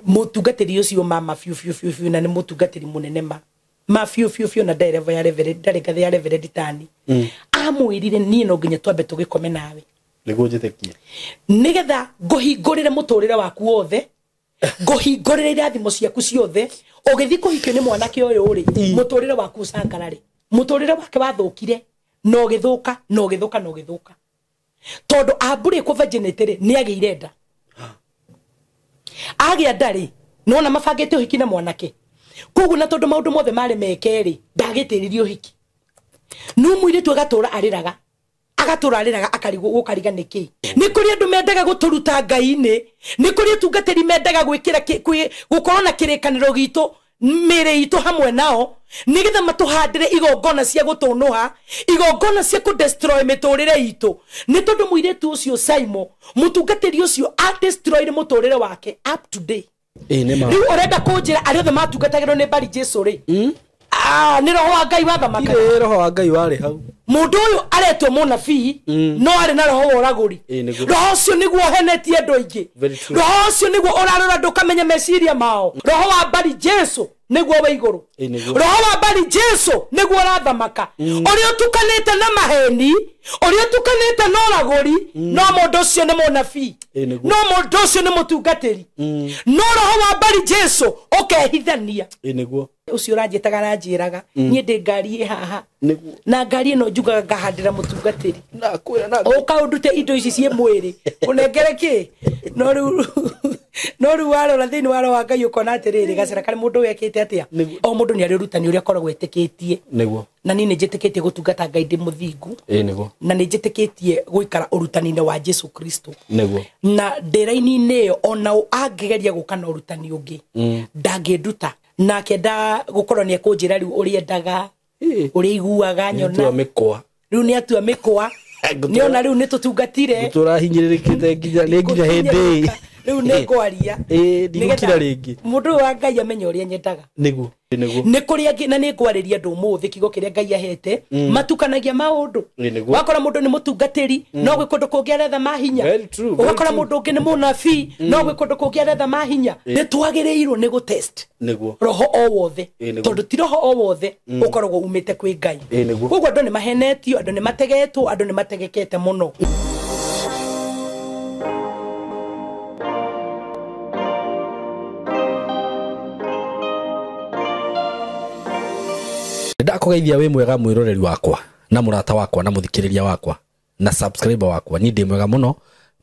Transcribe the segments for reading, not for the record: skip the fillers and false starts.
Mutungatiri ucio mama fiu fiu fiu fiu na ni mutungatiri munene ma fiu fiu fiu na ndereva ya reverend ndari ngathi ya reverend tani. Amwirire nie no nginya twambe tugikome nawe niguo njitikie nigetha nguhingurire muturire waku wothe, nguhingurire irathimo ciaku ciothe, ugithi kuhikio ni mwanake uyu ri muturire waku ucangarare. Muturire wake wathukire no githuka no githuka no githuka tondu ambure ku virginity ri ni agiire nda. Agia ndari nona mabangite uhiki na mwanake koguo na tondu maundu mothe mari meke ri ndagitiririe uhiki nu muiritu agatura ariraga agatura ariraga akarigwo gukariga niki. Ni kuri andu mendaga guturuta ngai-ini, ni kuri atungatiri mendaga gwikira gukorwo na kirikaniro gitu mire itu hamwe nao nigetha matuhandire igongona cia gutunuha, igongona cia ku destroy miturire itu. Ni tondu muiritu ucio Simon mutungatiri ucio a destroy muturire wake up to day. Riu urenda kunjira aria othe matungatagirwo ni Bari Jesu ri ni roho wa Ngai wathamaka. Ire roho wa Ngai wari hau. Mundu uyu aretwo munabii no ari na roho wa uraguri. Roho ucio niguo henetie andu aingi. Roho ucio niguo urarora ndukamenya meciria mao. Roho wa Bari Jesu niguo wa iguru. Roho wa Bari Jesu niguo urathamaka. Uria utukanite na maheni, uria utukanite na uraguri, no mundu ucio ni munabii, no mundu ucio ni mutungatiri. No roho wa Bari Jesu ukehithania. Ucio uranjitaga aranjiraga nie ndi ngari haha na ngari ino njugaga ngahandira mutungatiri na kwira na uka undute indo ici cie mwiri unengere ki. No riu no riu warora thiini wa roho wa Ngai ukona atiriri gacira kari mundu wekite atia. O mundu ni ari urutani uria akoragwo etikitie niguo. Na ni njitikitie gutungata Ngai ndi muthingu na ni njitikitie guikara urutani-ini wa Jesu Kristo niguo. Na ndiraini-ini iyo ona angigeria guka na urutani ungi ndanginduta nake nda gukorwo ni ekunjira riu uria endaga uria iguaga nyona riu ni atua mikwa niona riu ni tutungatire turahinyirikite nginya ni nginya hindi riu ni ngwaria ndigukira ringi mundu wa Ngai amenye uria nyendaga niguo niguo. Ni kuri angi na ni ngwariria andu umuthi kigo kiria Ngai ahete matukanagia maundu. Wakora mundu ni mutungatiri no gwi kundu kungi aretha mahinya, ugakora mundu ungi ni munabii no gwi kundu kungi aretha mahinya. Ni twagiriirwo ni gutest niguo roho o wothe tondu ti roho o wothe ukoragwo umite kwi Ngai. Koguo andu ni mahenetio, andu ni mategetwo, andu ni mategekete muno. Ndakugeithia wi mwega mwiroreri wakwa na murata wakwa na muthikiriria wakwa na subscriber wakwa. Ni ndi mwega muno,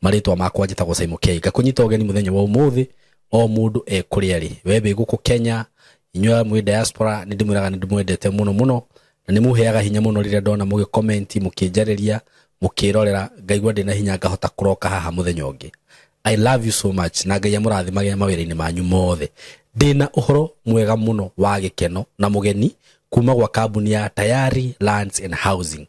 maritwa makwa njitagwo Simon K. Ngakunyita ugeni muthenya wa umuthi o mundu e kuria ari we wi guku Kenya, inyuĩ mwi diaspora, ni ndimwiraga ni ndimwendete muno muno na ni muheaga hinya muno riria ndona mugi comment mukinjariria mukirorera ngaigua ndina hinya ngahota kuroka haha muthenya ungi. I love you so much na Ngai amurathimage mawira-ini manyu mothe. Ndina uhoro mwega muno wa gikeno na mugeni kuma gwa kambuni ya Tayari Lands and Housing.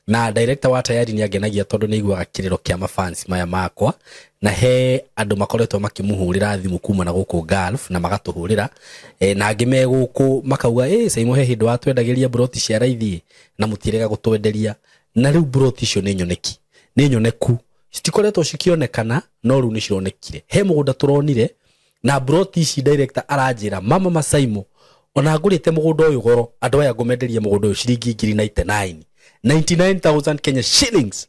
Na director wa Tayari ni angenagia tondu ni iguaga kiriro kia mafans maya makwa na he andu makoretwo makimuhurira thimu kuma na guku Gulf na magatuhurira na angi me guku makauga Simon he hindu watwendagiria broti cia raithi na mutirega gutwenderia na riu broti icio ni nyoneki ni nyoneku citikoretwo cikionekana no riu ni cironekire. He mugunda turonire na broti ici director aranjira mama Masaimo ona ngurite mugunda uyu goro andu aya ngumenderia mugunda uyu ciringi ngiri 99 99,000 Kenya shillings.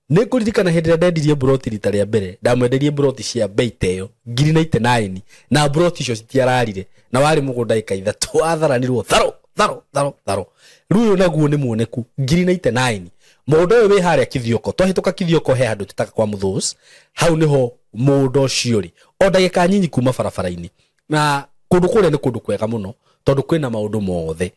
Ni kuririkana hindi ria ndendirie broti rita ria mbere ndamwenderie broti cia bei teyo ngiri 99 na broti icio citiararire na wari mugunda ika ithatu watharanirwo tharo tharo tharo tharo. Riu uyu naguo ni muoneku ngiri 99. Mugunda uyu wi haria Kithioko, twahituka Kithioko he handu tutaga kwa Muthus, hau niho mugunda ucio ri o ndagika nyinyi kuma barabara-ini na kundu kuria ni kundu kwega muno tondu kwina maundu mothe.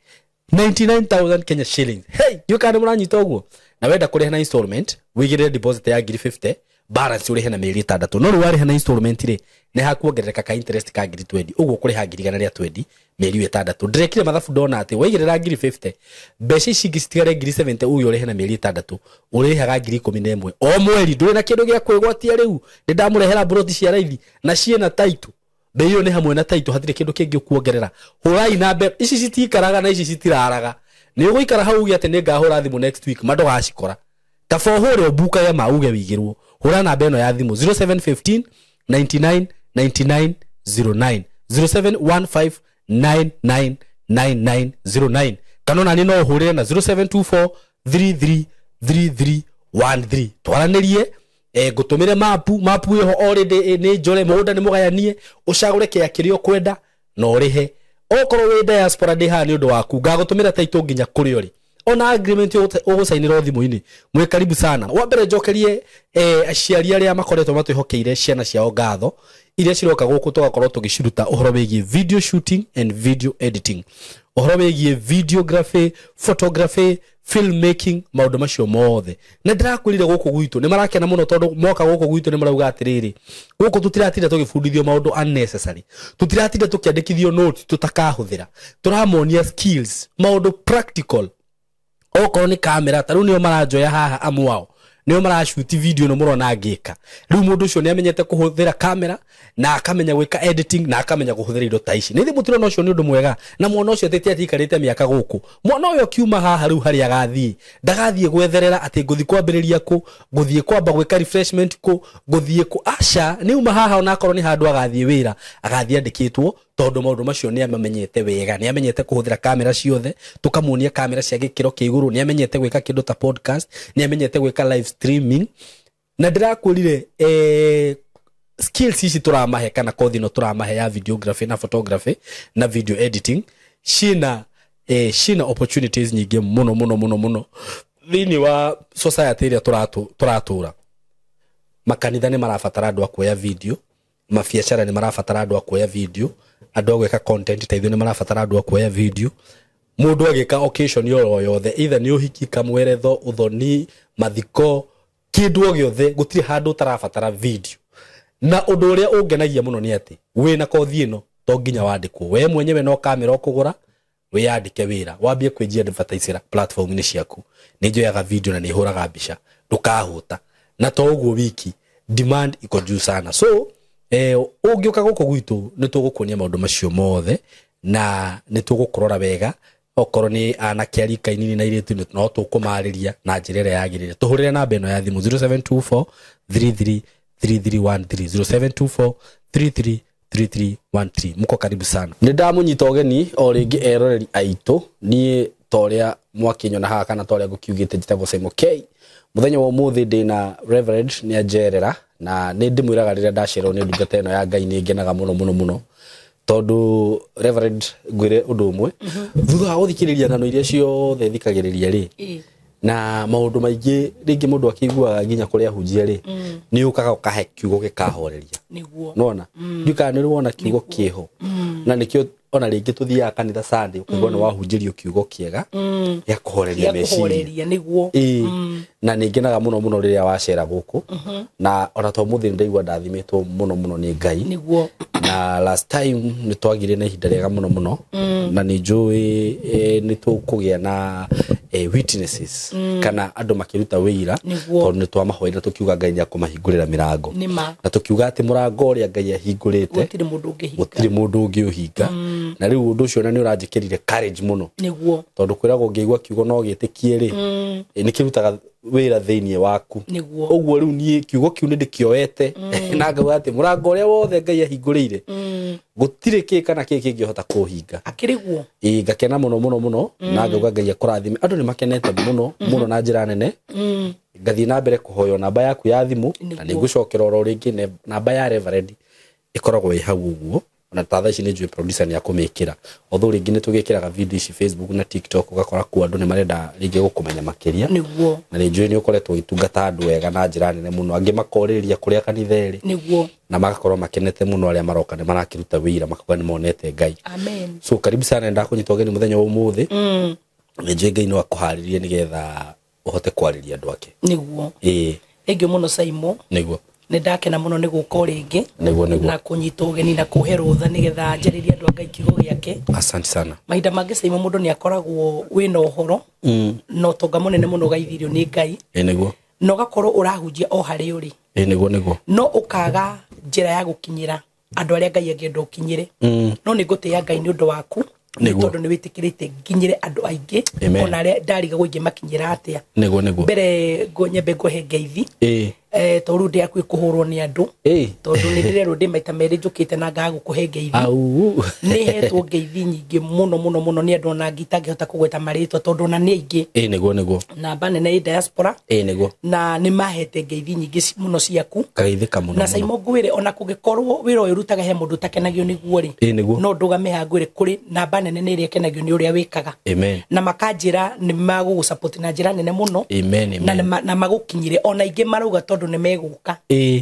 99,000 Kenya shillings. Hey, you kana muranyita uguo na wenda kuriha na installment wigirire deposit ya ngiri 50 balance urihe na mieri 6 no riu wariha na installment ri ni hakuongerereka ka interest ka ngiri 20 uguo kuriha ngiri 120 mieri 6. Ndirekire mathabu ndona ati waigirira ngiri 50 mbeca ici ingĩ citigare ngiri 70 uyu urihe na mieri 6 urihaga ngiri 11 o mweri. Nduri na kindu gia kwigwatia riu ni ndamurehera broti cia raithi na ciena title bei iyo ni hamwe na title hatire kindu kingi kuongerera. Hurai na mbe ici citikaraga na ici citiraraga ni uguikara hau uge ati ni ngahura thimu next week ma ndugacikora kaba uhure ubuka ya ma uge wigirwo. Hura namba ino ya thimu 0715 99 99 09 0715 99 9909 kana ona niĩ no ũhũrĩre na 0724 33 33 13 twaranĩrie ngũtũmĩre mapu ĩho already nĩ njore mũgũnda nĩ mũgayanie ũcagũre kĩa kĩrĩa ũkwenda na ũrĩhe okorwo wĩ diaspora ndĩ haha nĩ ũndũ waku ngagũtũmĩra taitũ nginya kũrĩa ũrĩ ona agreement ũgũcainĩrwo thimũ-inĩ. Mwĩ karibu sana. Wa mbere njokerie aciari arĩa makoretwo matwĩhokeire ciana ciao ngatho iria ciroka gũkũ tũgakorwo tũgĩciruta ũhoro wĩgiĩ video shooting and video editing, ũhoro wĩgiĩ videography, photography, filmmaking, maũndũ macio mothe. Na ndĩrakwĩrire gũkũ gwitũ nĩ marakena mũno tondũ moka gũkũ gwitũ nĩ marauga atĩrĩrĩ, gũkũ tũtiratinda tũgĩbundithio maũndũ unnecessary, tũtiratinda tũkĩandĩkithio notes tũtakahũthĩra, tũramonia skills, maũndũ practical. Okorwo nĩ kamera ta rĩu nĩo maranjoya haha amu ao nĩo maracuti video ĩno mũrona ngĩka. Rĩu mũndũ ũcio nĩ amenyete kũhũthĩra kamera na akamenya gwĩka editing na akamenya kũhũthĩra indo ta ici. Nĩ thĩ mũtirona ũcio nĩ ũndũ mwega na mwana ũcio atĩte atikarĩte mĩaka gũkũ. Mwana ũyũ akiuma haha rĩu harĩa agathiĩ ndagathiĩ gwetherera atĩ ngũthiĩ kwambĩrĩria kũ, ngũthiĩ kwamba gwĩka refreshment kũ, ngũthiĩ kũ, aca nĩ uma haha onakorwo nĩ handũ agathiĩ wĩra agathiĩ andĩkĩtwo tondũ maũndũ macio nĩ amamenyete wega, nĩ amenyete kũhũthĩra kamera ciothe, tũkamuonia kamera cia gĩkĩro kĩa igũrũ, nĩ amenyete gwĩka kĩndũ ta podcast, nĩ amenyete gwĩka live streaming. Na ndĩrakwĩrire skills ici tũramahe kana kothi ĩno tũramahe ya videography na photography na video editing ciĩna opportunities nyingĩ mũno mũno mũno mũno thĩinĩ wa society ĩrĩa tũratũra. Makanitha nĩ marabatara andũ a kuoya video, mabiacara nĩ marabatara andũ a kuoya video, andũ a gwĩka content ta ithuĩ nĩ marabatara andũ a kuoya video. Mũndũ agĩka occasion oro yothe, either nĩ ũhiki, kamweretho, ũthoni, mathiko, kĩndũ o gĩothe, gũtirĩ handũ ũtarabatara video. Na ũndũ ũrĩa ũngenagia mũno nĩ atĩ wĩna kothi ĩno to nginya wandĩkwo, we mwenyewe no kamera ũkũgũra wĩyandĩke wĩra wambie kwĩnjia advertise platform-inĩ ciaku. Nĩ njoyaga video na nĩ hũraga mbica, ndũkahũta. Na to ũguo wiki demand iko juu sana. So ũngĩũka gũkũ gwitũ nĩ tũgũkuonia maũndũ macio mothe na nĩ tũgũkũrora wega. Okorwo nĩ anake a rika inini na airĩtu no tũkũmarĩria na njĩra ĩrĩa yagĩrĩire. Tũhũrĩre namba ĩno ya thimũ 0724 33 3313 0724 33 3313. Mko karibu sana. Nĩ ndamũnyita ũgeni o rĩngĩ eroreri aitũ. Niĩ ta ũrĩa mwakĩnyona haha kana ta ũrĩa ngũkiugĩte njĩtagwo Simon K. Mũthenya wa ũmũthĩ ndĩna Reverend nĩ anjerera na nĩ ndĩmwĩraga rĩrĩa ndacererwo nĩ ndungata ĩno ya Ngai nĩ ngenaga mũno mũno mũno tondũ Reverend ngwĩre ũndũ ũmwe, thutha wa gũthikĩrĩria ng'ano iria ciothe thikagĩrĩria rĩ, na maũndũ maingĩ rĩngĩ mũndũ akĩiguaga nginya kũrĩa ahunjia rĩ, nĩ ũkaga ũkahe kiugo gĩkahoreria. Nĩwona? Ndiũĩ kana nĩ wona kiugo kĩho. Na nĩkĩo ona rĩngĩ tũthiaga kanitha Sunday ũkaigua nĩ wahunjĩrio kiugo kĩega gĩa kũhoreria meciria. Nĩguo. Na nĩ ngenaga mũno mũno rĩrĩa wacera gũkũ. Na ona to mũthĩ ndaigua ndathimĩtwo mũno mũno nĩ Ngai. Nĩguo. Na last time nĩ twagire na ihinda rĩega mũno mũno. Na nĩ njũĩ nĩ tũkũgĩa na witnesses kana andũ makĩruta wĩira tondũ nĩ twamahoire tũkiuga Ngai nĩ akũmahingũrĩra mĩrango. Na tũkiuga atĩ mũrango ũrĩa Ngai ahingũrĩte gũtirĩ mũndũ ũngĩũhinga. Na rĩu ũndũ ũcio nĩ ũranjĩkĩrire courage mũno. Nĩguo. Tondũ kwĩragwo ũngĩigua kiugo no gĩtĩkie rĩ, nĩ kĩrutaga wĩra thĩinĩ waku. Ũguo rĩu niĩ kiugo kĩu nĩ ndĩkĩoete na ngauga atĩ mũrango ũrĩa wothe Ngai ahingũrĩire gũtirĩ kĩ kana kĩ kĩngĩhota kũũhinga. Akĩrĩ guo. Ngakena mũno mũno mũno na ngauga Ngai akũrathime. Andũ nĩ makenete mũno mũno na njĩra nene. Ngathiĩ na mbere kũhoywo namba yaku ya thimũ na nĩ ngũcokera oro rĩngĩ namba ya Reverend ĩkoragwo ĩ hau ũguo. Na ta thaa ici nĩ njũĩ producer nĩ akũmĩkĩra. Although rĩngĩ nĩ tũgĩkĩraga video ici Facebook na TikTok ũgakora kuo andũ nĩ marenda rĩngĩ gũkũmenya makĩria. Nĩguo. Na nĩ njũĩ nĩ ũkoretwo ũgĩtungata andũ wega na njĩra nene mũno. Angĩ makorĩrĩria kũrĩa kanitha ĩrĩ. Nĩguo. Na magakorwo makenete mũno arĩa maroka nĩ marakĩruta wĩira makauga nĩ monete Ngai. Amen. So karibu sana ndakũnyita ũgeni mũthenya wa ũmũthĩ. Nĩ njũĩ Ngai no akũharĩrie nĩgetha ũhote kwarĩria andũ ake. Nĩguo. Thank you mũno Saimo. Nĩguo. Nĩ ndakena mũno nĩ gũka o rĩngĩ. Nĩguo nĩguo. Na kũnyitwo ũgeni na kũhe rũtha nĩgetha njarĩrie andũ a Ngai kiugo gĩake. Asante sana. Mahinda mangĩ Saimo mũndũ nĩ akoragwo wĩna ũhoro na ũtonga mũnene mũno ũgaithirio nĩ Ngai. Nĩguo. Na ũgakorwo ũrahunjia o harĩa ũrĩ. Nĩguo nĩguo. No ũkaga njĩra ya gũkinyĩra andũ arĩa Ngai angĩenda ũkinyĩre. No nĩ ngũtĩĩa Ngai nĩ ũndũ waku. Nĩguo. Tondũ nĩ wĩtĩkĩrĩte nginyĩre andũ aingĩ ona arĩa ndarigagwo ingĩmakinyĩra atĩa. Nĩguo nĩguo. Mbere nyambe ngũhe ngeithi. To rĩu ndĩ hakuhĩ kũhũrwo nĩ andũ tondũ nĩ ndĩrerwo ndĩ maita merĩ njũkĩte na ngaga gũkũhe ngeithi. Nĩ hetwo ngeithi nyingĩ mũno mũno mũno nĩ andũ ona angĩ itangĩhota kũgweta marĩtwa tondũ ona nĩ aingĩ. Nĩguo nĩguo. Namba nene ĩ diaspora. Nĩguo. Na nĩ mahete ngeithi nyingĩ mũno ciaku. Kageithĩka mũno. Na Simon ngwĩre ona kũngĩkorwo wĩra ũyũ ũrutaga he mũndũ ũtakenagio nĩguo rĩ, no ndũgame haha ngwĩre kũrĩ namba nene nĩ ĩrĩa ĩkenagio nĩ ũrĩa wĩkaga. Amen. Na makanjĩra nĩ magũgũsupport na njĩra nene mũno. Amen, amen. Na magũkinyire ona ingĩ marauga tondũ nĩ megũka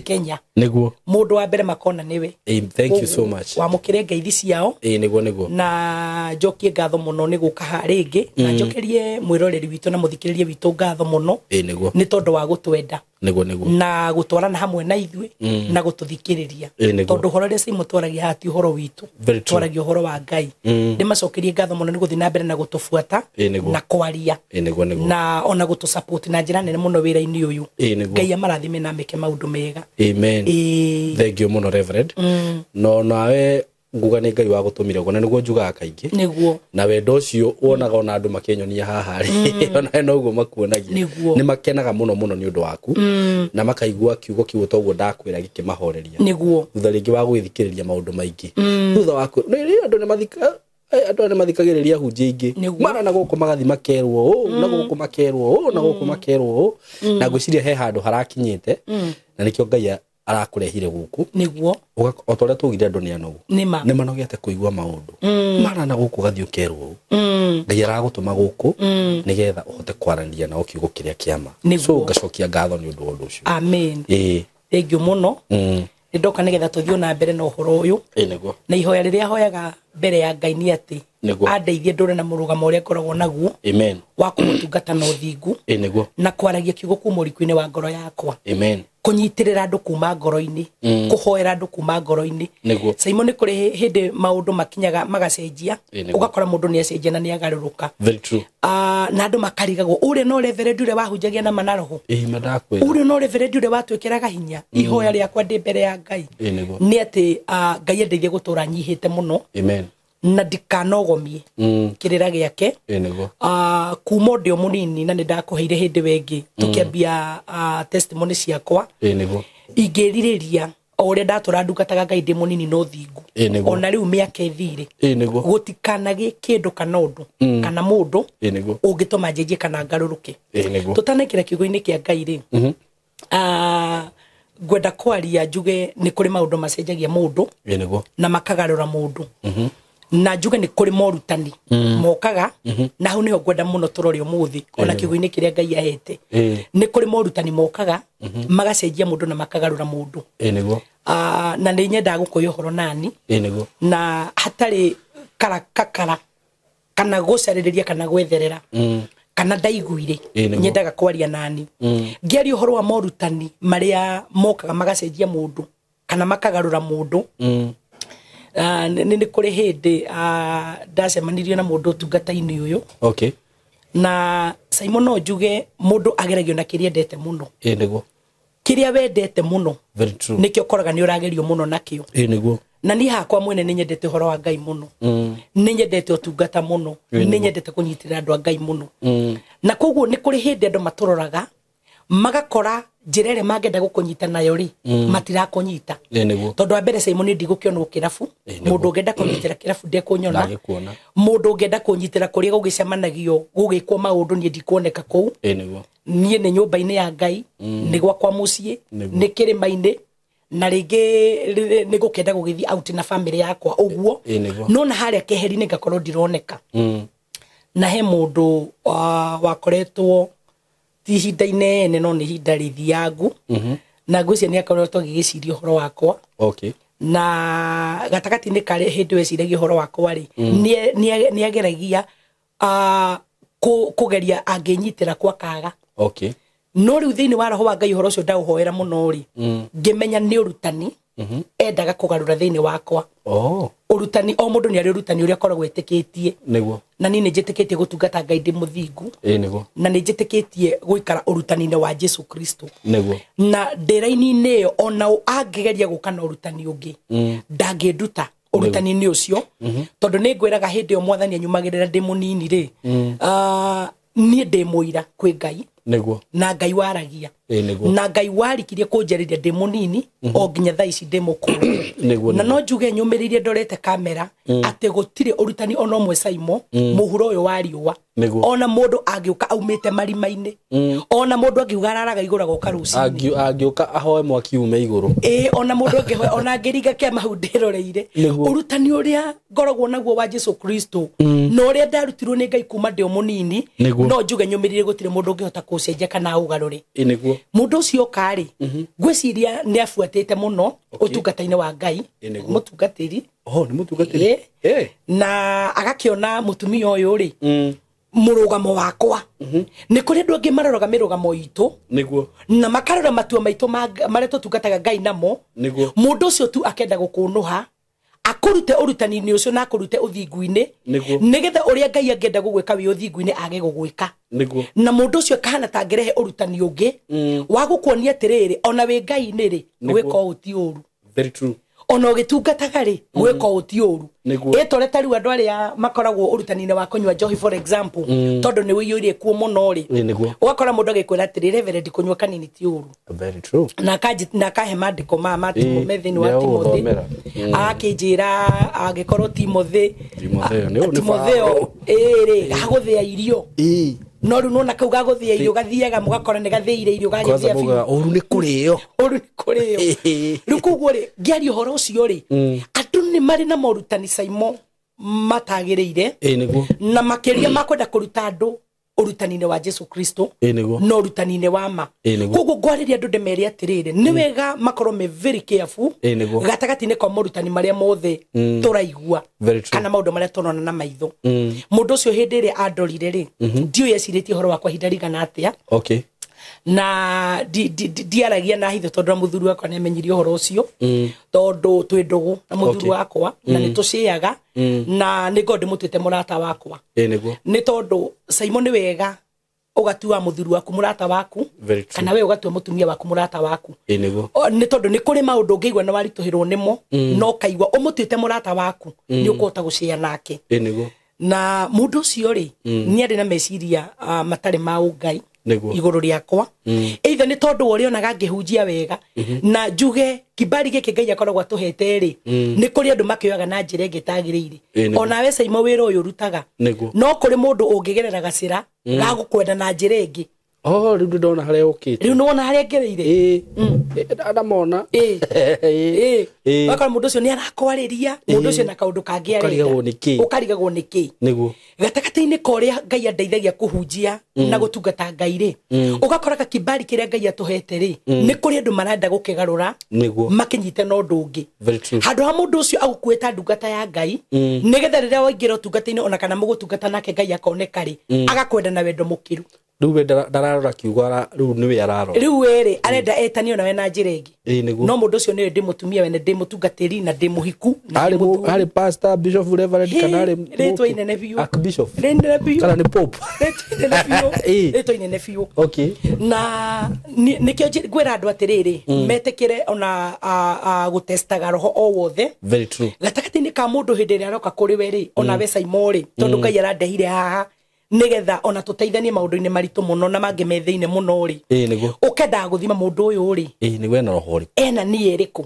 Kenya. Nĩguo. Mũndũ wa mbere makona nĩwe. Thank you so much. Wamũkĩre ngeithi ciao. Nĩguo nĩguo. Na njokie ngatho mũno nĩ gũka haha rĩngĩ. Na njokerie mwĩroreri witũ na mũthikĩrĩria witũ ngatho mũno. Nĩguo. Nĩ tondũ wa gũtwenda. Nĩguo nĩguo. Na gũtwarana hamwe na ithuĩ na gũtũthikĩrĩria. Tondũ ũhoro ũrĩa Simon twaragia haha ti ũhoro witũ. Twaragia ũhoro wa Ngai. Ndĩmacokerie ngatho mũno nĩ gũthiĩ na mbere na gũtũbuata na kwaria. Nĩguo nĩguo. Na ona gũtũsupport na njĩra nene mũno wĩra-inĩ ũyũ. Ngai amarathime na meke maũndũ mega. Amen. Thank you mũno Reverend. No nawe nguga nĩ Ngai wa gũtũmire ũguo na nĩguo njugaga kaingĩ. Nĩguo. Na wendo ũcio wonaga ona andũ makĩnyonia haha rĩ, onawe noguo makuonagia. Nĩ makenaga mũno mũno nĩ ũndũ waku. Na makaigua kiugo kiu toguo ndakwĩra gĩkĩmahoreria. Nĩguo. Thutha rĩngĩ wa gwĩthikĩrĩria maũndũ maingĩ. Thutha wa andũ nĩ mathikagĩrĩria hunjia ingĩ. Mara na gũkũ magathi makerwo ũũ, na gũkũ makerwo ũũ, na gũkũ makerwo ũũ. Na ngwĩciria he handũ harakinyĩte. Na nĩkĩo Ngai arakũrehire gũkũ. Nĩguo. O ta ũrĩa twaugire andũ nĩ anogu. Nĩ manogete kũigua maũndũ. Mara na gũkũ gathiĩ ũkerwo ũũ. Ngai aragũtũma gũkũ nĩgetha ũhote kwaranĩria nao kiugo kĩrĩa kĩa ma. So ngacokia ngatho nĩ ũndũ wa ũndũ ũcio. Amen. Thank you mũno. Nĩ ndoka nĩgetha tũthiĩ na mbere na ũhoro ũyũ. Nĩguo. Na ihoya rĩrĩa hoyaga mbere ya Ngai nĩ atĩ andeithie ndũre na mũrũgamo ũrĩa ngoragwo naguo. Amen. Wa kũmũtungata na ũthingu. Nĩguo. Na kwaragia kiugo kuma ũriku-inĩ wa ngoro yakwa. Amen. Kũnyitĩrĩra andũ kuma ngoro-inĩ. Kũhoera andũ kuma ngoro-inĩ. Nĩguo. Simon nĩ kũrĩ hĩndĩ maũndũ makinyaga magacenjia. Ũgakora mũndũ nĩ acenjia na nĩ agarũrũka. Very true. Na andũ makarigagwo ũrĩa no Reverend ũrĩa wahunjagia na manaroho. Ũrĩa no Reverend ũrĩa watwĩkĩraga hinya. Ihoya rĩakwa ndĩ mbere ya Ngai. Nĩ atĩ Ngai andeithie gũtũra nyihĩte mũno. Amen. Na ndikanogomie kĩrĩra gĩake. Kuma ndĩ o mũnini na nĩ ndakũheire hĩndĩ wengĩ tũkĩambia testimony ciakwa. Ingĩrirĩria o ũrĩa ndatũra ndungataga Ngai ndĩ mũnini no thingu. Ona rĩu mĩaka ĩthire. Gũtikanagĩe kĩndũ kana ũndũ kana mũndũ ũngĩtũma njenjie kana ngarũrũke. Tũtanaingĩra kiugo-inĩ kĩa Ngai rĩ, ngwenda kwaria njuge nĩ kũrĩ maũndũ macenjagia mũndũ na makagarũra mũndũ. Na njuge nĩ kũrĩ morutani mokaga na hau nĩho ngwenda mũno tũrore ũmũthĩ ona kiugo-inĩ kĩrĩa Ngai ahete. Nĩ kũrĩ morutani mokaga magacenjia mũndũ na makagarũra mũndũ. Na nĩ nyendaga gũkũhe ũhoro nani. Na hatarĩ karakakara kana gũcarĩrĩria kana gwetherera kana ndaiguire nyendaga kwaria nani. Ngĩaria ũhoro wa morutani marĩa mokaga magacenjia mũndũ kana makagarũra mũndũ. Nĩ kũrĩ hĩndĩ ndacemanirie na mũndũ ũtungata-inĩ ũyũ. Okay. Na Simon no njuge mũndũ ageragio na kĩrĩa endete mũno. Nĩguo. Kĩrĩa wendete mũno. Very true. Nĩkĩo ũkoraga nĩ ũragerio mũno nakĩo. Nĩguo. Na niĩ hakwa mwene nĩ nyendete ũhoro wa Ngai mũno. Nĩ nyendete ũtungata mũno. Nĩ nyendete kũnyitĩrĩra andũ a Ngai mũno. Na koguo nĩ kũrĩ hĩndĩ andũ matũroraga magakora njĩra ĩrĩa mangĩenda gũkũnyita nayo rĩ, matirakũnyita. Tondũ wa mbere Simon ndigũkĩonwo kĩrabu. Mũndũ ũngĩenda kũnyitĩra kĩrabu ndekũnyona. Mũndũ ũngĩenda kũnyitĩra kũrĩa gũgĩcemanagio gũgĩkwo maũndũ niĩ ndikuoneka kũu. Niĩ nĩ nyũmba-inĩ ya Ngai, nĩ gwakwa mũciĩ, nĩ kĩrĩma-inĩ, na rĩngĩ nĩ gũkĩenda gũgĩthiĩ out na family yakwa ũguo. No na harĩa keheri-inĩ ngakorwo ndironeka. Na he mũndũ wakoretwo ti ihinda inene no nĩ ihinda rĩthiangu. Na ngwĩciria nĩ akoretwo agĩgĩciria ũhoro wakwa. Okay. Na gatagatĩ-inĩ karĩa hĩndĩ weciragia ũhoro wakwa rĩ, nĩ ageragia kũgeria angĩnyitĩra kwa kaga. Okay. No rĩu thĩinĩ wa roho wa Ngai ũhoro ũcio ndaũhoera mũno rĩ, ngĩmenya nĩ ũrutani endaga kũgarũra thĩinĩ wakwa. Ũrutani o mũndũ nĩ arĩ ũrutani ũrĩa akoragwo etĩkĩtie. Nĩguo. Na niĩ nĩ njĩtĩkĩtie gũtungata Ngai ndĩ mũthingu. Nĩguo. Na nĩ njĩtĩkĩtie gũikara ũrutani-inĩ wa Jesu Kristo. Nĩguo. Na ndĩra-inĩ ĩyo ona angĩgeria gũka na ũrutani ũngĩ, ndangĩnduta ũrutani-inĩ ũcio. Tondũ nĩ ngwĩraga hĩndĩ ĩyo mwathani anyumagĩrĩra ndĩ mũnini rĩ, niĩ ndĩ mũira kwĩ Ngai. Nĩguo. Na Ngai waragia. Ĩĩ nĩguo. Na Ngai warikirie kũnjarĩria ndĩ mũnini o nginya thaa ici ndĩ mũkũrũ. Nĩguo. Na no njuge nyũmĩrĩirie ndorete kamera atĩ gũtirĩ ũrutani ona ũmwe Saimo mũhuro ũyũ wa riũa. Nĩguo. Ona mũndũ angĩũka aumĩte marima-inĩ, ona mũndũ angiuga araraga igũrũ agoka rũcinĩ, Angĩũka ahoe mwaki ume igũrũ. Ĩĩ, ona mũndũ angĩhoya ona angĩringa kĩama hau ndĩroreire, Nĩguo. ũrutani ũrĩa ngoragwo naguo wa Jesu Kristo na ũrĩa ndarutirwo nĩ Ngai kuma ndĩ o mũnini, Nĩguo. no njuge nyũmĩrĩire gũtirĩ mũndũ ũngĩhota kũũcenjia kana aũgarũre. Ĩĩ nĩguo. Mũndũ ũcio oka-rĩ, ngwĩciria nĩ abuatĩte mũno ũtungata-inĩ wa Ngai. Ĩĩ nĩguo. Mũtungatĩri. Oh, nĩ mũtungatĩri. Ĩĩ. Na agakĩona mũtumia ũyũ rĩ, mũrũgamo wakwa, nĩ kũrĩ andũ angĩ maroraga mĩrũgamo itũ Nĩguo. na makarora matua maitũ marĩa tũtungataga Ngai namo. Nĩguo. Mũndũ ũcio tu akenda gũkũnũha akũrute ũrutani-inĩ ũcio na akũrute ũthingu-inĩ, Nĩguo. nĩgetha ũrĩa Ngai angĩenda gũgwĩka wĩ ũthingu-inĩ age gũgwĩka. Nĩguo. Na mũndũ ũcio akahana ta angĩrehe ũrutani ũngĩ wa gũkuonia atĩrĩrĩ, ona wĩ Ngai-inĩ rĩ, Nĩguo. gwĩka ũũ ti ũru. Very true. Ona ũgĩtungataga rĩ, gwĩka ũũ ti ũru. Nĩguo. Ĩtore ta rĩu andũ arĩa makoragwo ũrutani-inĩ wa kũnyua njohi, for example, tondũ nĩ ũiyũire kuo mũno rĩ, Ĩĩ nĩguo. ũgakora mũndũ agĩkwĩra atĩrĩ, reverend, kũnyua kanini ti ũru. Very true. Na akahe maandĩko ma Ĩĩ, me thĩinĩ wa Timothy. nĩagũgũthomera. Akĩnjĩra angĩkorwo Timothy, Timotheo, nĩ Timotheo Paũlũ. ĩĩ rĩ, gagũthĩa irio. Ĩĩ. No rĩu nona kau gagũthĩa irio gathiaga mũgakora nĩ gathĩire irio, Kwanza gagĩthĩa mugaga biũ. ũru nĩ kũrĩo. Ũru nĩ kũrĩo. Rĩu koguo rĩ, ngĩaria ũhoro ũcio rĩ, andũ nĩ marĩ na morutani Saimo matagĩrĩire, Ĩĩ nĩguo. na makĩria makwenda kũruta andũ ũrutani-inĩ wa Jesu Kristo Ĩĩ nĩguo. na ũrutani-inĩ wa ma. Ĩĩ nĩguo. Koguo ngwarĩria andũ ndĩmere atĩrĩrĩ, nĩ wega makorwo me very careful Ĩĩ nĩguo. gatagatĩ-inĩ ka morutani marĩa mothe tũraigua Very true. kana maũndũ marĩa tũrona na maitho. Mũndũ ũcio hĩndĩ ĩrĩa andorire rĩ, ndiũĩ ecirĩtie ũhoro wakwa ihinda rigana atĩa. Okay. Na ndiaragia na hitho tondũ na mũthuri wakwa nĩamenyirie ũhoro ũcio, tondũ twĩ ndũgũ na mũthuri Okay. wakwa na nĩ tũcĩaga na nĩ ngorwo ndĩmũtuĩte mũrata wakwa. Ĩĩ nĩguo. Nĩ tondũ Saimo nĩ wega ũgatua mũthuri waku mũrata waku, Very true. kana we ũgatua mũtumia waku mũrata waku. Ĩĩ nĩguo. Nĩ tondũ nĩ kũrĩ maũndũ ũngĩigua na waritũhĩrwo nĩmo, no ũkaigua ũmũtuĩte mũrata waku nĩ ũkũhota gũcĩa nake. Ĩĩ nĩguo. Na mũndũ ũcio rĩ, nĩ arĩ na meciria matarĩ ma ũngai Nĩguo. igũrũ rĩakwa, either nĩ tondũ wa ũrĩa onaga ngĩhunjia wega, na njuge kibali gĩkĩ Ngai akoragwo atũhete rĩ, nĩ kũrĩ andũ makĩoyaga na njĩra ĩngĩ ĩtagĩrĩire. Ĩĩ, nĩguo. Onawe Saimo wĩra ũyũ ũrutaga, Nĩguo. no kũrĩ mũndũ ũngĩgerera gacĩra gagũkwenda na njĩra ĩngĩ. Oh, rĩu ndĩndona harĩa ũkĩte. Rĩu nĩwona harĩa ngereire. Ĩĩ. Ndamona. Ĩĩ. Ĩĩ. Ĩĩ. Ũgakora mũndũ ũcio nĩ arakwarĩria, mũndũ ũcio na kaũndũ kangĩ arenda. Ũkarigagwo nĩ kĩĩ. Ũkarigagwo nĩ kĩĩ. Nĩguo. Gatagatĩ-inĩ ka ũrĩa Ngai andeithagia kũhunjia na gũtungata Ngai rĩ, ũgakora kibali kĩrĩa Ngai atũhete rĩ, nĩ kũrĩ andũ marenda gũkĩgarũra Nĩguo. makĩnyite na ũndũ ũngĩ. Very true. Handũ ha mũndũ ũcio agũkuĩta ndungata ya Ngai, nĩgetha rĩrĩa waingĩra ũtungata-inĩ ona kana mũgũtungata nake Ngai akoneka rĩ, agakwenda na wendo mũkĩru. Rĩu we ndararora kiugo, rĩu nĩwe ararora. Rĩu we rĩ, arenda etanio nawe na njĩra ĩngĩ. Ĩĩ nĩguo. No mũndũ ũcio nĩwe ndĩ mũtumia wene, ndĩ mũtungatĩri na ndĩ mũhiku na ndĩ Arĩ mũthuri. arĩ pastor, bishop, reverend, kana arĩ Rĩtwa inene biũ. Archbishop. Rĩnene biũ. Kana nĩ pope. Rĩtwa inene biũ. Ĩĩ. Rĩtwa inene biũ. Okay. Na nĩkĩo ngwĩra andũ atĩrĩrĩ, metĩkĩre ona gũtestaga roho o wothe Very true. gatagatĩ-inĩ ka mũndũ hĩndĩ ĩrĩa aroka kũrĩ we rĩ, ona we Saimo rĩ, tondũ Ngai arandehire haha nĩgetha ona tũteithanie maũndũ-inĩ maritũ mũno na mangĩ me thĩinĩ mũno rĩ, Ĩĩ nĩguo. ũkendaga gũthima mũndũ ũyũ rĩ, Ĩĩ nĩguo, ena roho ũrĩkũ. Ena niĩ ĩrĩkũ,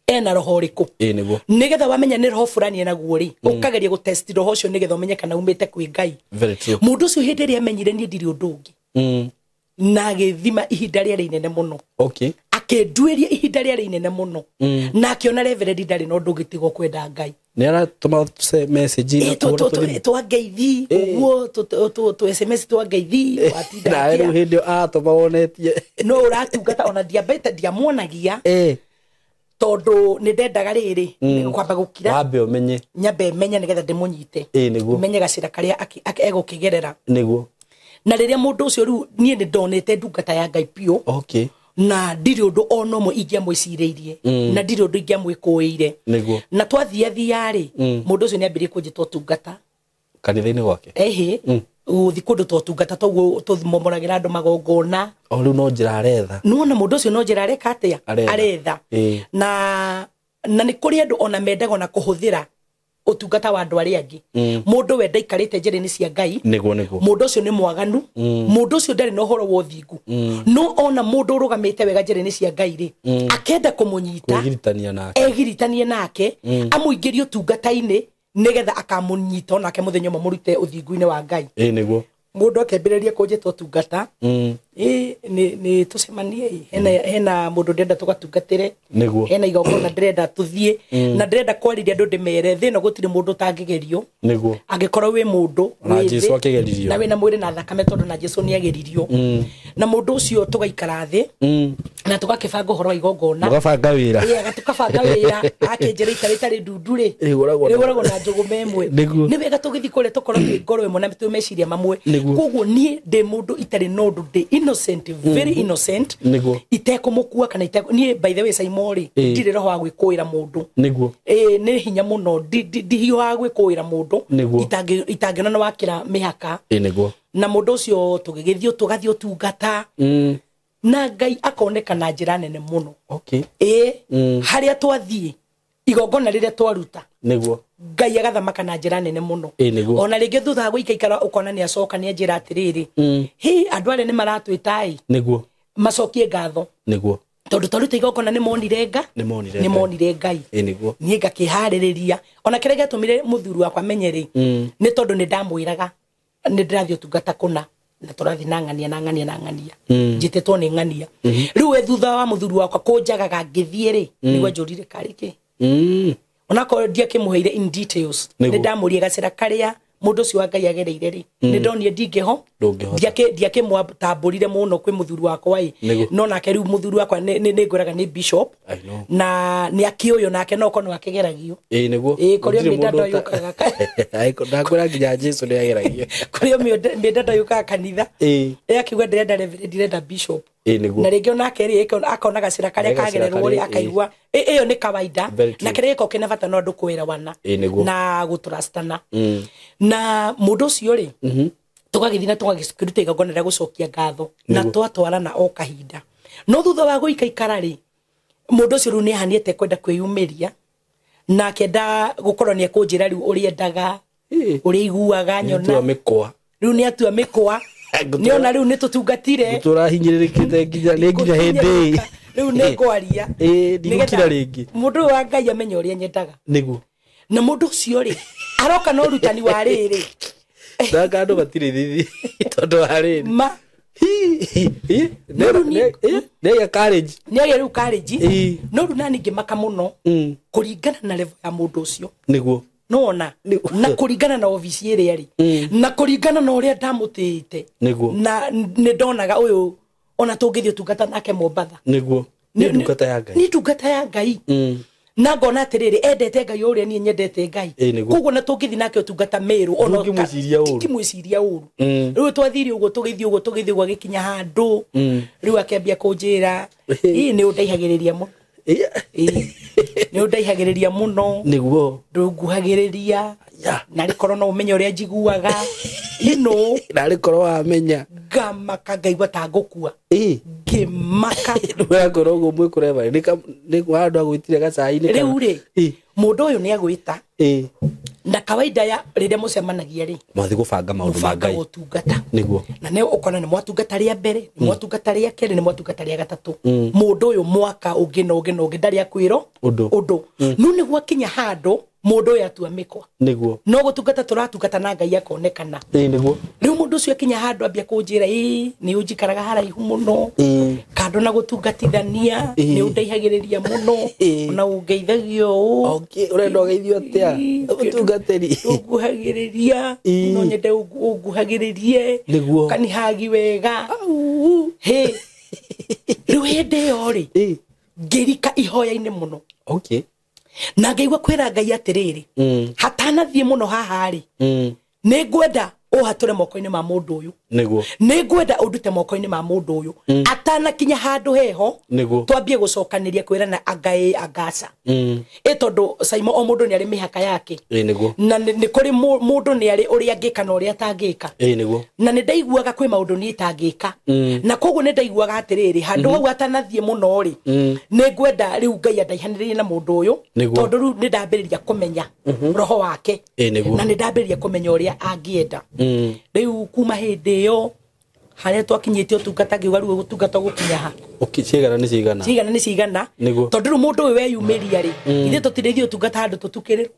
ena roho ũrĩkũ. Ĩĩ nĩguo. Nĩgetha wamenya nĩ roho fulani enaguo rĩ, ũkageria gũtest roho ũcio nĩgetha ũmenye kana umĩte kwĩ Ngai. Very true. Mũndũ ũcio hĩndĩ ĩrĩa amenyire niĩ ndirĩ ũndũ ũngĩ, na agĩthima ihinda rĩarĩ inene mũno, Okay. akĩnduĩria ihinda rĩarĩ inene mũno, na akĩona reverend ndarĩ na ũndũ ũngĩ tiga kwenda Ngai. Nĩ aratũma message na kũhũra tũthimũ. Twangeithi ũguo, tũ SMS twangeithi watinda Nawe rĩu atĩa? hĩndĩ ĩyo atũma wonetie. No ũratungata ona ndiambĩte ndiamuonagia, Ĩĩ. tondũ nĩ ndendaga rĩrĩ kwamba gũkira, Wambe ũmenye. Nyambe menye nĩgetha ndĩmũnyite. Ĩĩ nĩguo. Menye gacĩra karĩa egũkĩgerera. Nĩguo. Na rĩrĩa mũndũ ũcio rĩu niĩ nĩ ndonete ndungata ya Ngai biũ, Okay. na ndirĩ ũndũ ona ũmwe ingĩamwĩcirĩirie, na ndirĩ ũndũ ingĩamwĩkũĩire. Nĩguo. Na twathiathia rĩ, mũndũ ũcio nĩ ambĩrĩrie kũnjĩta ũtungata. Kanitha-inĩ gwake. Ehe, gũthi kũndũ ta ũtungata toguo tũmomoragĩra andũ magongona. O rĩu no njĩra aretha. Nĩwona mũndũ ũcio no njĩra areka atĩa? Aretha. Aretha. Ĩĩ. Na nĩ kũrĩ andũ ona mendaga ona kũhũthĩra Ũtungata wa andũ arĩa angĩ, mũndũ we ndaikarĩte njĩra-inĩ cia Ngai. Nĩguo, nĩguo. Mũndũ ũcio nĩ mwaganu, mũndũ ũcio ndarĩ na ũhoro wa ũthingu, no ona mũndũ ũrũgamĩte wega njĩra-inĩ cia Ngai rĩ, akenda kũmũnyita, Kwĩgiritania nake. Egiritanie nake, amũingĩrie ũtungata-inĩ nĩgetha akamũnyita onake mũthenya ũmwe mũrute ũthingu-inĩ wa Ngai. Ĩĩ, nĩguo. Mũndũ akĩambĩrĩria kũnjĩta ũtungata, ĩ nĩ tũcemanie ĩ, hena mũndũ ndĩrenda tũgatungatĩre, hena igongona ndĩrenda tũthiĩ, na ndĩrenda kwarĩria andũ ndĩmere thĩ ĩno gũtirĩ mũndũ ũtangĩgerio. Angĩkorwo wĩ mũndũ Na wĩ Jesũ thĩ, akĩgeririo. na wĩna mwĩrĩ na thakame, tondũ na Jesũ nĩ ageririo. Na mũndũ ũcio tũgaikara thĩ na tũgakĩbanga ũhoro wa igongona. Mũgabanga wĩra. Ĩ, tukabanga wĩra, akĩnjĩra ikara itarĩ ndundu rĩ, Rĩhũragwo na- rĩhũragwo na njũgũma ĩmwe. Nĩ wega tũgĩthiĩ kũrĩa tũkorwo twĩ ngoro ĩmwe na twĩ meciria mamwe. Koguo niĩ ndĩ mũndũ itarĩ na ũndũ, ndĩ innocent, very innocent, itekũmũkua kana niĩ, by the way, Saimo rĩ, ndirĩ roho wa gwĩkũĩra mũndũ. Ĩ, nĩ hinya mũno, ndihiũhaga gwĩkũĩra mũndũ itangĩona nĩ wakĩra mĩhaka. Ĩĩ, nĩguo. Na mũndũ ũcio tũgĩgĩthiĩ, tũgathiĩ ũtungata, na Ngai akoneka na njĩra nene mũno. Ĩ, harĩa twathiĩ, igongona rĩrĩa twaruta, Ngai agathamaka na njĩra nene mũno. Ĩĩ, nĩguo. Ona rĩngĩ thutha wa gũikaikara, ũkona nĩ acoka nĩ anjĩra atĩrĩrĩ, hi andũ arĩa nĩ maratwĩta ĩ, macokie ngatho, tondũ twaruta igongona nĩ monire nga Nĩ monire nĩ Ngai. monire Ngai. Ĩĩ, nĩguo. Niĩ ngakĩharĩrĩria ona kĩrĩa gĩatũmire mũthuri wakwa amenye rĩ, nĩ tondũ nĩ ndamwĩraga nĩ ndĩrathiĩ ũtungata kũna, na tũrathiĩ na ng'ania na ng'ania na ng'ania, njĩtĩtwo nĩ ng'ania. Rĩu we thutha wa mũthuri wakwa kũnjagaga ngĩthiĩ rĩ, nĩguo njũrire karĩ kĩ, onakorwo ndiakĩmũheire in details. Nĩ ndamũrie gacĩra karĩa mũndũ ũcio wa Ngai agereire rĩ, nĩ ndonire ndingĩho. Ndũngĩhota. Ndiakĩmwatambũrire mũno kwĩ mũthuri wakwa ĩ. No nake rĩu mũthuri wakwa nĩ ngwĩraga nĩ bishop. I know. Na nĩ akĩũyũ nake no korwo akĩgeragio. Ĩĩ, nĩguo. Ĩĩ, kũrĩ Gũtirĩ mĩndando mũndũ yũkaga. Ndakwĩra nginya Jesũ nĩ ageragio. Kũrĩ mĩndando yũkaga kanitha. Ĩ, akiuga ndĩrenda reverend, ndĩrenda bishop. Ĩĩ, nĩguo. Na rĩngĩ onake rĩ, akona gacĩra karĩa Gacĩra kagererwo rĩ, karĩa, ĩĩ. akaigua ĩyo nĩ kawaida. Very true. Na kĩrĩa gĩkoragwo kĩna bata no andũ kwĩrewana Ĩĩ, nĩguo. na gũtũrastana. Na mũndũ ũcio rĩ, tũgagĩthiĩ na tũgagĩruta igongona rĩa gũcokia ngatho na twatwarana o kahinda. No thutha wa gũikaikara rĩ, mũndũ ũcio rĩu nĩ ahaniĩte kwenda kwĩyumĩria na akĩenda gũkorwo nĩ ekũnjĩra rĩu ũrĩa endaga, ũrĩa iguaga Nĩatua nyona. mĩkwa. Rĩu nĩ atua mĩkwa, nĩona rĩu nĩ tũtungatire. Tũrahinyĩrĩrĩkĩte nginya nĩ nginya hĩndĩ ĩ. Rĩu nĩ ngwaria. Ĩĩ, ndigũkira Nĩgetha rĩngĩ. Mũndũ ũyũ wa Ngai amenye ũrĩa nyendaga. Na mũndũ ũcio rĩ, aroka na ũrutani wa rĩrĩ. Ndanga andũ matirĩ thithi tondũ wa rĩrĩ. Ma. Nĩaiga courage. Nĩ agĩa rĩu courage. No rĩu nani ngĩmaka mũno, kũringana na level ya mũndũ ũcio, nona na kũringana na obici ĩrĩa rĩ, na kũringana na ũrĩa ndamũtĩĩte, na nĩ ndonaga ũyũ ona tũngĩthiĩ ũtungata nake Mombatha. Nĩ ndungata ya Ngai. Nĩ ndungata ya Ngai, na ngona atĩrĩrĩ, endete Ngai o ũrĩa niĩ nyendete Ngai. Ĩĩ, nĩguo. Koguo na tũngĩthiĩ nake ũtungata Meru, ona Ndũngĩmwĩciria ũru. Ndingĩmwĩciria ũru. Rĩu twathire ũguo, tũgĩthiĩ ũguo, tũgĩthiĩ ũguo, agĩkinya handũ rĩu akĩambia kũnjĩra, ii nĩ ũndaihagĩrĩria mũno. Ĩĩ, nĩ ũndaihagĩrĩria mũno, ndũnguhagĩrĩria, na rĩkorwo no ũmenye ũrĩa njiguaga. Narĩ korwo wamenya. Ngamaka, ngaigua ta ngũkua, ngĩmaka. Ndũgakorwo ũguo mwĩ kũreva nĩ handũ agwĩtire gacai-inĩ Rĩu rĩ, mũndũ ũyũ nĩ agwĩta, na kawaida ya rĩrĩa mũcemanagia rĩ, Mwathiĩ gũbanga maũndũ ma mũbanga Ngai. ũtungata. Na nĩ ũkona nĩ mwatungata rĩa mbere, nĩ mwatungata rĩa kerĩ, nĩ mwatungata rĩa gatatũ. Mũndũ ũyũ mwaka ũngĩ na ũngĩ na ũngĩ ndarĩ akwĩrwo Ũndũ. Ũndũ no nĩ gwakinya handũ mũndũ ũyũ atua mĩkwa. No gũtungata tũratungata na Ngai akonekana. Ĩĩ, nĩguo. Rĩu mũndũ ũcio akinya handũ ambia kũnjĩra, ĩ nĩ ũnjikaraga haraihu mũno, kando na gũtungatithania, nĩ ũndeihagĩrĩria mũno, ona ũngeithagia ũũ. Okay, ũrenda ũgeithio atĩa? Ũtungatĩri. Ũnguhagĩrĩria. No nyende ũnguhagĩrĩrie. Ũkanihagi wega. Hĩ, rĩu hĩndĩ ĩyo rĩ, ngĩrika ihoya-inĩ mũno, na ngaigua kwĩra Ngai atĩrĩrĩ, hatanathiĩ mũno haha rĩ, nĩ ngwenda Ũhatũre moko-inĩ ma mũndũ ũyũ. Nĩguo. Nĩ ngwenda ũndute moko-inĩ ma mũndũ ũyũ. Atanakinya handũ heho. Nĩguo. Twambie gũcokanĩria kwĩrana anga ĩ angaca. Ĩ tondũ Saimo o mũndũ nĩ arĩ mĩhaka yake. Ĩ nĩguo. Na nĩ kũrĩ mũndũ nĩ arĩ ũrĩa angĩka na ũrĩa atangĩka. Ĩ nĩguo. Na nĩ ndaiguaga kwĩ maũndũ niĩ itangĩka. Na koguo nĩ ndaiguaga atĩrĩrĩ handũ hau atanathiĩ mũno rĩ, nĩ ngwenda rĩu Ngai andaihanĩrĩrie na mũndũ ũyũ. Nĩguo. Tondũ rĩu nĩ ndambĩrĩria kũmenya roho wake. Ĩ nĩguo. Na nĩ ndambĩrĩria kũmenya ũrĩa angĩenda. Rĩu kuma hĩndĩ ĩyo harĩa twakinyĩte ũtungata ngiuga rĩu ũtungata ũgũkinya ha. Cigana nĩ cigana. Cigana nĩ cigana. Nĩguo. Tondũ rĩu mũndũ ũyũ weyumĩria rĩ, ithuĩ tũtirĩthiĩ ũtungata handũ tũtukĩrĩrwo.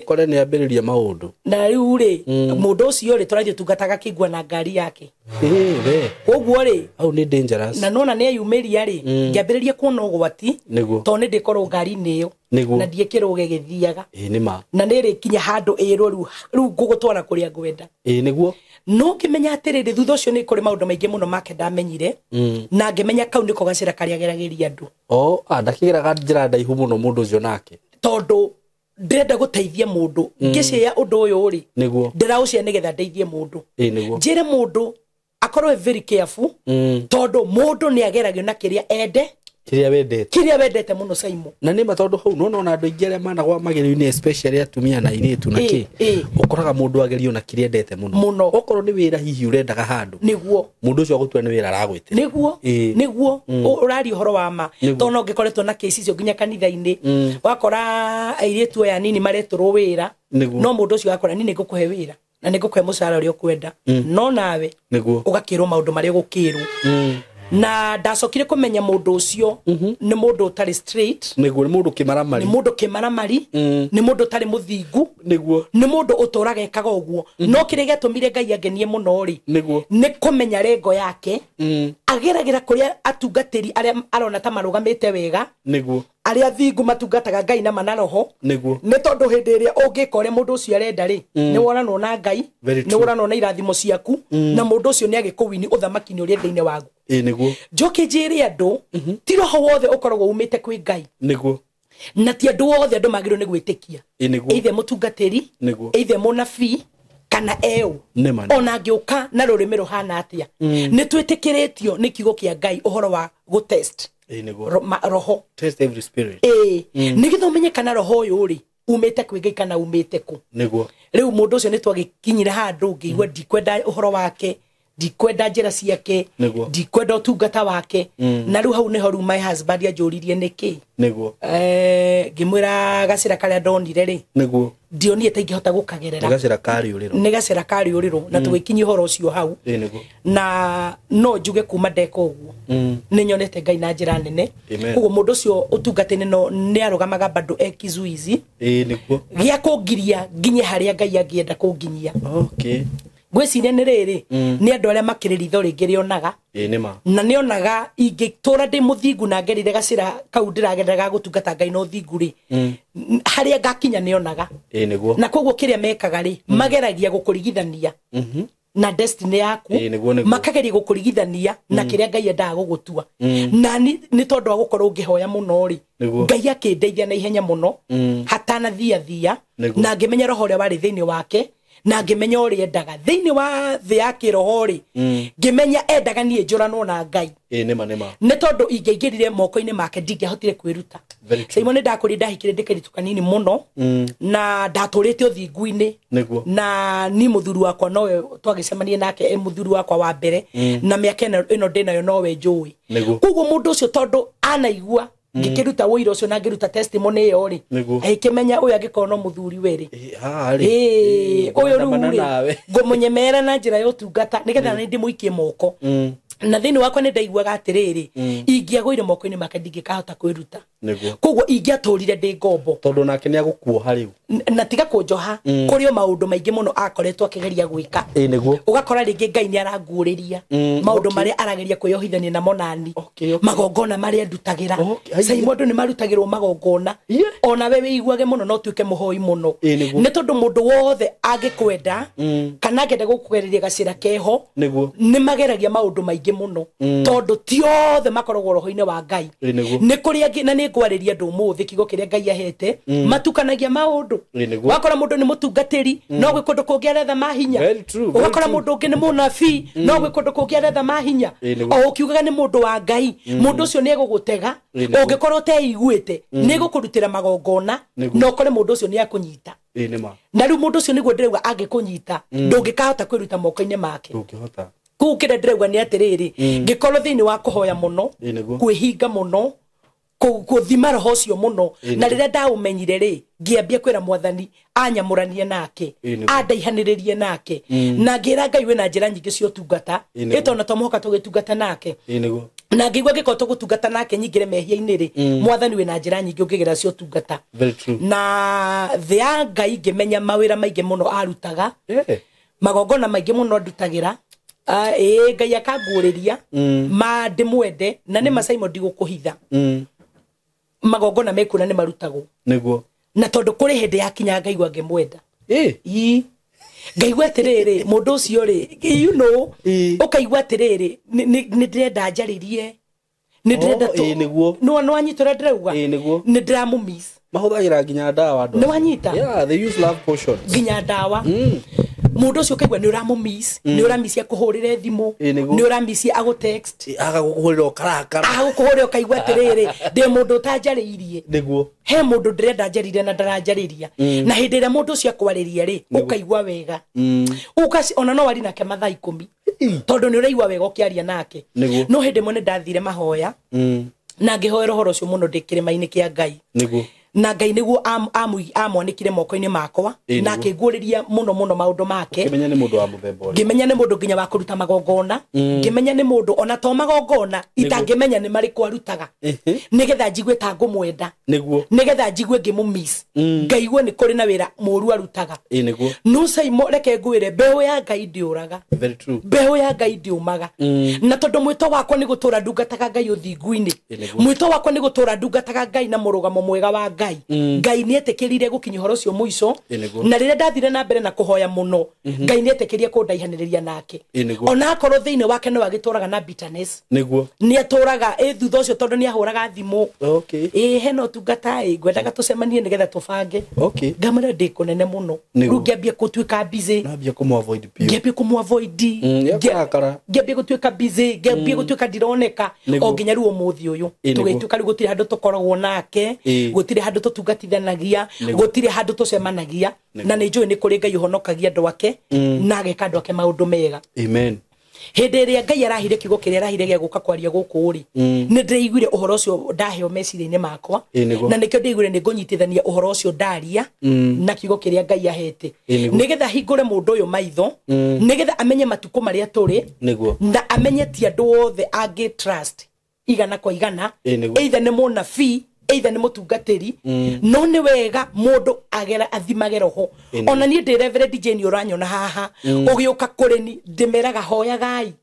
Kore nĩ ambĩrĩria maũndũ. Na rĩu rĩ, mũndũ ũcio rĩ tũrathiĩ ũtungata agakĩigua na ngari yake. We. Koguo rĩ, Hau nĩ dangerous. na nona nĩ eyumĩria rĩ, ngĩambĩrĩria kuona ũgwati. Nĩguo. Tondũ nĩ ndĩkorwo ngari-inĩ ĩyo. Nĩguo. Na ndiĩkĩrũge gĩthiaga. Ĩ nĩ ma. Na nĩ ĩrĩkinya handũ ĩrwo rĩu ngũgũtwara kũrĩa ngwenda. Ĩ nĩguo. No ngĩmenya atĩrĩrĩ thutha ũcio nĩ kũrĩ maũndũ maingĩ mũno make ndamenyire. Na ngĩmenya kau nĩko gacĩra karĩa geragĩria andũ. O, ndakĩgeraga njĩra ndaihu mũno mũndũ ũcio nake. Tondũ ndĩrenda gũteithia mũndũ. Ngĩcĩa ũndũ ũyũ rĩ, Nĩguo. ndĩraũcia nĩgetha ndeithie mũndũ. Ĩ nĩguo. Njĩre mũndũ akorwo e very careful. Tondũ mũndũ nĩ ageragio na kĩrĩa ende. Kĩrĩa wendete. Kĩrĩa wendete mũno Saimo. Na nĩ ma tondũ hau no nona andũ aingĩ arĩa managwa magerio-inĩ especially atumia na airĩtu na kĩ. Ũkoraga mũndũ agerio na kĩrĩa endete mũno. Mũno. Okorwo nĩ wĩra hihi ũrendaga handũ. Nĩguo. Mũndũ ũcio agũtua nĩ wĩra aragwĩtĩra. Nĩguo. Nĩguo. Ũraria ũhoro wa ma. Tondũ no ngĩkoretwo na kĩci icio nginya kanitha-inĩ. Wakora airĩtu aya anini maretũrwo wĩra. Nĩguo. No mũndũ ũcio akora niĩ nĩngũkũhe wĩra. Na nĩngũkũhe mũcara ũrĩa ũkwenda. No nawe. Nĩguo. Ũgakĩrwo maũndũ marĩa ũgũkĩrwo. Na ndacokire kũmenya mũndũ ũcio nĩ mũndũ ũtarĩ straight. Nĩguo, nĩ mũndũ kĩmaramari. Nĩ mũndũ kĩmaramari. Nĩ mũndũ ũtarĩ mũthingu. Nĩguo. Nĩ mũndũ ũtũraga ekaga ũguo. No kĩrĩa gĩatũmire Ngai angenie mũno rĩ, Nĩguo. nĩ kũmenya rengo yake. Ageragĩra kũrĩa atungatĩri arĩa arona ta marũgamĩte wega. Nĩguo. Arĩa thingu matungataga Ngai na mana roho. Nĩguo. Nĩ tondũ hĩndĩ ĩrĩa ũngĩka ũrĩa mũndũ ũcio arenda rĩ, nĩ woranwo na Ngai, nĩ woranwo na irathimo ciaku, na mũndũ ũcio nĩ agĩkũwini ũthamaki-inĩ ũrĩa thĩinĩ waku. Ĩ nĩguo. Njoke njĩre andũ, ti roho wothe ũkoragwo umĩte kwĩ Ngai. Nĩguo. Na ti andũ othe andũ magĩrĩirwo nĩ gwĩtĩkia. Ĩ nĩguo. Either mũtungatĩri, Nĩguo. either mũnabii, kana eũ. Nĩ ma. Ona angĩũka na rũrĩmĩ rũhana atĩa. Nĩ twĩtĩkĩrĩtio nĩ kiugo kĩa Ngai ũhoro wa gũtest. Ĩ nĩguo. Roho. Test every spirit. Ĩ. Nĩgetha ũmenye kana roho ũyũ rĩ, umĩte kwĩ Ngai kana umĩte kũ. Nĩguo. Rĩu mũndũ ũcio nĩ twagĩkinyire handũ ngĩigua ndikwenda ũhoro wake, ndikwenda njĩra ciake, ndikwenda ũtungata wake. Na rĩu hau nĩho rĩu my husband anjũririe nĩkĩ. Nĩguo. Ngĩmwĩra gacĩra karĩa ndonire rĩ, Nĩguo. ndionire ta ingĩhota gũkagerera. Nĩ gacĩra ka rĩũrĩro. Nĩ gacĩra ka rĩũrĩro, na tũgĩkinyia ũhoro ũcio hau. Ĩ nĩguo. Na no njuge kuma ndeka ũguo. Nĩ nyonete Ngai na njĩra nene. Koguo mũndũ ũcio ũtungata-inĩ no nĩ arũgamaga bado e kizuizi. Ĩ nĩguo. Gĩa kũngiria nginye harĩa Ngai angĩenda kũnginyia. Okay. Ngwĩciria nĩ rĩrĩ, nĩ andũ arĩa makĩrĩ ritho rĩngĩ rĩonaga. Ĩ nĩ ma. Na nĩonaga ingĩtũra ndĩ mũthingu na ngerire gacĩra kau ndĩragerera ga gũtungata Ngai na ũthingu rĩ, harĩa ngakinya nĩonaga. Ĩ nĩguo. Na koguo kĩrĩa mekaga rĩ, mageragia gũkũrigithania na destiny yaku. Ĩ nĩguo, nĩguo. Makageria gũkũrigithania na kĩrĩa Ngai endaga gũgũtua. Na nĩ tondũ wa gũkorwo ngĩhoya mũno rĩ, Ngai akĩndeithia na ihenya mũno, hatanathiathia, na ngĩmenya roho ũrĩa warĩ thĩinĩ wake, na ngĩmenya ũrĩa endaga thĩinĩ wa thĩ ya kĩroho rĩ, ngĩmenya endaga niĩ njũranwo na Ngai. Ĩ nĩ ma, nĩ ma. Nĩ tondũ ingĩaingĩrire moko-inĩ make ndingĩahotire kwĩruta. Saimo nĩ ndakũrire ndahikire ndĩ kairĩtu kanini mũno, na ndatũrĩte ũthingu-inĩ. Nĩguo. Na ni mũthuri wakwa nowe twagĩcemania nake e mũthuri wakwa wa mbere, na mĩaka ĩno ndĩnayo nowe njũĩ. Koguo mũndũ ũcio tondũ anaigua ngĩkĩruta ũira ũcio na ngĩruta testimony ĩyo rĩ, agĩkĩmenya ũyũ angĩkorwo no mũthuri we rĩ. Ũyũ rĩu rĩ, ngũmũnyemera na njĩra ya ũtungata nĩgetha nĩ ndĩmũikie moko. Na thĩinĩ wakwa nĩ ndaiguaga atĩrĩrĩ, ingĩagũire moko-inĩ make ndingĩkahota kwĩruta. Koguo ingĩatũrire ndĩ ngombo. Tondũ nake nĩ agũkuoha rĩu. Na tiga kũnjoha, kũrĩ o maũndũ maingĩ mũno akoretwo akĩgeria gwĩka. Ĩ nĩguo. Ũgakora rĩngĩ Ngai nĩ aranguũrĩria maũndũ marĩa arageria kwĩyohithania namo nani. Magongona marĩa ndutagĩra. Saimo andũ nĩ marutagĩrwo magongona. Ona we wĩiguage mũno no ũtuĩke mũhoi mũno. Nĩ tondũ mũndũ wothe angĩkwenda, kana angĩenda gũkũgereria gacĩra keho, nĩ mageragia maũndũ maingĩ mũno. Tondũ ti othe makoragwo roho-inĩ wa Ngai. Nĩ kũrĩ angĩ, na nĩ ngwarĩria andũ ũmũthĩ kiugo kĩrĩa Ngai ahete matukanagia maũndũ. Wakora mũndũ nĩ mũtungatĩri no gwĩ kũndũ kũngĩ aretha mahinya, ũgakora mũndũ ũngĩ nĩ mũnabii no gwĩ kũndũ kũngĩ aretha mahinya, o ũkiugaga nĩ mũndũ wa Ngai, mũndũ ũcio nĩ egũgũtega. Ũngĩkorwo ũteiguĩte nĩ egũkũrutĩra magongona na ũkore mũndũ ũcio nĩ akũnyita. Na rĩu mũndũ ũcio nĩguo ndĩrauga angĩkũnyita ndũngĩkahota kwĩruta moko-inĩ make. Kũu kĩrĩa ndĩrauga nĩ atĩrĩrĩ, ngĩkorwo thĩinĩ wa kũhoya mũno, kwĩhinga mũno, gũthima roho ũcio mũno, na rĩrĩa ndaũmenyire rĩ, ngĩambia kwĩra mwathani anyamũranie nake, andaihanĩrĩrie nake, na ngĩra Ngai wĩna njĩra nyingĩ cia ũtungata, ĩtona to mũhaka tũgĩtungata nake. Na ngĩigua ngĩkorwo tũgũtungata nake nyingĩre mehia-inĩ rĩ, mwathani wĩna njĩra nyingĩ ũngĩgera cia ũtungata. Na thĩ ya Ngai ngĩmenya mawĩra maingĩ mũno arutaga, magongona maingĩ mũno andutagĩra, Ngai akanguũrĩria ma ndĩmwende, na nĩ macaimo ndigũkũhitha. Magongona mekuona nĩ marutagwo nĩguo, na tondũ kũrĩ hĩndĩ yakinya ngaigua ngĩmwenda. Ngaigua atĩrĩrĩ, mũndũ ũcio rĩ, you know, ũkaigua atĩrĩrĩ, nĩ ndĩrenda njarĩrie, nĩ ndĩrenda nĩ wanyita ũrĩa ndĩrauga, nĩ ndĩramũmiss. Mahũthagĩra nginya ndawa andũ. Nĩ wanyita? Yeah, they use love potions. Nginya ndawa. Mũndũ ũcio ũkaigua nĩ ũramũmiss, nĩ ũramisia kũhũrĩre thimũ, nĩ ũramisia agũtext, agagũkũhũrĩra ũkarakara, agagũkũhũrĩra ũkaigua atĩrĩrĩ, ndĩ mũndũ ũtanjarĩirie. Nĩguo. He mũndũ ndĩrenda njarĩrie na ndaranjarĩria. Na hĩndĩ ĩrĩa mũndũ ũcio akwarĩria rĩ, ũkaigua wega. Ona no wari nake mathaa 10, tondũ nĩ ũraigua wega ũkĩaria nake. No hĩndĩ ĩmwe nĩ ndathire mahoya, na ngĩhoera ũhoro ũcio mũno ndĩ kĩrĩma-inĩ kĩa Ngai. Nĩguo. Na Ngai nĩguo amwanĩkire moko-inĩ makwa, na akĩnguũrĩria mũno mũno maũndũ make. Ngĩmenya nĩ mũndũ wa mũthemba ũrĩkũ. Ngĩmenya nĩ mũndũ nginya wa kũruta magongona, ngĩmenya nĩ mũndũ ona to magongona itangĩmenya nĩ marĩkũ arutaga, nĩgetha njigue ta ngũmwenda, nĩguo, nĩgetha njigue ngĩmũmiss, ngaigue nĩ kũrĩ na wĩra mũũru arutaga. Nĩguo. No Saimo, reke ngwĩre, mbeũ ya Ngai ndĩũraga. Very true. Mbeũ ya Ngai ndĩũmaga. Na tondũ mwĩto wakwa nĩ gũtũra ndungataga Ngai ũthingu-inĩ, mwĩto wakwa nĩ gũtũra ndungataga Ngai na mũrũgamo mwega wa Ngai. Ngai nĩ etĩkĩrire gũkinya ũhoro ũcio mũico, na rĩrĩa ndathire na mbere na kũhoya mũno, Ngai nĩ etĩkĩrie kũndaihanĩrĩria nake. Ona akorwo thĩinĩ wake no agĩtũraga na bitterness. Nĩguo. Nĩ atũraga thutha ũcio tondũ nĩ ahũraga thimũ. Hena ũtungata ngwendaga tũcemanie nĩgetha tũbange. Ngamwĩra ndĩ kũnene mũno. Rĩu ngĩambia gũtuĩka busy. Nambia kũmũ-avoid biũ. Ngĩambia kũmũ-avoid. Ngĩambia gũtuĩka busy, ngĩambia gũtuĩka ndironeka o nginya rĩu ũmũthĩ ũyũ. Tũgĩtuĩka rĩu gũtirĩ handũ tũkoragwo nake, gũtirĩ handũ tũtungatithanagia, gũtirĩ handũ tũcemanagia, na nĩ njũĩ nĩ kũrĩ Ngai ũhonokagia andũ ake na ageka andũ ake maũndũ mega. Amen. Hĩndĩ ĩrĩa Ngai arahire kiugo kĩrĩa arahire gĩa gũka kwaria gũkũ rĩ, nĩ ndĩraiguire ũhoro ũcio ndaheo meciria-inĩ makwa, na nĩkĩo ndĩraiguire nĩ ngũnyitithania ũhoro ũcio ndaria na kiugo kĩrĩa Ngai ahete, nĩgetha hingũre mũndũ ũyũ maitho, nĩgetha amenye matukũ marĩa tũrĩ, na amenye ti andũ othe angĩ trust igana kwa igana, either nĩ mũnabii, either nĩ mũtungatĩri, no nĩ wega mũndũ agera athimage roho. Ona niĩ ndĩ Reverend Jane ũranyona haha, ũgĩũka kũrĩ ni ndĩmeraga hoyagai,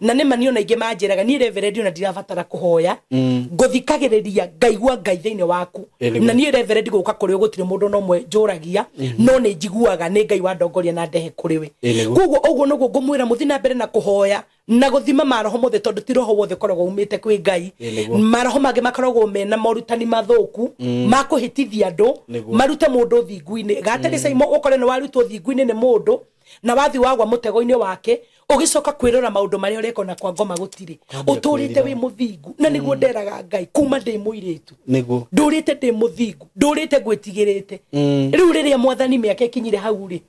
na nĩ ma niĩ ona aingĩ manjĩraga niĩ Reverend ona ndirabatara kũhoya, ngũthikagĩrĩria ngaigua Ngai thĩinĩ waku. Na niĩ Reverend gũka kũrĩ gũtirĩ mũndũ no mwe njũragia, no nĩ njiguaga nĩ Ngai wandongoria na ndehe kũrĩ we. Koguo ũguo nĩguo ngũmwĩra mũthiĩ na mbere na kũhoya na gũthima maroho mothe, tondũ ti roho wothe ũkoragwo umĩte kwĩ Ngai. Maroho mangĩ makoragwo mena morutani mathũku ma kũhĩtithia andũ, marute mũndũ thingu-inĩ. Gatene Saimo ũkore nĩ warutwo thingu-inĩ nĩ mũndũ na wathi wagwa mũtego-inĩ wake, ũgĩcoka kwĩrora maũndũ marĩa ũreka na kwa ngoma gũtirĩ, ũtũrĩte wĩ mũthingu. Na nĩguo nderaga Ngai kuma ndĩ mũirĩtu, nĩguo ndũrĩte ndĩ mũthingu, ndũrĩte ngwĩtigĩrĩte. Rĩu rĩrĩa mwathani mĩaka ĩkinyire hau rĩ,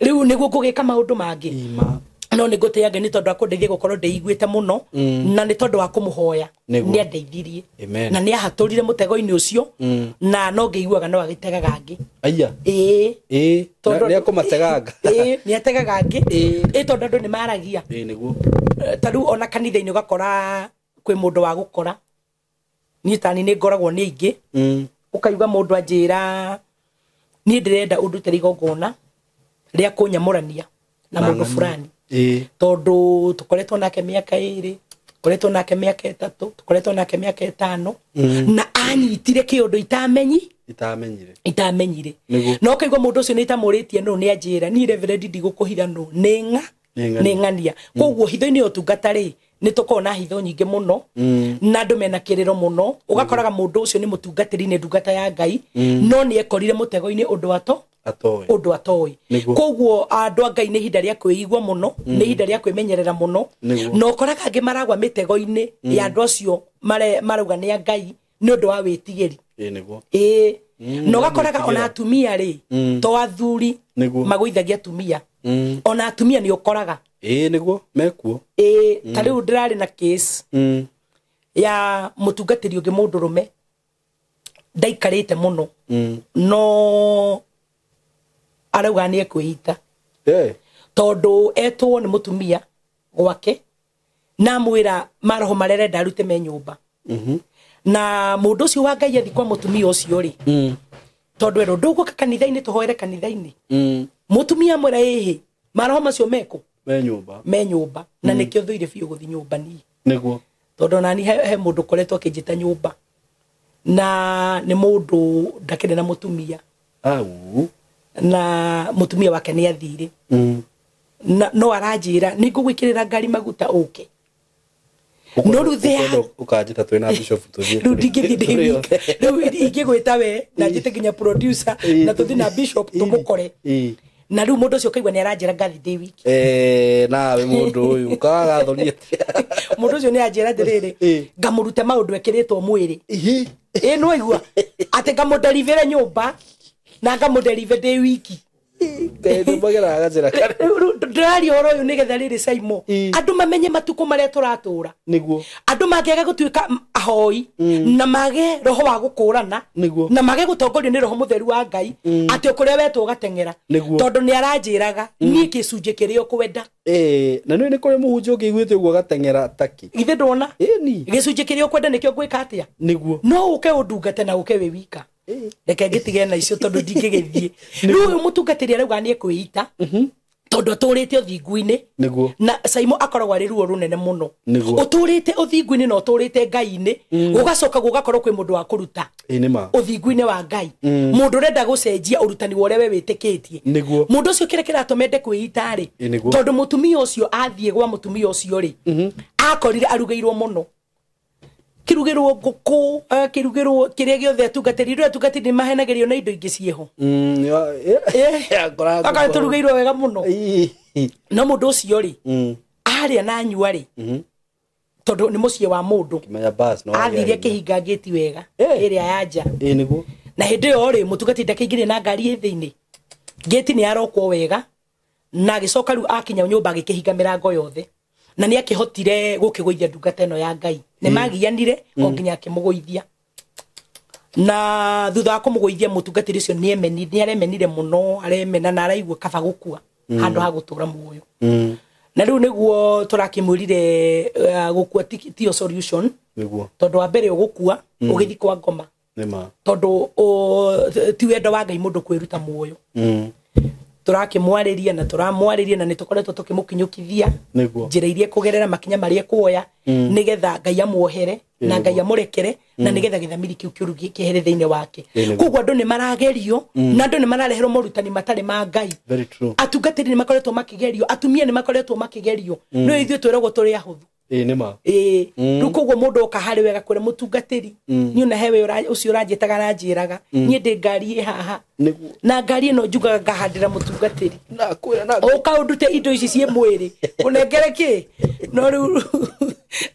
rĩu nĩguo ngũgĩka maũndũ mangĩ. No nĩ ngũtĩĩa Ngai nĩ tondũ wa kũndeithia gũkorwo ndĩiguĩte mũno, na nĩ tondũ wa kũmũhoya nĩ andeithirie, na nĩ ahatũrire mũtego-inĩ ũcio, na no ngĩiguaga no agĩtegaga angĩ. Aya. Ĩĩ. Tondũ nĩ akũmateganga. Ĩĩ, nĩ ategaga angĩ. Ĩĩ, tondũ andũ nĩ maragia. Ĩĩ, nĩguo. Ta rĩu ona kanitha-inĩ ũgakora kwĩ mũndũ wa gũkora. Niĩ tani nĩ ngoragwo nĩ aingĩ. Ũkaigua mũndũ anjĩra niĩ ndĩrenda ũndutĩre igongona rĩa kũnyamũrania na mũndũ fulani. Tondũ tũkoretwo nake mĩaka 2, tũkoretwo nake mĩaka 3, tũkoretwo nake mĩaka 5, na anyitire kĩũndũ itamenyire. No kaigua mũndũ ũcio nĩ itamũrĩtie nũ, nĩ anjĩra niĩ Reverend ndigũkũhitha nũ, nĩ ng'ania. Koguo hitho-inĩ ya ũtungata rĩ, Nĩ tũkoragwo na hitho nyingĩ mũno na andũ mena kĩrĩro mũno. Ũgakoraga mũndũ ũcio nĩ mũtungatĩri, nĩ ndungata ya Ngai, no nĩ ekorire mũtego-inĩ ũndũ ato Atoĩ. Ũndũ atoĩ. Nĩguo. Koguo andũ a Ngai, nĩ ihinda rĩa kwĩigua mũno, nĩ ihinda rĩa kwĩmenyerera mũno. Nĩguo. Na ũkoraga angĩ maragwa mĩtego-inĩ ya andũ acio marauga nĩ a Ngai nĩ ũndũ wa wĩtigĩri. Ĩĩ nĩguo. Ĩĩ, na ũgakoraga wĩtigĩra. Ona atumia rĩ, to athuri Nĩguo. magũithagia atumia, ona atumia nĩ ũkoraga. Ĩĩ nĩguo mekuo. Ĩĩ, ta rĩu ndĩrarĩ na case ya mũtungatĩri ũngĩ mũndũrũme ndaikarĩte mũno, no arauga nĩ ekwĩita tondũ etwo nĩ mũtumia gwake na amwĩra maroho marĩa arenda arute me nyũmba. Na mũndũ ũcio wa Ngai athi kwa mũtumia ũcio rĩ, tondũ erwo ndũgũka kanitha-inĩ tũhoere kanitha-inĩ, mũtumia amwĩra ĩhĩ, maroho macio mekũ? Me nyũmba. Me nyũmba. Na nĩkĩo thũire biũ gũthiĩ nyũmba niĩ, Nĩguo. Tondũ onani he mũndũ ũkoretwo akĩnjĩta nyũmba na nĩ mũndũ ndakĩrĩ na mũtumia. Au. Na mũtumia wake nĩ athire, na no aranjĩra nĩ ngũgwĩkĩrĩra ngari maguta ũke. No rĩu Ũkanjĩta twĩna bishop tũthiĩ. Rĩu ndingĩthiĩ ndĩ wika. Rĩu ingĩgwĩta we na njĩte nginya producer na tũthiĩ na bishop tũmũkore. Ĩĩ. Na rĩu mũndũ ũcio ũkaigua nĩ aranjĩra ngathi ndĩ wiki. Eh, nawe mũndũ ũyũ kaga thoni atĩa? Mũndũ ũcio nĩ anjĩra atĩrĩrĩ, Ĩĩ. ngamũrute maũndũ ekĩrĩtwo mwĩrĩ. Ihi. Ĩ nĩwaigua atĩ ngamũderivĩre nyũmba na ngamũderive ndĩ wiki. Ngai nĩmageraga gacĩra karĩa. Rĩu ndĩraria ũhoro ũyũ nĩgetha rĩrĩ Saimo, Ĩĩ. andũ mamenye matukũ marĩa tũratũra. Nĩguo. Andũ mangĩaga gũtuĩka ahoi na mage roho wa gũkũrana Nĩguo. na mage gũtongorio nĩ roho mũtheru wa Ngai, atĩ o kũrĩa wetwo ũgateng'era. Nĩguo. Tondũ nĩ aranjĩraga niĩ gĩcunjĩ kĩrĩa ũkwenda. Eh, na nĩ kũrĩ mũhunjia ũngĩiguĩte ũguo agateng'era taki. Githĩ ndwona? Ĩni. Gĩcunjĩ kĩrĩa ũkwenda nĩkĩo ngwĩka atĩa. Nĩguo. No ũke ũndungate na ũke wĩ wika. Ĩĩ. Reke ngĩtige na icio tondũ ndingĩgĩthiĩ. Rĩu ũyũ mũtungatĩri arauga nĩ ekwĩita tondũ atũrĩte ũthingu-inĩ. Nĩguo. Na Saimo akoragwo arĩ ruo rũnene mũno. Nĩguo. Ũtũrĩte ũthingu-inĩ na ũtũrĩte Ngai-inĩ, gũgacoka gũgakorwo kwĩ mũndũ wa kũruta Ĩĩ nĩ ma. ũthingu-inĩ wa Ngai, mũndũ ũrenda gũcenjia ũrutani wa ũrĩa we wĩtĩkĩtie. Nĩguo. Mũndũ ũcio kĩrĩa kĩratũma ende kwĩita rĩ, Ĩĩ nĩguo. tondũ mũtumia ũcio athiĩ gwa mũtumia ũcio rĩ, akorire arugĩirwo mũno, kĩrugĩrwo ngũkũ, kĩrugĩrwo kĩrĩa gĩothe atungatĩri. Rĩu atungatĩri nĩ mahenagĩrio na indo ingĩ ciĩho. Akorwo tũrugĩirwo wega mũno. Ĩĩ. No mũndũ ũcio rĩ, arĩa na anyua rĩ, tondũ nĩ mũciĩ wa mũndũ, Kimenya bas no. athire akĩhinga ngĩti wega Eh. ĩrĩa ya nja. Ĩĩ nĩguo. Na hĩndĩ ĩyo rĩ, mũtungatĩri ndakĩingĩrie na ngari ĩ thĩinĩ, ngĩti nĩ yarokwo wega, na agĩcoka rĩu akinya nyũmba agĩkĩhinga mĩrango yothe, na nĩ akĩhotire gũkĩgũithia ndungata ĩno ya Ngai. Nĩ magianire o nginya akĩmũgũithia, na thutha wa kũmũgũithia mũtungatĩri ũcio nĩ aremenire mũno, aremena na araigua kaba gũkua handũ ha gũtũra muoyo. Na rĩu nĩguo tũrakĩmwĩrire, gũkua tiyo solution. Nĩguo. Tondũ wa mbere ũgũkua ũgĩthiĩ kwa ngoma, Nĩ ma. tondũ ti wendo wa Ngai mũndũ kwĩruta muoyo. Tũrakĩmwarĩria na tũramwarĩria na nĩ tũkoretwo tũkĩmũkinyũkithia Nĩguo. njĩra iria ekũgerera, makinya marĩa ekuoya nĩgetha Ngai amuohere na Ngai amũrekere na nĩgetha gĩthamiri kĩu kĩũru kĩehere thĩinĩ wake. Ĩĩ nĩguo. Koguo andũ nĩ maragerio na andũ nĩ marareherwo morutani matarĩ ma Ngai. Very true. Atungatĩri nĩ makoretwo makĩgerio, atumia nĩ makoretwo makĩgerio, no ithuĩ twĩragwo tũrĩ ahũthũ. Ĩĩ nĩ ma. Ĩĩ, rĩu koguo mũndũ oka harĩ wega kwĩra mũtungatĩri, niĩ ona hewe ũcio ũranjĩtaga aranjĩraga niĩ ndĩ ngari ĩ haha, Nĩguo. na ngari ĩno njugaga ngahandĩra mũtungatĩri. Na kwĩra na Ũka ũndute indo ici ciĩ mwĩrĩ ũnengere kĩ.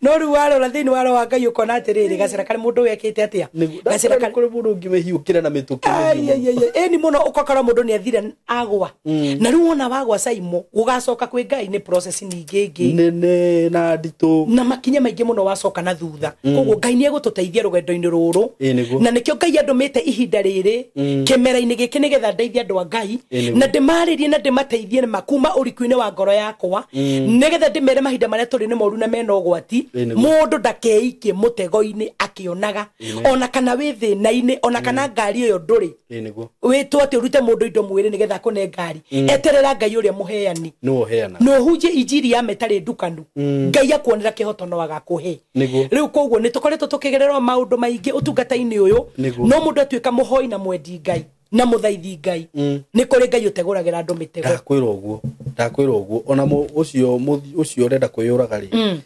No rĩu warora thĩinĩ wa roho wa Ngai ũkona atĩrĩrĩ, gacĩra karĩ mũndũ wekĩte atĩa. Nĩguo. Gacĩra Ndakũrĩ karĩ kũrĩ mũndũ ũngĩmĩhiũkĩra na mĩtũkĩ Ai, mĩhiũ. ai, ai, ai. Ĩni mũno ũgakora mũndũ nĩ athire agwa. Na rĩu wona wagwa Saimo, gũgacoka kwĩ Ngai nĩ process ningĩ ĩngĩ Nene na nditũ. Na makinya maingĩ mũno wacoka na thutha. Koguo Ngai nĩ egũtũteithia rũgendo-inĩ rũrũ. Ĩĩ nĩguo. Na nĩkĩo Ngai andũmĩte ihinda rĩrĩ kĩmera-inĩ gĩkĩ nĩgetha ndeithie andũ a Ngai Ĩĩ nĩguo. na ndĩmarĩrie na ndĩmateithie ma kuma ũriku-inĩ wa ngoro yakwa, nĩgetha ndĩmere mahinda marĩa tũrĩ nĩ moru na mena ũgwati. Ĩĩ nĩguo. Mũndũ ndakeikie mũtego-inĩ akĩonaga, ona kana wĩ thĩna-inĩ, ona kana ngari ĩyo ndũrĩ Ĩĩ nĩguo. wĩtwo atĩ ũrute mũndũ indo mwĩrĩ nĩgetha akũne ngari. Eterera Ngai ũrĩa mũheani Nĩwe ũheanaga. Na ũhunjie injiri ya metarĩ ndukanu. Ngai akuonera kĩhoto no agakũhe. Nĩguo. Rĩu koguo nĩ tũkoretwo tũkĩgererwo maũndũ maingĩ ũtungata-inĩ ũyũ. Nĩguo. No mũndũ atuĩka mũhoi na mwendi Ngai na mũthaithi Ngai, nĩ kũrĩ Ngai ũtegũragĩra andũ mĩtego. Ndakwĩra ũguo, ndakwĩra ũguo, ona ũcio ũcio ũrenda kwĩyũraga rĩ,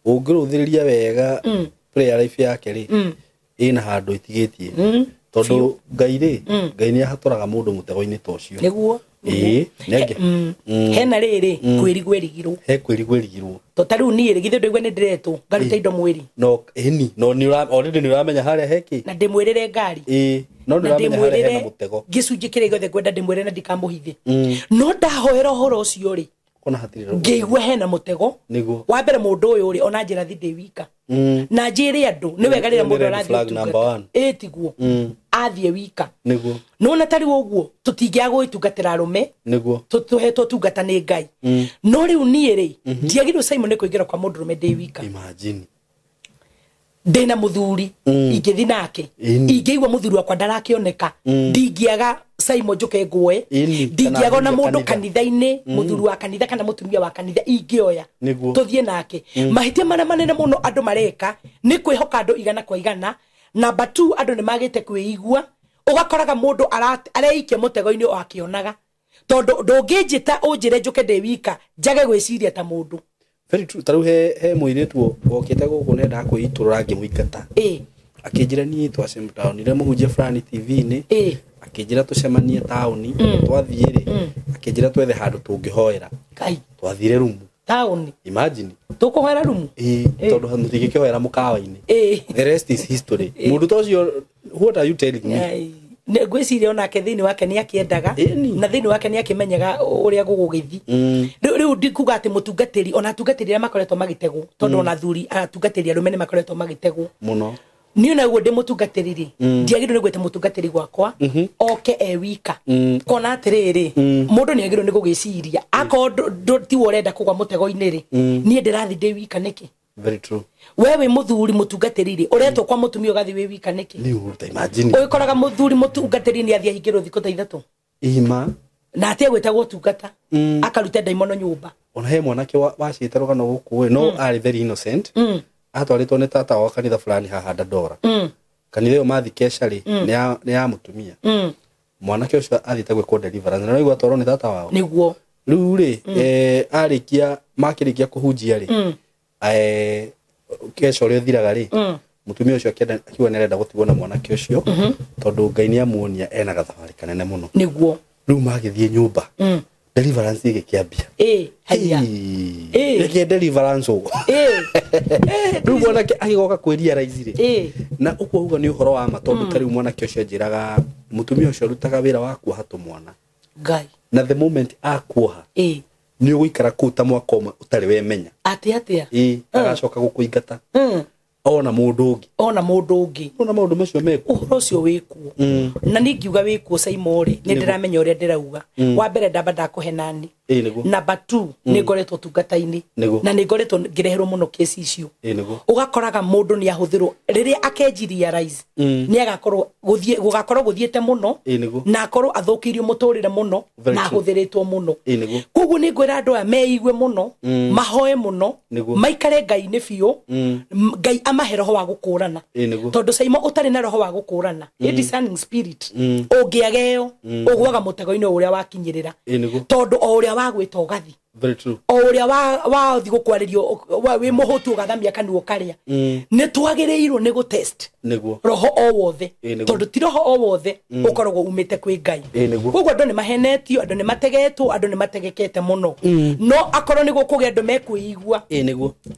Ũngĩrũthĩrĩria wega prayer life yake rĩ, ĩna handũ ĩtigĩtie. Tondũ Ngai rĩ, Ngai nĩ ahatũraga mũndũ mũtego-inĩ ta ũcio. Nĩguo. Ĩĩ, nĩ Hena rĩrĩ kwĩrigwo. He kwĩrigwo. To ta rĩu niĩ rĩ, githĩ ndũigua nĩ ndĩretwo ngaruta indo mwĩri. No ĩni, no nĩ already nĩ ũramenya harĩa heki. Na ndĩmwĩrĩre ngari. Ĩĩ, no nĩ ũramenya harĩa hena mũtego. Gĩcunjĩ kĩrĩa gĩothe ngwenda ndĩmwĩre na ndikamũhithe. No ndahoera ũhoro ũcio rĩ, Ona hatirĩ roho. ngĩigua hena mũtego. Nĩguo. Wa mbere mũndũ ũyũ rĩ, ona njĩra thi ndĩ wika. Na njĩre andũ nĩ wega rĩrĩa mũndũ arathiĩ ũtungata. Ĩĩ tiguo. Athiĩ wika. Nĩguo. Nona tari ũguo tũtingĩaga gũgĩtungatĩra arũme. Nĩguo. Tũhetwo tungata nĩ Ngai. No rĩu niĩ rĩ, ndiagĩrĩirwo Simon nĩ kũingĩra kwa mũndũrũme ndĩ wika. Imagine. Ndĩna mũthuri, ingĩthi nake. Ingĩigua mũthuri wakwa ndarakĩoneka, ndingĩaga Simon njuke nguoe. Ndingĩaga ona mũndũ kanitha-inĩ, mũthuri wa kanitha kana mũtumia wa kanitha ingĩoya. Tũthiĩ nake. Mahĩtia marĩa manene mũno andũ mareka nĩ kwĩhoka andũ igana kwa igana. Number 2, andũ nĩ magĩte kwĩigua. Ũgakoraga mũndũ areikia mũtego-inĩ o akĩonaga. Tondũ ndũngĩnjĩta ũnjĩre njũke ndĩ wika, njage gwĩciria ta mũndũ. Very true. Ta rĩu he mũirĩtu okĩte gũkũ nĩendaga kwĩitũrũra ngĩmũingata. Akĩnjĩra niĩ twacemanirie mũhunjia fulani TV-inĩ. Akĩnjĩra tũcemanie taũni, twathiĩ rĩ, akĩnjĩra twethe handũ tũngĩhoera. Kai. Twathire rumu. Taũni. Imagine. Tũkũhoera rumu? Ĩĩ, tondũ mũtingĩkĩhoera mũkawa-inĩ. The rest is history. Mũndũ ta ũcio, what are you telling me? Ngwĩciria onake thĩinĩ wake nĩ akĩendaga, na thĩinĩ wake nĩ akĩmenyaga ũrĩa gũgũgĩthiĩ. Rĩu ndikuga atĩ mũtungatĩri, ona atungatĩri arĩa makoretwo magĩtegwo, tondũ ona athuri atungatĩri arũme nĩ makoretwo magĩtegwo mũno. Niĩ naguo ndĩ mũtungatĩri rĩ, ndiagĩrĩirwo nĩ gwĩta mũtungatĩri gwakwa oke e wika. Kona atĩrĩrĩ, mũndũ nĩ agĩrĩirwo nĩ gũgĩciria akorwo tiwe ũrenda kũgwa mũtego-inĩ rĩ, niĩ ndĩrathiĩ ndĩ wika nĩkĩ? Very true. We wĩ mũthuri mũtungatĩri rĩ, ũretwo kwa mũtumia ũgathiĩ wĩ wika nĩkĩ? Nĩ ũru ta imagine. Ũgĩkoraga mũthuri mũtungatĩri nĩ athiĩ ahingĩrwo thikũ ta 3. Ima. Na atige gwĩtagwo ũtungata, akarute ndaimono nyũmba. Ona he mwanake wacĩte rũgano gũkũ ĩ, no arĩ very innocent. Atwarĩtwo nĩ tata wa kanitha fulani haha Dandora. Kanitha ĩyo mathi kesha rĩ, nĩ ya mũtumia. Mwanake ũcio athiĩte gwĩkwo deliverance, na nĩguo atwarwo nĩ tata wao. Nĩguo. Rĩu rĩ, arĩkia makĩrĩkia kũhunjia rĩ, kesha ũrĩa ũthiraga rĩ, mũtumia ũcio akiuga nĩ arenda gũtigwo na mwanake ũcio, tondũ Ngai nĩ amuonia ena gathabarĩ kanene mũno. Nĩguo. Rĩu magĩthiĩ nyũmba, deliverance ĩgĩkĩambia. Haiya. Reke deliverance ũguo. Rĩu mwanake agĩgoka kwĩrealize rĩ, na ũguo uga nĩ ũhoro wa ma, tondũ ta rĩu mwanake ũcio anjĩraga mũtumia ũcio arutaga wĩra wa kuoha tũmwana. Ngai. Na the moment akuoha, nĩ ũgũikara kũu ta mwaka ũmwe ũtarĩ wemenya. Atĩ atĩa? Agacoka gũkũingata. Ona mũndũ ũngĩ. Ona mũndũ ũngĩ. Ona maũndũ macio mekuo. Ũhoro ũcio wĩkuo. Na niĩ ngiuga wĩkuo Simon rĩ, nĩ ndĩramenya ũrĩa ndĩrauga. Wa mbere ndamba ndakũhe nani. Number 2, nĩ ngoretwo ũtungata-inĩ. Na nĩ ngoretwo ngĩreherwo mũno kesi icio. Ũgakoraga mũndũ nĩ ahũthĩrwo rĩrĩa akenjiria rise, nĩ agakorwo gũthiĩ, gũgakorwo gũthiĩte mũno, na akorwo athũkĩirio mũtũrĩre mũno, na ahũthĩrĩtwo mũno. Koguo nĩ ngwĩra andũ aya meigue mũno, mahoe mũno, maikare Ngai-inĩ biũ, Ngai amahe roho wa gũkũrana. Tondũ Simon ũtarĩ na roho wa gũkũrana, a discerning spirit, ũngĩaga ĩyo, ũgũaga mũtego-inĩ ũrĩa wakinyĩrĩra. Tondũ o ũrĩa wagwĩta ũgathi. Very true. O ũrĩa wathi gũkwarĩrio, wĩ mũhũtu ũgathamia kanua ũkarĩa. Nĩ twagĩrĩirwo nĩ gũtest roho o wothe. Tondũ ti roho o wothe ũkoragwo umĩte kwĩ Ngai. Koguo andũ nĩ mahenetio, andũ nĩ mategetwo, andũ nĩ mategekete mũno. No akorwo nĩ gũkũgĩa andũ mekwĩigua,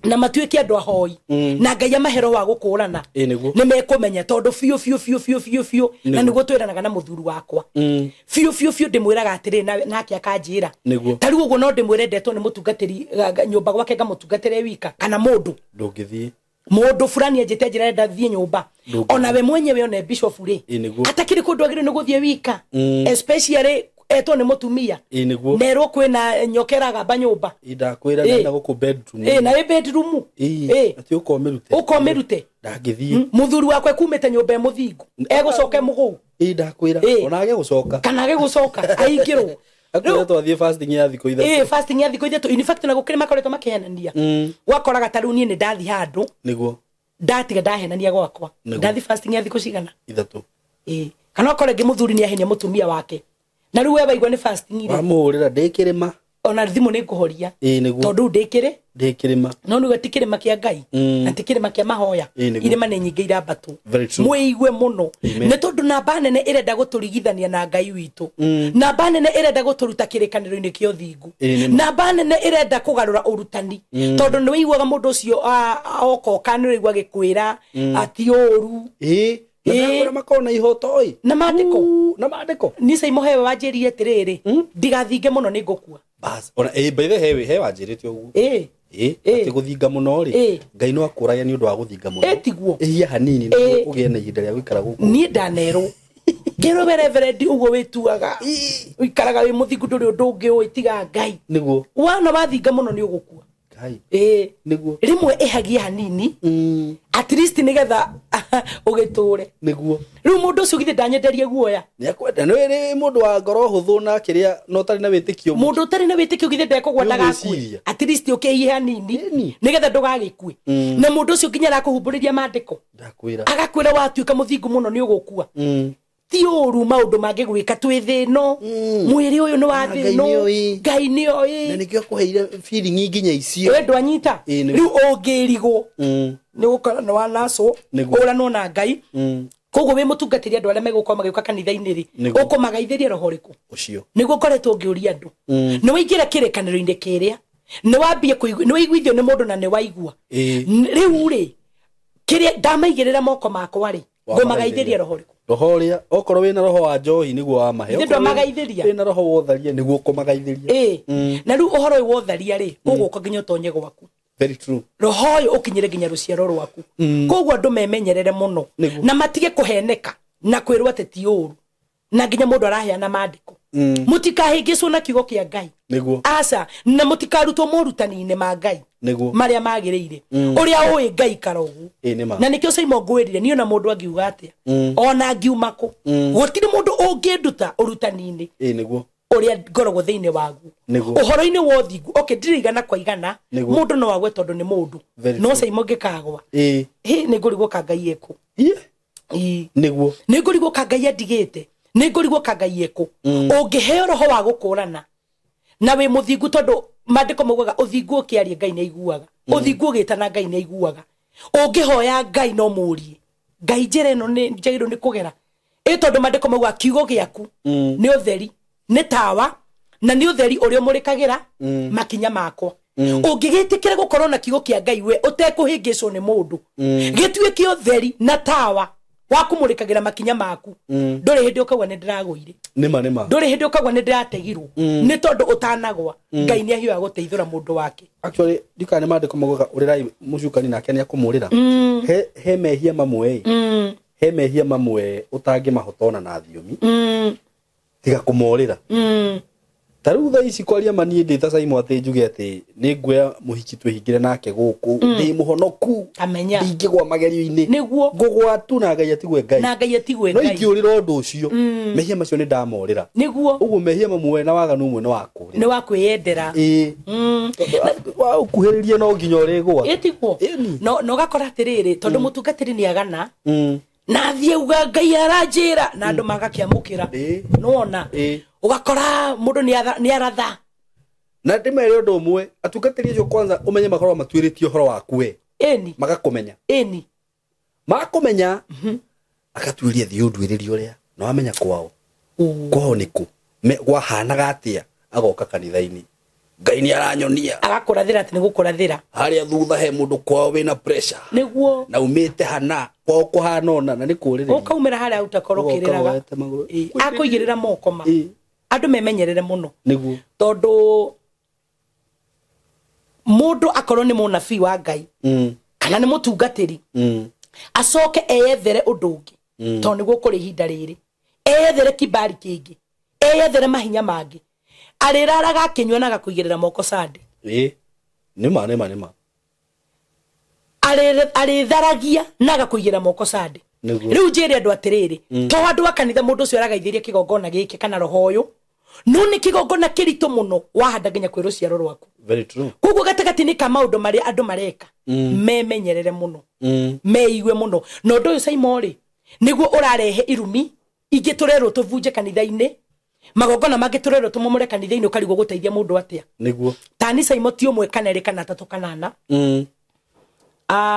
na matuĩke andũ ahoi, na Ngai amahe roho wa gũkũrana, nĩ mekũmenya tondũ biũ biũ biũ biũ biũ biũ, na nĩguo twĩranaga na mũthuri wakwa. Biũ biũ biũ ndĩmwĩraga atĩrĩ, nake akanjĩra. Ta rĩu ũguo no ndĩmwĩre ndetwo nĩ mũtungatĩri nyũmba gwake ngamũtungatĩre wika, kana mũndũ. Ndũngĩthiĩ. Mũndũ fulani anjĩte njĩra enda thiĩ nyũmba. Ona we mwenyewe one bishop rĩ, atakĩrĩ kũndũ agĩrĩirwo nĩ gũthiĩ wika. Especially etwo nĩ mũtumia. Nerwo kwĩna nyoka ĩragamba nyũmba. Ndakwĩra na gũkũ bedroom. Na wĩ bedroom. Atĩ ũkomĩrute. Ũkomĩrute. Ndangĩthiĩ. Mũthuri wakwa ekumĩte nyũmba e mũthingu. Egũcoka e mũgũu. Ndakwĩra. Ona age gũcoka. Kana age gũcoka, aingĩrwo. Akwĩra twathiĩ fasting ya thikũ 3. Fasting ya thikũ 3. In fact na gũkĩrĩ makoretwo makĩhenania. Gwakoraga ta rĩu niĩ nĩ ndathiĩ handũ. Nĩguo. Ndatiga ndahenania gwakwa. Ndathiĩ fasting ya thikũ cigana? 3. Kana ũkore rĩngĩ mũthuri nĩ ahenia mũtumia wake. Na rĩu we waigua nĩ fasting rĩ. Wamũhũrĩra ndĩkĩrĩma. Ona thimũ nĩ ngũhoria. Nĩguo. Tondũ ndĩkĩrĩ. Ndĩ kĩrĩma. No nĩwe ti kĩrĩma kĩa Ngai na ti kĩrĩma kĩa mahoya. Irĩma nĩ nyingĩ irambatwo. Mwĩigue mũno. Nĩ tondũ namba nene ĩrenda gũtũrigithania na Ngai witũ. Namba nene ĩrenda gũtũruta kĩrĩkanĩro-inĩ kĩa ũthingu. Namba nene ĩrenda kũgarũra ũrutani. Tondũ nĩ wĩiguaga mũndũ ũcio okoka nĩ ũraigua agĩkwĩra ati ũru. Na makona ihoto ĩ. Na maandĩko. Na maandĩko. Niĩ Simon hewe wanjĩrire atĩrĩrĩ, ndigathinge mũno nĩ ngũkua. Bas, ona by the way he wanjĩrĩte ũguo. Atĩ gũthinga mũno rĩ, Ngai no akũrage nĩ ũndũ wa gũthinga mũno. Tiguo. Ĩhia hanini nĩguo ũgĩe na ihinda rĩa gũikara gũkũ. Niĩ ndanerwo. Ngĩrwo we reverend ũguo wĩtuaga. Ũikaraga wĩ mũthingu ndũrĩ ũndũ ũngĩ ũĩ tiga Ngai. Nĩguo. Wana wathinga mũno nĩ ũgũkua. Ngai. Nĩguo. Rĩmwe ĩhagie hanini. At least nĩgetha ũgĩtũre. Nĩguo. Rĩu mũndũ ũcio githĩ ndanyenderie guoya. Nĩakwenda. Nĩ rĩ mũndũ wa ngoro hũthũ na kĩrĩa na ũtarĩ na wĩtĩkio. Mũndũ ũtarĩ na wĩtĩkio githĩ ndekũgwa ndagakue. At least ũkĩhihe hanini nĩgetha ndũgagĩkue. Na mũndũ ũcio nginya arakũhumbũrĩria maandĩko. Ndakwĩra. Agakwĩra watuĩka mũthingu mũno nĩ ũgũkua. Ti ũru maũndũ mangĩgwĩka twĩ thĩ ĩno. Mwĩrĩ ũyũ nĩ wa thĩ ĩno. Ngai nĩoĩ. Na nĩkĩo akũheire feeling nginya icio. We ndwanyita. Rĩu ũngĩrigwo nĩ gũkora nĩ wanacwo ũranwo na Ngai. Koguo wĩ mũtungatĩri andũ arĩa megũkorwo magĩũka kanitha-inĩ rĩ, ũkũmagaithĩria roho ũrĩkũ? Ũcio. Nĩguo ngoretwo ngĩũria andũ. Nĩ waingĩra kĩrĩkanĩro-inĩ kĩrĩa, nĩ wambie kũigua, nĩ waiguithio nĩ mũndũ na nĩ waigua. Rĩu rĩ, kĩrĩa ndamaigĩrĩra moko makwa rĩ, ngũmagaithĩria roho ũrĩkũ? Roho ũrĩa okorwo wĩna roho wa njohi nĩguo wamahe. Nĩ ndwamagaithĩria. Wĩna roho wa ũtharia nĩguo ũkũmagaithĩria. Na rĩu ũhoro ũyũ wa ũtharia rĩ, ũgũka nginya ũtonye gwaku. Very true. Roho ũyũ ũkinyĩre nginya rũciaro rwaku. Koguo andũ memenyerere mũno na matige kũheneka na kwĩrwo atĩ ti ũru. Na nginya mũndũ araheana maandĩko. Mũtikahĩngĩcwo na kiugo kĩa Ngai. Nĩguo. Aca, na mũtikarutwo morutani-inĩ ma Ngai. Nĩguo. Marĩa magĩrĩire. Ũrĩa ũĩ Ngai ikara ũguo. Na nĩkĩo Simon ngwĩrire niĩ ona mũndũ angiuga atĩa. Ona angiuma kũ. Gũtirĩ mũndũ ũngĩnduta ũrutani-inĩ. Nĩguo. Ũrĩa ngoragwo thĩinĩ waguo. Ũhoro-inĩ wa ũthingu. Okay, ndirĩ igana kwa igana. Mũndũ no agwe tondũ nĩ mũndũ. No Simon ngĩkagwa. Nĩ ngũrigwo ka Ngai ekũ. Nĩguo. Nĩ ngũrigwo ka Ngai andigĩte. Nĩ ngũrigwo ka Ngai ekũ. Ũngĩheo roho wa gũkũrana na wĩ mũthingu tondũ maandĩko maugaga ũthingu ũkĩaria Ngai nĩaiguaga. Ũthingu ũgĩtana Ngai nĩaiguaga. Ũngĩhoya Ngai no mũũrie. Ngai njĩra ĩno nĩ njagĩrĩirwo nĩ kũgera. Ĩ tondũ maandĩko maugaga kiugo gĩaku nĩ ũtheri, nĩ tawa, na nĩ ũtheri ũrĩa ũmũrĩkagĩra makinya makwa. Ũngĩgĩtĩkĩra gũkorwo na kiugo kĩa Ngai we ũtekũhĩngĩcwo nĩ mũndũ, gĩtuĩke ũtheri na tawa wa kũmũrĩkagĩra makinya maku, ndũrĩ hĩndĩ ũkaigua nĩ ndĩragũire. Nĩma nĩma. Ndũrĩ hĩndĩ ũkaigua nĩ ndĩrategirwo. Nĩ tondũ ũtanagwa Ngai nĩ ahiũhaga gũteithũra mũndũ wake. Actually ndikana nĩ maandĩko maugaga ũrĩrai mũcukani nake nĩ akũmũrĩra. He mehia mamwe. He mehia mamwe ũtangĩmahotona na thiomi. Tiga kũmorĩra. Ta rĩu thaa ici kwaria ma niĩ ndĩ ta Simon atĩ njuge atĩ nĩ nguoya mũhiki twĩhingĩre nake gũkũ ndĩ mũhonoku. Amenya. Ndingĩgwa magerio-inĩ. Nĩguo. Ngũgwa tu na Ngai atigwe Ngai. Na Ngai atigwe Ngai. No ingĩũrĩra ũndũ ũcio mehia macio nĩ ndamorĩra. Nĩguo. Ũguo mehia mamwe na waganu ũmwe nĩ wa kũrĩra. Nĩ wa kwĩyendera. Wa ũkuhĩrĩria no nginya ũrĩgwa. Tiguo. No ũgakora atĩrĩrĩ tondũ mũtungatĩri nĩ agana. Na athiĩ uga Ngai aranjĩra na andũ magakĩamũkĩra. Nĩwona. Ũgakora mũndũ nĩ aratha. Na ndĩmere ũndũ ũmwe, atungatĩri acio kwanza ũmenye makorwo matuĩrĩtie ũhoro waku we. Magakũmenya. Makũmenya agatuĩria thiĩ ũnduĩrĩrie ũrĩa na wamenya kwao. Kwao nĩkũ? Gwahanaga atĩa? Agoka kanitha-inĩ. Ngai nĩ aranyonia. Agakũrathĩra atĩ nĩ gũkũrathĩra. Harĩa thutha he mũndũ kwao wĩna pressure. Nĩguo. Na umĩte hana kwao kũhana ũna na nĩ kũrĩrĩria. Ũkaumĩra harĩa ũtakorwo ũkĩrĩraga. Akũigĩrĩra moko ma. Andũ memenyerere mũno. Nĩguo. Tondũ mũndũ akorwo nĩ mũnabii wa Ngai kana nĩ mũtungatĩri acoke eyethere ũndũ ũngĩ tondũ nĩguo kũrĩ ihinda rĩrĩ eyethere kibari kĩngĩ eyethere mahinya mangĩ arĩraraga akĩnyua na agakũigĩrĩra moko sande. Nĩma nĩma nĩma. Arĩtharagia na agakũigĩrĩra moko sande. Rĩu njĩre andũ atĩrĩrĩ to andũ a kanitha mũndũ ũcio aragaithĩria kĩgongona gĩkĩ kana roho ũyũ no nĩ kĩgongona kĩritũ mũno wahanda nginya kwĩ rũciaro rwaku. Very true. Koguo gatagatĩ-inĩ ka maũndũ marĩa andũ mareka memenyerere mũno meigue mũno. Na ũndũ ũyũ Simon rĩ nĩguo ũrarehe irumi ingĩ tũrerwo tũbunje kanitha-inĩ Magongona mangĩ tũrerwo tũmomore kanitha-inĩ ũkarigwo gũteithia mũndũ atĩa. Niguo. Tani Saimo ti ũmwe kana erĩ kana atatũ kana ana.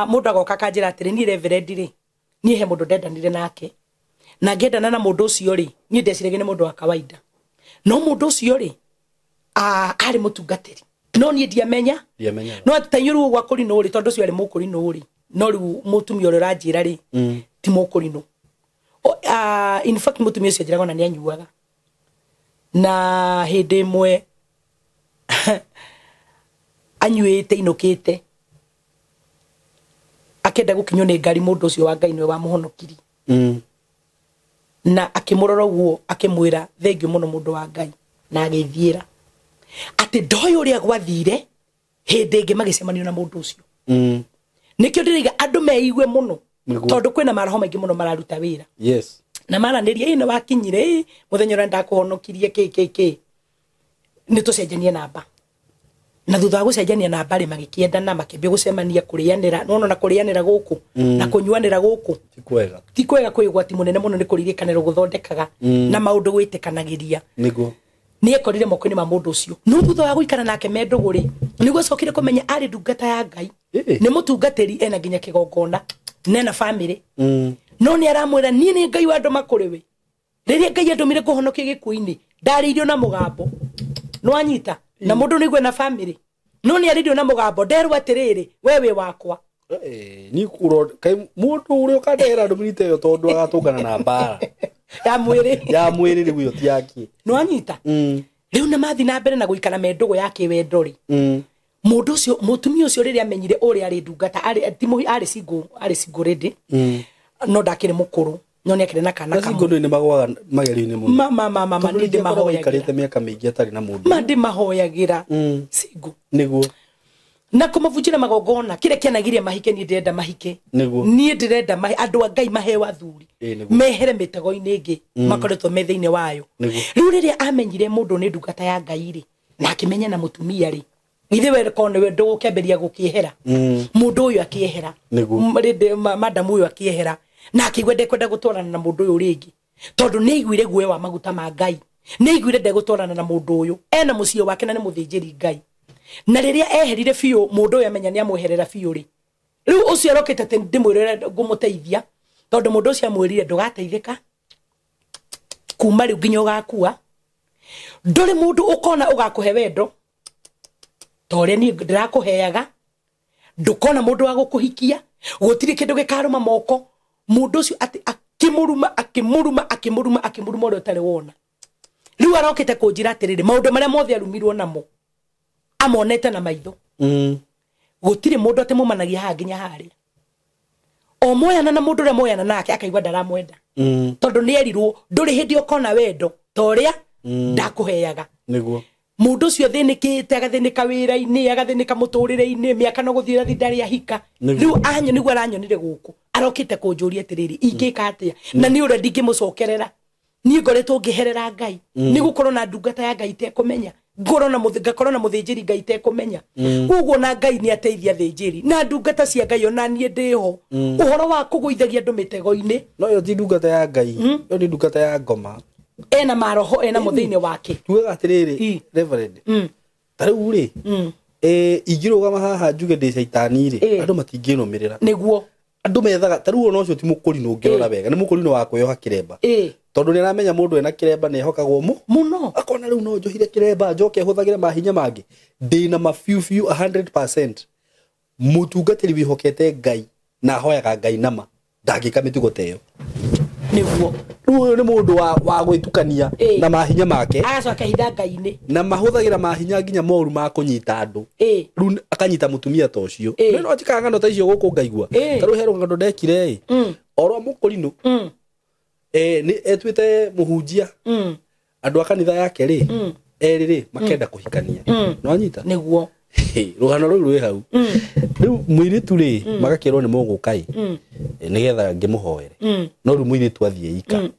Mũndũ agoka akanjĩra atĩrĩ, niĩ reverend rĩ, niĩ he mũndũ ndendanire nake. Na ngĩendana na mũndũ ũcio rĩ, niĩ ndeciragia nĩ mũndũ wa kawaida. No mũndũ ũcio rĩ, arĩ mũtungatĩri. No niĩ ndiamenya. No ta inyuĩ rĩu gwa kũrinũ rĩ, tondũ ũcio arĩ mũkũrinũ rĩ, no rĩu mũtumia ũrĩa ũranjĩra rĩ, ti mũkũrinũ. In fact mũtumia ũcio anjĩraga ona nĩ anyuaga. Na hĩndĩ ĩmwe anyuĩte inũkĩte akĩenda gũkinywo nĩ ngari, mũndũ ũcio wa Ngai nĩwe wamũhonokirie. Na akĩmũrora ũguo akĩmwĩra thengiũ mũno mũndũ wa Ngai, na agĩthiĩra atĩ ndoĩ ũrĩa gwathire hĩndĩ ĩngĩ magĩcemanio na mũndũ ũcio. Nĩkĩo ndĩraiga andũ meigue mũno, tondũ kwĩna maroho maingĩ mũno mararuta wĩra. Yes. Na maranĩria, ĩ nĩ wakinyire, ĩ mũthenya ũrĩa ndakũhonokirie kĩ kĩ kĩ, nĩ tũcenjanie namba. Na thutha wa gũcenjania namba rĩ, magĩkĩendana, makĩambia gũcemania, kũrĩanĩra. Nĩwona ona kũrĩanĩra gũkũ na kũnyuanĩra gũkũ ti kwega, ti kwega, kwĩ ũgwati mũnene mũno, nĩ kũririkanĩrwo gũthondekaga na maũndũ gwĩtĩkanagĩria. Nĩguo. Nĩ ekorire moko-inĩ ma mũndũ ũcio. No thutha wa gũikara nake me ndũgũ rĩ, nĩguo acokire kũmenya arĩ ndungata ya Ngai. Nĩ mũtungatĩri, ena nginya kĩgongona, na ena bamĩrĩ. No nĩ aramwĩra niĩ nĩ Ngai wa andũ makũrĩ we. Rĩrĩa Ngai andũmire kũhonokia gĩkuũ-inĩ, ndarĩirio na mũgambo. Nĩwanyita? Na mũndũ nĩaigue na bamĩrĩ. No nĩ arĩirio na mũgambo, nderwo atĩrĩrĩ, we wĩ wakwa. Ni kai mũndũ ũrĩa ũkandehera ndũmĩrĩri ta ĩyo tondũ agatũngana na mbara ya mwĩrĩ. Ya mwĩrĩ rĩu ĩyo ti yake. Nĩwanyita? Rĩu na mathi na mbere na gũikara me ndũgũ ya kĩwendo rĩ. Mũndũ ũcio, mũtumia ũcio rĩrĩa amenyire ũrĩa arĩ ndungata, arĩ ti mũhi, arĩ single, arĩ single lady. No ndakĩrĩ mũkũrũ, no nĩ akĩrĩ na kana Na kamwe. single nĩ magwaga magerio-inĩ mũno. Ma, Tondũ nĩ rĩngĩ akoragwo ndĩmahoyagĩra. aikarĩte mĩaka mĩingĩ atarĩ na mũndũ. Ma ndĩmahoyagĩra. Single. Nĩguo. Na kũmabunjĩra magongona, kĩrĩa kĩanagiria mahike, niĩ ndĩrenda mahike. Nĩguo. Niĩ ndĩrenda andũ a Ngai maheo athuri. Nĩguo. Mehere mĩtego-inĩ ĩngĩ makoretwo me thĩinĩ wayo. Nĩguo. Rĩu rĩrĩa amenyire mũndũ nĩ ndungata ya Ngai rĩ, na akĩmenya na mũtumia rĩ, githĩ we korwo nĩwe ndũgũkĩambĩrĩria gũkĩehera. Mũndũ ũyũ akĩehera. Nĩguo. Madamu ũyũ akĩehera. Na akĩigua ndekwenda gũtwarana na mũndũ ũyũ rĩngĩ. Tondũ nĩ aiguire guoya wa maguta ma Ngai. Nĩ aiguire ndegũtwarana na mũndũ ũyũ. Ena mũciĩ wake na nĩ mũthĩnjĩri Ngai. Na rĩrĩa eherire biũ, mũndũ ũyũ amenya nĩ amweherera biũ rĩ. Rĩu ũcio arokĩte atĩ ndĩmwĩre ngũmũteithia, tondũ mũndũ ũcio amwĩrire ndũgateithĩka kuma rĩu nginya ũgakua. Ndũrĩ mũndũ ũkona ũgakũhe wendo ta ũrĩa niĩ ndĩrakũheaga. Ndũkona mũndũ wa gũkũhikia, gũtirĩ kĩndũ gĩkarũma moko. Mũndũ ũcio atĩ akĩmũruma, akĩmũruma, akĩmũruma, akĩmũruma ũrĩa ũtarĩ wona. Rĩu arokĩte kũnjĩra atĩrĩrĩ, maũndũ marĩa mothe arumirwo namo amonete na maitho. Gũtirĩ mũndũ atĩ mumanagia haha nginya harĩa. O moyana na mũndũ ũrĩa moyana nake akaigua ndaramwenda. Tondũ nĩ erirwo ndũrĩ hĩndĩ ũkona wendo ta ũrĩa ndakũheaga. Nĩguo. Mũndũ ũcio athĩnĩkĩte, agathĩnĩka wĩra-inĩ, agathĩnĩka mũtũrĩre-inĩ, mĩaka no gũthiĩ ĩrathiĩ ndarĩ ahika. Nĩguo. Rĩu anyo nĩguo aranyonire gũkũ, arokĩte kũnjũria atĩrĩrĩ, ingĩka atĩa? Na nĩ ũrĩa ndingĩmũcokerera. Niĩ ngoretwo ngĩherera Ngai. Nĩ gũkorwo na ndungata ya Ngai itekũmenya. Ngorwo na ngakorwo na mũthĩnjĩri Ngai itekũmenya. Koguo na Ngai nĩ ateithia athĩnjĩri. Na ndungata cia Ngai ona niĩ ndĩho. Ũhoro wa kũgũithagia andũ mĩtego-inĩ. No ĩyo ti ndungata ya Ngai. Ĩyo nĩ ndungata ya ngoma. Ena maroho, ena mũthĩinĩ wake. Tugaga atĩrĩrĩ, Reverend. Ta rĩu rĩ, ingĩrũgama haha njuge ndĩ caitani rĩ, andũ matingĩnũmĩrĩra. Nĩguo. Andũ methaga, ta rĩu ona ũcio ti mũkũrinũ ũngĩrora wega, nĩ mũkũrinũ wa kwĩyoha kĩremba. Tondũ nĩ aramenya mũndũ ena kĩremba nĩ ehokagwo mũno. Akona rĩu no njohire kĩremba njoke hũthagĩre mahinya mangĩ. Ndĩna ma biũ biũ 100%. Mũtungatĩri wĩhokete Ngai na ahoyaga Ngai nama, ndangĩka mĩtugo ta ĩyo. Nĩguo. Rĩu ũyũ nĩ mũndũ wa gwĩtukania na mahinya make. Agacoka hitha Ngai-inĩ. Na mahũthagĩra mahinya nginya moru ma kũnyita andũ. Rĩu akanyita mũtumia ta ũcio. Rĩu no njikaga ng'ano ta icio gũkũ ngaigua. Ta rĩu he rũgano ndekire ĩ. Oro mũkũrinũ. Nĩ etuĩte mũhunjia. Andũ a kanitha yake rĩ, erĩ rĩ, makenda kũhikania. Nĩwanyita? Nĩguo. Rũgano rũu rwĩ hau. Rĩu mũirĩtu rĩ, magakĩrwo nĩ mũgũka ĩ. Nĩgetha ngĩmũhoere. No rĩu mũirĩtu athiĩ ika.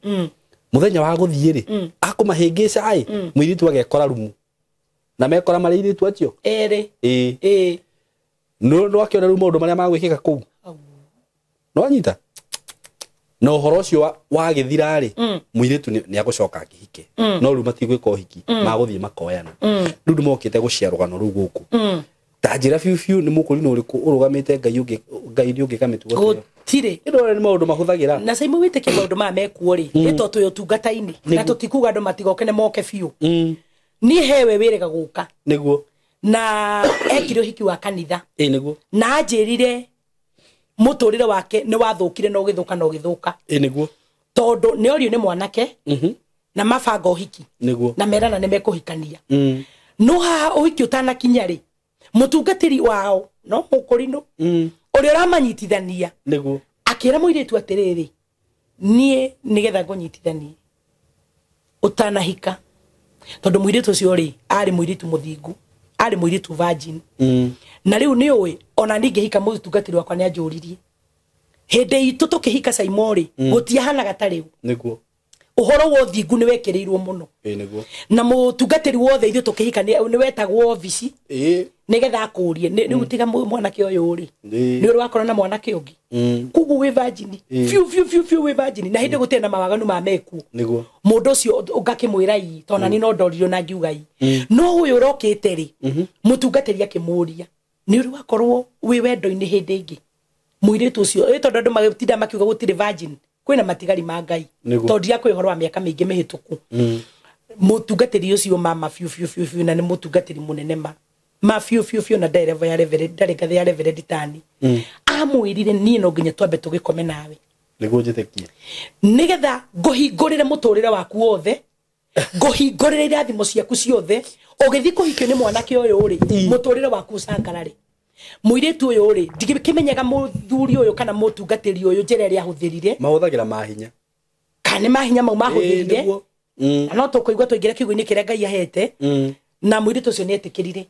Mũthenya wa gũthiĩ rĩ, akũmahĩngĩca ĩ, mũirĩtu agekora rumu. Na mekora marĩ airĩtu acio? Erĩ. Ĩ. No akĩona rĩu maũndũ marĩa magwĩkĩka kũu. Nĩwanyita? Na ũhoro ũcio wagĩthira rĩ, mũirĩtu nĩ agũcoka akĩhike. No rĩu matigwĩka ũhiki, magũthiĩ makoyana. Rĩu nĩmokĩte gũcia rũgano rũu gũkũ. Ta njĩra biũ biũ nĩ mũkũrinũ ũrĩkũ ũrũgamĩte Ngai ũngĩ Ngai nĩ ũngĩka mĩtugo ta ĩyo. Gũtirĩ. Ĩno nĩ maũndũ mahũthagĩra. Na Simon wĩtĩkie maũndũ maya mekuo rĩ, nĩ tondũ twĩ ũtungata-inĩ na tũtikuga andũ matigoke nĩ moke biũ. Niĩ hewe wĩrĩga gũka. Nĩguo. Na ekire ũhiki wa kanitha. Ĩĩ nĩguo. Na anjĩrire mũtũrĩre wake nĩ wathũkire na ũgĩthũka na ũgĩthũka. Ĩĩ nĩguo. Tondũ nĩ orio nĩ mwanake. Na mabanga ũhiki. Nĩguo. Na merana nĩ mekũhikania. No haha ũhiki ũtanakinya rĩ, mũtungatĩri wao no mũkũrinũ ũrĩa ũramanyitithania Nĩguo. Akĩra mũirĩtu atĩrĩrĩ, niĩ nĩgetha ngũnyitithanie ũtanahika, tondũ mũirĩtu ũcio rĩ arĩ mũirĩtu mũthingu, arĩ mũirĩtu virgin. Na rĩu nĩ ũĩ ona niĩ ngĩhika mũtungatĩri wakwa nĩ anjũririe hĩndĩ itũ tũkĩhika Saimo rĩ, gũtiahanaga ta rĩu. Nĩguo. Ũhoro wa ũthingu nĩ wekĩrĩirwo mũno. Ĩĩ nĩguo. Na mũtungatĩri wothe ithuĩ tũkĩhika nĩ wetagwo obici nĩgetha akũrie rĩu tiga mwanake ũyũ rĩ, nĩ ũrĩ wakorwo na mwanake ũngĩ. Koguo wĩ virgin biũ biũ biũ biũ wĩ virgin, na hĩndĩ gũtirĩ na mawaganu ma mekuo. Nĩguo. Mũndũ ũcio ngakĩmwĩra ii, tondũ nani no ndoririo na ngiuga ii. No ũyũ ũrokĩte rĩ, mũtungatĩri akĩmũria nĩ ũrĩ wakorwo wĩ wendo-inĩ hĩndĩ ĩngĩ. Mũirĩtu ũcio, tondũ andũ magĩtinda makiuga gũtirĩ virgin, kwĩna matigari ma Ngai. Tondũ ndiakwĩ ũhoro wa mĩaka mĩingĩ mĩhĩtũku. Mũtungatĩri ũcio mama biũ biũ biũ biũ, na nĩ mũtungatĩri mũnene ma biũ biũ biũ, na ndereba ya reverend, ndarĩ ngathĩ ya reverend tani. Amwĩrire niĩ no nginya twambe tũgĩkome nawe. Nĩguo njĩtĩkie. Nĩgetha ngũhingũrĩre mũtũrĩre waku wothe, ngũhingũrĩre irathimo ciaku ciothe, ũgĩthiĩ kũhikio nĩ mwanake ũyũ rĩ, mũtũrĩre waku ũcangarare. Mũirĩtu ũyũ rĩ, ndingĩkĩmenyaga mũthuri ũyũ kana mũtungatĩri ũyũ njĩra ĩrĩa ahũthĩrire. Mahũthagĩra mahinya. Kana nĩ mahinya mau mahũthĩrire. Na no tũkũigua tũingĩre kiugo-inĩ kĩrĩa Ngai ahete. Na mũirĩtu ũcio nĩ etĩkĩrire.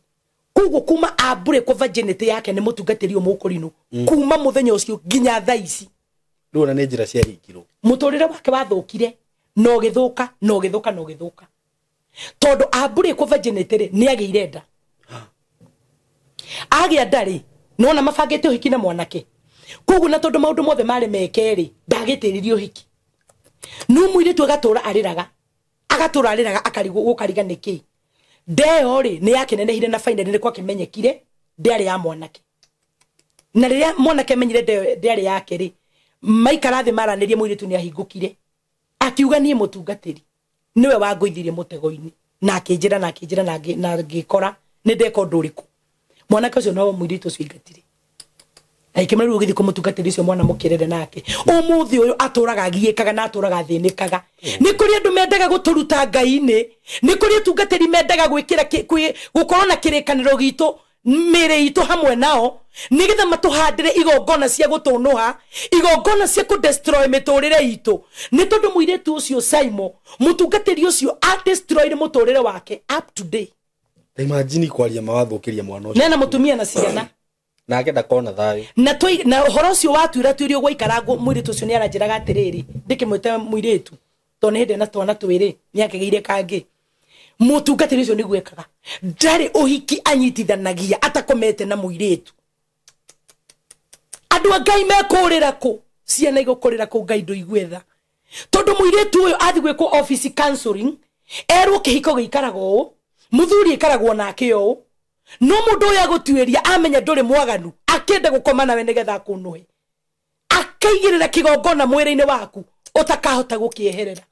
Koguo kuma ambure kwa virginity yake nĩ mũtungatĩri ũyũ mũkũrinũ. Kuma mũthenya ũcio nginya thaa ici. Rĩu ona nĩ njĩra ciahingirwo. Mũtũrĩre wake wathũkire, na ũgĩthũka, na ũgĩthũka, na ũgĩthũka. Tondũ ambure kwa virginity rĩ, nĩ agĩire nda. Agĩa nda rĩ, nĩwona mabangĩte ũhiki na mwanake. Koguo na tondũ maũndũ mothe marĩ meke rĩ, ndagĩtĩririe ũhiki. No mũirĩtu agatũra arĩraga. Agatũra arĩraga akarigwo gũkariga nĩkĩ. Ndeo rĩ, nĩ yakĩnenehire na finally nĩ gwakĩmenyekire ndĩarĩ ya mwanake. Na rĩrĩa mwanake amenyire ndĩarĩ yake rĩ, maikara thĩ maranĩrie mũirĩtu nĩ ahingũkire. Akiuga niĩ mũtungatĩri nĩwe wangũithirie mũtego-inĩ. Na akĩnjĩra, na akĩnjĩra, na ngĩkora nĩ ndeka ũndũ ũrĩkũ. Mwanake ũcio no mũirĩtu ũcio aingatire. Na ikĩmwĩra rĩu ũgĩthiĩ kũmũtungatĩria ũcio mwana mũkĩrere nake. Ũmũthĩ ũyũ atũraga agiĩkaga na atũraga athĩnĩkaga. Nĩ kũrĩ andũ mendaga gũtũruta Ngai-inĩ, nĩ kũrĩ atungatĩri mendaga gwĩkĩra gũkorwo na kĩrĩkanĩro gitũ, mĩĩrĩ itũ hamwe nao, nĩgetha matũhandĩre igongona cia gũtũnũha, igongona cia kũdestroy mĩtũrĩre itũ. Nĩ tondũ mũirĩtu ũcio Simon, mũtungatĩri ũcio adestroyire mũtũrĩre wake up to date. Imagine kwaria mawathũkĩria mwana ũcio. Nena mũtumia na ciana. Nake ndakona thayũ. Na na ũhoro ũcio watuira tuirio gwaikara mũirĩtu ũcio nĩaranjĩraga atĩrĩrĩ, ndĩkĩmwĩta mũirĩtu, tondũ nĩ hĩndĩ ena twana twĩrĩ, nĩakĩgĩire kangĩ. Mũtungatĩri ũcio nĩguo ekaga. Ndarĩ ũhiki anyitithanagia atakomete na mũirĩtu. Andũ a Ngai mekũrĩra kũ? Ciana igũkũrĩra kũ? Ngai ndũigue tha. Tondũ mũirĩtu ũyũ athiĩ gwĩkwo office counseling, erwo kĩhiko gĩikaraga ũũ, mũthuri aikaragwo nake ũũ, no mũndũ ũyũ agũtuĩria amenya ndũrĩ mwaganu, akĩenda gũkoma nawe nĩgetha akũnũhe. Akaigĩrĩra kĩgongona mwĩrĩ-inĩ waku ũtakahota gũkĩeherera.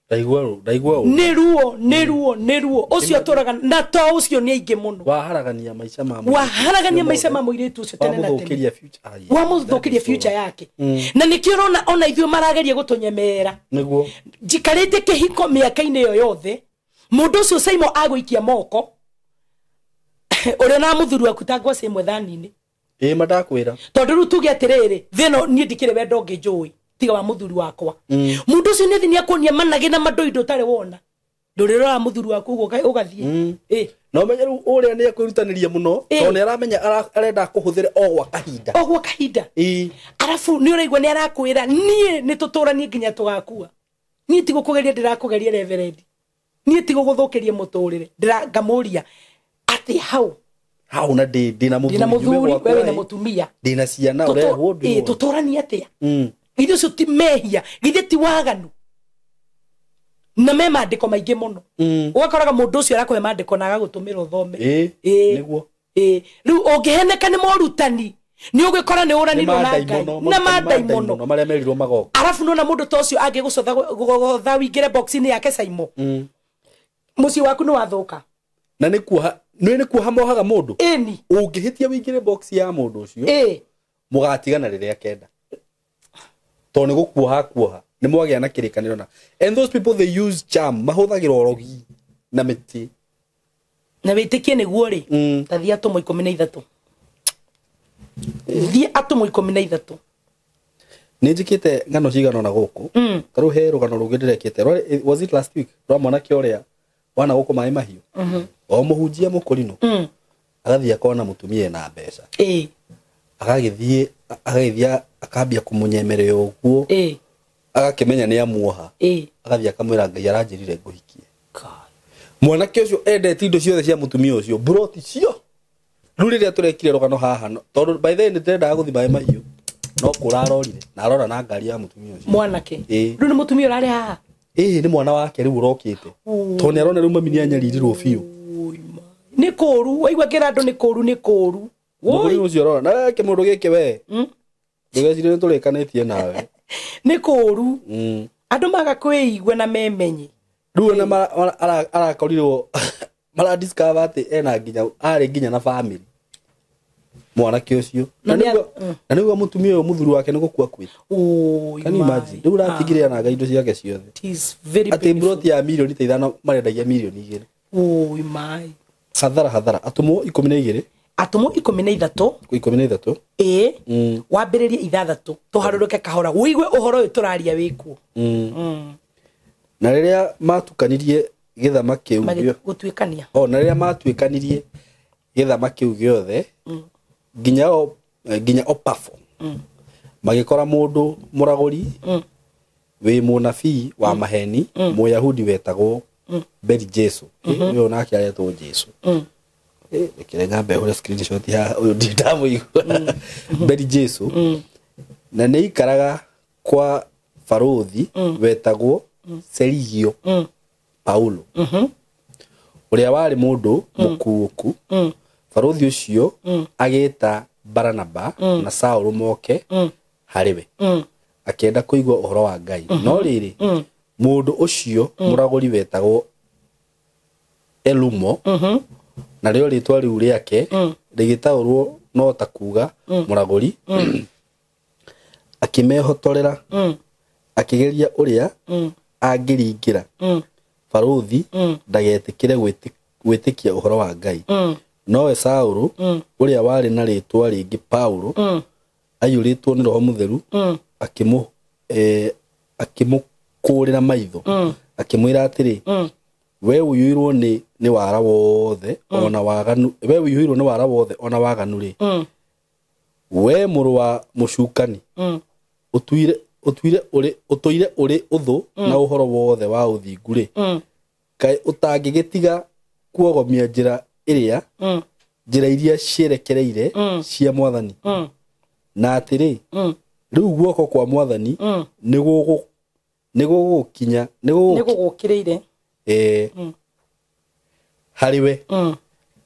Ndaigua ũũ, ndaigua ũũ. Nĩ ruo, nĩ ruo, nĩ ruo. Ũcio atũraga na to ũcio nĩ aingĩ mũno. Waharagania maica ma mũirĩtu Waharagania ũcio maica ma mothe. mũirĩtu ũcio tene na tene. Wamũthũkĩria future. Ai, Wamũthũkĩria that is so future wrong. yake. Na nĩkĩo ũrona ona ithuĩ marageria gũtũnyemerera. Nĩguo. Njikarĩte kĩhiko mĩaka-inĩ ĩyo yothe, mũndũ ũcio Simon agũikia moko, ũrĩa na mũthuri waku ta ngwacĩ ĩmwe thani-inĩ. Ĩĩ, ma ndakwĩra. Tondũ rĩu tuge atĩrĩrĩ, thĩ ĩno niĩ ndikĩrĩ wendo ũngĩ njũĩ tiga wa mũthuri wakwa. Mũndũ ũcio nĩ athiĩ nĩakuonia managĩ na mandũindo ũtarĩ wona. Ndũrĩrora mũthuri waku ũguo ũgathiĩ. Ĩĩ. Na ũmenye rĩu ũrĩa nĩ ekwĩrutanĩria mũno, Ĩĩ. tondũ nĩ aramenya arenda kũhũthĩre o gwa kahinda. O gwa kahinda. Ĩĩ. Arabu nĩ ũraigua nĩ arakwĩra, niĩ nĩ tũtũranie nginya tũgakua. Niĩ ti gũkũgeria ndĩrakũgeria reverend. Niĩ ti gũgũthũkĩria mũtũrĩre. Ngamũria atĩ hau. Hau na ndĩ na mũthuri, Ndĩ na njume mũthuri, gwakwa wewe na ĩ. mũtumia. Ndĩ na ciana, ũrehwo ndĩ wothe. Tũtũranie atĩa? Githĩ ũcio ti mehia, githĩ ti waganu? Na me maandĩko maingĩ mũno. Ũgakoraga mũndũ ũcio arakũhe maandĩko na agagũtũmĩra ũthome. Nĩguo. Rĩu ũngĩheneka nĩ morutani nĩ ũgĩkora nĩ ũranirwo na Ngai na mandaimono marĩa merirwo magoka. Arabu nona mũndũ ta ũcio angĩgũcotha wingĩre box-inĩ yake Saimo, mũciĩ waku nĩ wathũka. Na nĩ kuoha, nĩ kuoha mohaga mũndũ. Ĩni. Ũngĩhĩtia wingĩre box ya mũndũ ũcio, mũgatigana rĩrĩa kenda. Tondũ nĩ gũkuoha kuoha. Nĩ mwagĩa na kĩrĩkanĩro na. And those people they use charm, mahũthagĩra ũrogi na mĩtĩ. Na wĩtĩkie nĩguo rĩ, ta thiĩ Atũmwo 13. Thiĩ Atũmwo 13. Nĩ njĩkĩte ng'ano cigana ũna gũkũ. Ta rĩu he rũgano rũngĩ ndĩrekĩte. Was it last week? Rwa mwanake ũrĩa wana gũkũ maĩ mahiũ. O mũhunjia mũkũrinũ. Agathiĩ akona mũtumia ena mbeca. Agagĩthiĩ akambia kũmũnyemerera ũguo. Agakĩmenya nĩ amuoha. Agathiĩ akamwĩra Ngai aranjĩrire ngũhikie. Mwanake ũcio endete indo ciothe cia mũtumia ũcio, buroti cio. Rĩu rĩrĩa tũrekire rũgano haha, tondũ by the way nĩ ndĩrendaga gũthiĩ maĩ mahiũ, no kũra arorire na arora na ngari ya mũtumia ũcio. Mwanake. Rĩu nĩ mũtumia ũrarĩ haha? Nĩ mwana wake rĩu ũrokĩte. Tondũ nĩ arona rĩu mami nĩ anyaririrwo biũ. Nĩ kũũru, waigua kĩra andũ nĩ kũũru, nĩ kũũru. Mũthuri ũcio arora, na kĩmũndũ gĩkĩ we. Ndũgecirie nĩ tũrĩkanĩtie nawe. Nĩ kũũru. Andũ maga kwĩigua na memenye. Rĩu ona arakorirwo mara discover atĩ ena nginya arĩ nginya na family. Mwanake ũcio. Na nĩguo mũtumia ũyũ mũthuri wake nĩ gũkua kwĩte. Can you imagine? Rĩu ratigire na indo ciake ciothe. Atĩ broti ya mirioni ta 5 marendagia mirioni 2. Oi mai. Hathara Atũmwo 12. Atũmwo 13. 13. Wambĩrĩrie 6 tũharũrũke kahora ũigue ũhoro ũyũ tũraria wĩkuo. Na rĩrĩa matukanirie gĩthama kĩu gũtuĩkania. Na rĩrĩa matuĩkanirie gĩthama kĩu gĩothe nginya Opafo. Magĩkora mũndũ mũragũri wĩ mũnabii wa maheni, Mũyahudi wetagwo Beri Jesu. Ũyũ nake aretwo Jesu. Rekere nyambe hũre screenshot ya ũyũ ndamũigua. Beri Jesu. Na nĩ ikaraga kwa barũthi wetagwo Serigio Paulo. Ũrĩa warĩ mũndũ mũkuũku. Barũthi ũcio agĩta Baranaba na Saũlũ moke harĩ we. Akĩenda kũigua ũhoro wa Ngai. No rĩrĩ, mũndũ ũcio mũragũri wetagwo Elumo, na rĩo rĩtwa rĩu rĩake rĩgĩtaũrwo no ta kuga mũragũri, akĩmehotorera, akĩgeria ũrĩa angĩringĩra barũthi ndagetĩkĩre gwĩtĩkia ũhoro wa Ngai. Nowe Saũlũ ũrĩa warĩ na rĩtwa rĩngĩ Paulo, aiyũrĩtwo nĩ Roho Mũtheru, akĩmũkũrĩra maitho, akĩmwĩra atĩrĩ, we ũiyũirwo nĩ wara wothe ona waganu, we ũiyũirwo nĩ wara wothe ona waganu rĩ, we mũrũ wa mũcukani, ũtũire ũrĩ ũthũ na ũhoro wothe wa ũthingu rĩ, kaĩ ũtangĩgĩtiga kuogomia njĩra ĩrĩa njĩra iria cierekereire cia Mwathani. Na atĩrĩ, rĩu guoko kwa Mwathani nĩ gũgũkinya, nĩ gũgũkĩrĩire harĩ we.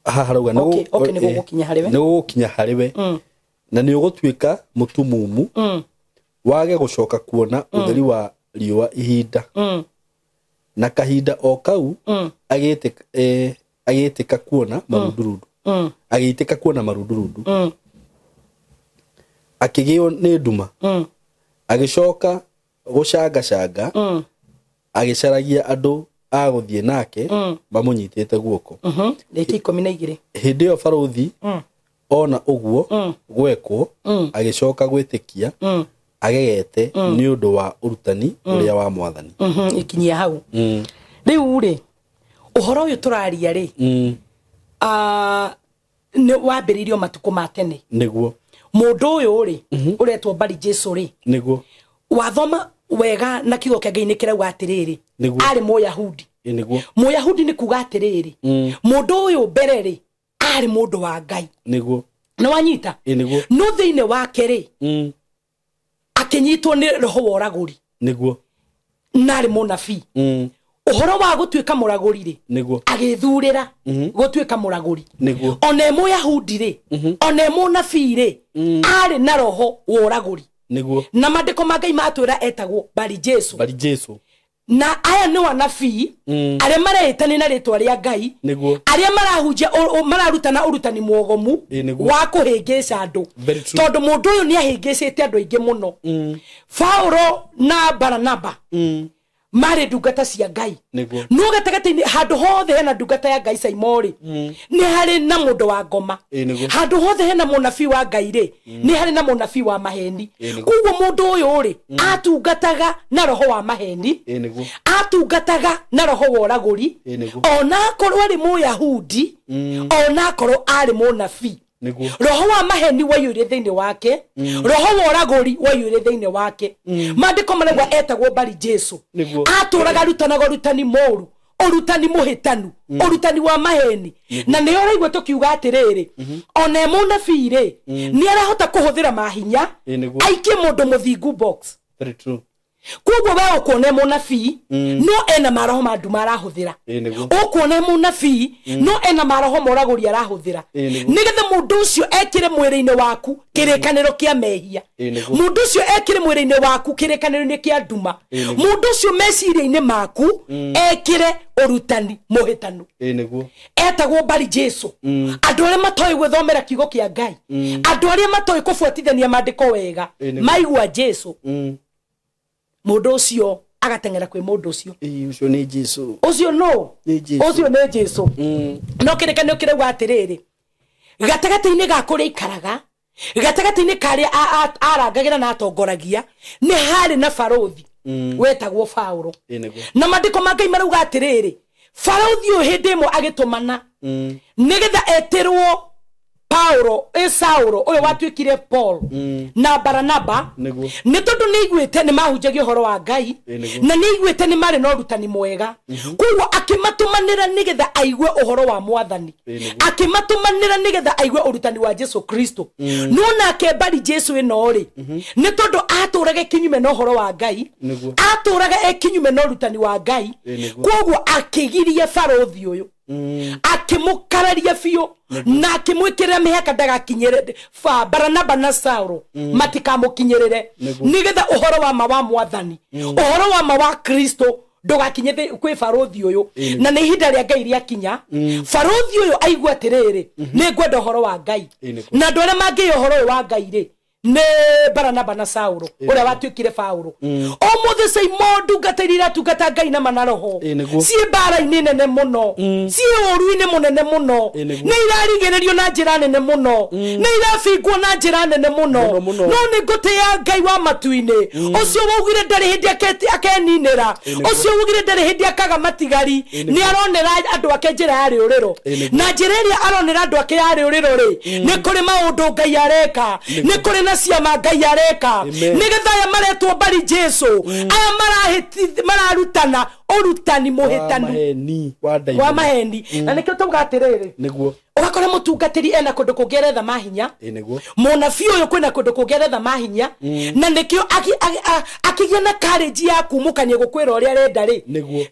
Haha harauga nĩ gũgũkinya harĩ we, na nĩ ũgũtuĩka mũtumumu, wage gũcoka kuona ũtheri wa riũa ihinda. Na kahinda o kau agĩtĩka kuona marundurundu. Agĩitĩka kuona marundurundu. Akĩgĩo nĩ nduma. Agĩcoka gũcangacanga, agĩcaragia andũ a gũthiĩ nake mamũnyitĩte guoko. Rĩki 12. Hĩndĩ ĩyo barũthi ona ũguo gwekwo, agĩcoka gwĩtĩkia, agegete nĩ ũndũ wa ũrutani ũrĩa wa Mwathani. Ikinyia hau. Rĩu rĩ, ũhoro ũyũ tũraria rĩ, nĩ wambĩrĩirio matukũ ma tene. Nĩguo. Mũndũ ũyũ rĩ, ũretwo Bari Jesu rĩ, nĩguo. Wathoma wega na kiugo kĩa Ngai nĩ kĩrauga atĩrĩrĩ, arĩ Mũyahudi. Nĩguo. Mũyahudi nĩ kuga atĩrĩrĩ, mũndũ ũyũ mbere rĩ, arĩ mũndũ wa Ngai. Nĩguo. Nĩ wanyita? Nĩguo. No thĩinĩ wake rĩ, Akĩnyitwo nĩ roho wa ũragũri. Nĩguo. Na arĩ mũnabii. Ũhoro wa gũtuĩka mũragũri rĩ, Nĩguo. agĩthurĩra gũtuĩka mũragũri. Nĩguo. Ona e mũyahudi rĩ, ona e mũnabii rĩ, arĩ na roho wa ũragũri. Nĩguo. Na maandĩko ma Ngai matwĩra etagwo Bari Jesu. Bari Jesu. Na aya nĩ anabii arĩa mareĩtania na rĩtwa rĩa Ngai. Nĩguo. Arĩa marahunjia mararutana ũrutani mwogomu wa kũhĩngĩca andũ. Tondũ mũndũ ũyũ nĩ ahĩngĩcĩte andũ aingĩ mũno. Paulo na Baranaba marĩ ndungata cia Ngai. No gatagatĩ-inĩ handũ hothe hena ndungata ya Ngai Saimori, nĩ harĩ na mũndũ wa ngoma. Handũ hothe hena mũnabii wa Ngai rĩ, nĩ harĩ na mũnabii wa maheni. Koguo mũndũ ũyũ rĩ, atungataga na roho wa maheni, atungataga na roho wa ũragũri, ona akorwo arĩ Mũyahudi, ona akorwo arĩ mũnabii. Roho wa maheni waiyũire thĩinĩ wake, roho wa ũragũri waiyũire thĩinĩ wake. Maandĩko marauga etagwo Bari Jesu. Atũraga arutanaga ũrutani mũũru, ũrutani mũhĩtanu, ũrutani wa maheni. Na nĩo ũraigua tũkiuga atĩrĩrĩ, ona e mũnabii rĩ, nĩ arahota kũhũthĩra mahinya aikie mũndũ mũthingu box. Very true. Koguo we ũkuona mũnabii no ena maroho ma nduma arahũthĩra, ũkuona mũnabii no ena maroho moragũri arahũthĩra, nĩgetha mũndũ ũcio ekĩre mwĩrĩ-inĩ waku kĩrĩkanĩro kĩa mehia, mũndũ ũcio ekĩre mwĩrĩ-inĩ waku kĩrĩkanĩro-inĩ kĩa nduma, mũndũ ũcio meciria-inĩ maku ekĩre ũrutani mũhĩtanu. Etagwo Bari Jesu. Andũ arĩa matoĩ gwĩthomera kiugo kĩa Ngai, andũ arĩa matoĩ kũbuatithania maandĩko wega, maigua Jesu, mũndũ ũcio agateng'era kwĩ mũndũ ũcio. Ũcio nĩ Jesu. Ũcio no ũcio nĩ Jesu. No kĩrĩkanĩro kĩrauga atĩrĩrĩ, gatagatĩ-inĩ ga kũrĩa aikaraga, gatagatĩ-inĩ karĩa arangagĩra na atongoragia, nĩ harĩ na barũthi wetagwo Paulo. Na maandĩko ma Ngai marauga atĩrĩrĩ, barũthi ũyũ hĩndĩ ĩmwe agĩtũmana nĩgetha etĩrwo Paulo, Saulo ũyũ watuĩkire Paul na Baranaba, nĩ tondũ nĩ aiguĩte nĩ mahunjagia ũhoro wa Ngai, na nĩ aiguĩte nĩ marĩ na ũrutani mwega. Koguo akĩmatũmanĩra nĩgetha aigue ũhoro wa Mwathani, akĩmatũmanĩra nĩgetha aigue ũrutani wa Jesu Kristo. No nake Bari Jesu ĩno rĩ, nĩ tondũ atũraga kinyume na ũhoro wa Ngai, atũraga kinyume na ũrutani wa Ngai, koguo akĩgiria barũthi ũyũ, akĩmũkararia biũ, na akĩmwĩkĩrĩra mĩhaka ndagakinyĩre Baranaba na Saulo matikamũkinyĩrĩre, nĩgetha ũhoro wa ma wa Mwathani, ũhoro wa ma wa Kristo ndũgakinye kwĩ barũthi ũyũ. Na nĩ ihinda rĩa Ngai rĩakinya, barũthi ũyũ aigua atĩrĩrĩ, nĩ ngwenda ũhoro wa Ngai, na andũ arĩa mangĩia ũhoro ũyũ wa Ngai rĩ, nĩ Baranaba na Saulo ũrĩa watuĩkire Paulo. Ũmũthĩ Saimo ndungata iria iratungata Ngai na manaroho ciĩ mbara-inĩ nene mũno, ciĩ ũũru-inĩ mũnene mũno, nĩ irarigĩrĩrio na njĩra nene mũno, nĩ irabingwo na njĩra nene mũno. No nĩ ngũtĩĩa Ngai wa matu-inĩ, ũcio waugire ndarĩ hĩndĩ akeninĩra, ũcio waugire ndarĩ hĩndĩ akaga matigari, nĩ aronera andũ ake njĩra ya rĩũrĩro. Na njĩra ĩrĩa aronera andũ ake ya rĩũrĩro rĩ, nĩ kũrĩ maũndũ Ngai areka, nĩ kũrĩ na ciama Ngai areka, nĩgetha aya maretwo Bari Jesu, aya mararutana ũrutani mũhĩtanu wa maheni. Na nĩkĩo tauga atĩrĩrĩ, ũgakora mũtungatĩri ena kũndũ kũngĩ aretha mahinya, mũnabii ũyũ kwĩna kũndũ kũngĩ aretha mahinya, na nĩkĩo akĩgĩa na courage ya kumũkania gũkwĩra ũrĩa arenda rĩ,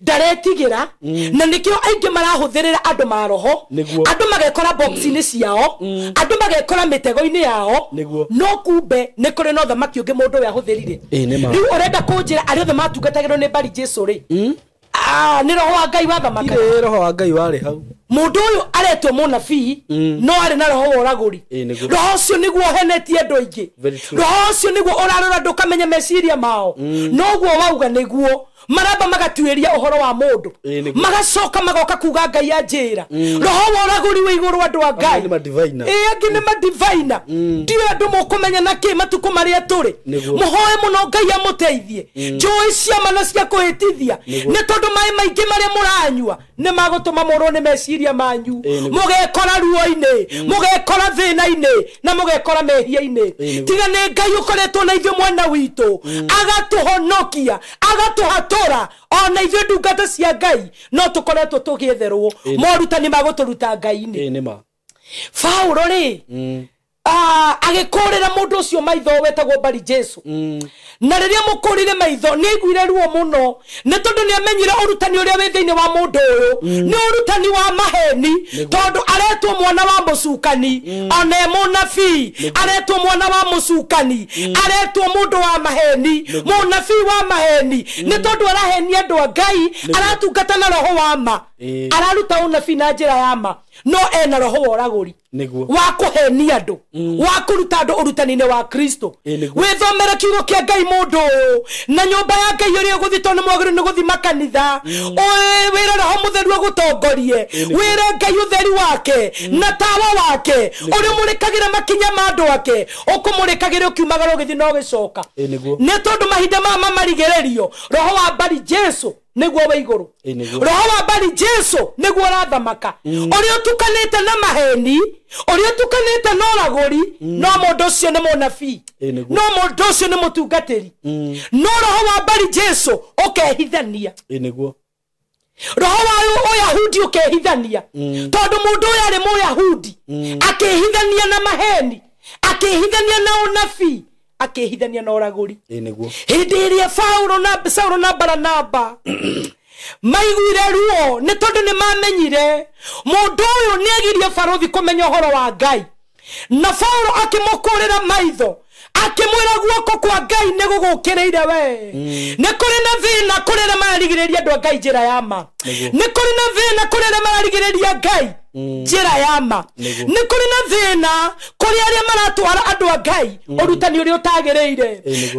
ndaretigĩra. Na nĩkĩo aingĩ marahũthĩrĩra andũ maroho, andũ magekora box-inĩ ciao, andũ magekora mĩtego-inĩ yao, no kumbe nĩ kũrĩ na ũthamaki ũngĩ mũndũ ũyũ ahũthĩrire. Rĩu ũrenda kũnjĩra arĩa othe matungatagĩrwo nĩ Bari Jesu rĩ, nĩ roho wa Ngai wathamakaga? Ĩ roho wa Ngai warĩ hau. Mũndũ ũyũ aretwo mũnabii no arĩ na roho wa ũragũri. Roho ũcio nĩguo ũhenetie andũ aingĩ, roho ũcio nĩguo ũrarora andũ ũkamenya meciria mao, noguo wauga nĩguo maramba magatuĩria ũhoro wa mũndũ, magacoka magoka kuga Ngai anjĩra. Roho wa ũragũri wĩ igũrũ andũ a Ngai, angĩ nĩ madivaina. Ndiũĩ andũ mũkũmenya na kĩ matukũ marĩa tũrĩ. Mũhoe mũno Ngai amũteithie. Njũĩ ciama na cia kũhĩtithia, nĩ tondũ maĩ maingĩ marĩa mũranyua nĩ magũtũma mũrwo nĩ meciria manyu, mũgekora ruo-inĩ, mũgekora thĩna-inĩ, na mũgekora mehia-inĩ. Tiga nĩ Ngai ũkoretwo na ithuĩ mwena witũ, agatũhonokia, agatũhatũra, ona ithuĩ ndungata cia Ngai no tũkoretwo tũgĩetherwo morutani ma gũtũruta Ngai-inĩ. Paulo rĩ, Agĩkũrĩra mũndũ ũcio maitho wetagwo Bari Jesu. Na rĩrĩa mũkũrire maitho nĩ aiguire ruo mũno, nĩ tondũ nĩ amenyire ũrutani ũrĩa wĩ thĩinĩ wa mũndũ ũyũ nĩ ũrutani wa maheni, tondũ aretwo mwana wa mũcukani, ona e mũnabii aretwo mwana wa mũcukani, aretwo mũndũ wa maheni, mũnabii wa maheni, nĩ tondũ arahenia andũ a Ngai, aratungata na roho wa ma, araruta ũnabii na njĩra ya ma, no ena roho wa ũragũri wa kũhenia andũ, wa kũruta andũ ũrutani-inĩ wa Kristo. Wĩthomere kiugo kĩa Ngai mũndũ ũyũ na nyũmba ya Ngai ũrĩa ũgũthiĩ, tondũ nĩ mwagĩrĩirwo nĩ gũthiĩ makanitha, wĩre roho mũtheru agũtongorie, wĩre Ngai ũtheri wake na tawa wake ũrĩa ũmũrĩkagĩra makinya ma andũ ake, ũkũmũrĩkagĩra ũkiumagara ũgĩthiĩ na ũgĩcoka. Nĩ tondũ mahinda maya mamarigĩrĩrio roho wa Bari Jesu nĩguo wĩ igũrũ, roho wa Bari Jesu nĩguo ũrathamaka, ũrĩa ũtukanĩte na maheni, ũrĩa ũtukanĩte na ũragũri, no mũndũ ũcio nĩ mũnabii, no mũndũ ũcio nĩ mũtungatĩri, no roho wa Bari Jesu ũkehithania, roho wa Ũyahudi ũkehithania, tondũ mũndũ ũyũ arĩ Mũyahudi, akĩhithania na maheni, akĩhithania na ũnabii, akĩhithania na ũragũri. Hĩndĩ ĩrĩa Paulo na Saulo na Baranaba maiguire ruo, nĩ tondũ nĩ mamenyire mũndũ ũyũ nĩ agirie barothi kũmenya ũhoro wa Ngai, na Paulo akĩmũkũrĩra maitho, akĩmwĩra guoko kwa Ngai nĩ gũgũkĩrĩire we. Nĩ kũrĩ na thĩna kũrĩ arĩa mararigĩrĩria andũ a Ngai njĩra ya ma, nĩ kũrĩ na thĩna kũrĩ arĩa mararigĩrĩria Ngai njĩra ya ma, nĩ kũrĩ na thĩna kũrĩ arĩa maratwara andũ a Ngai ũrutani ũrĩa ũtagĩrĩire,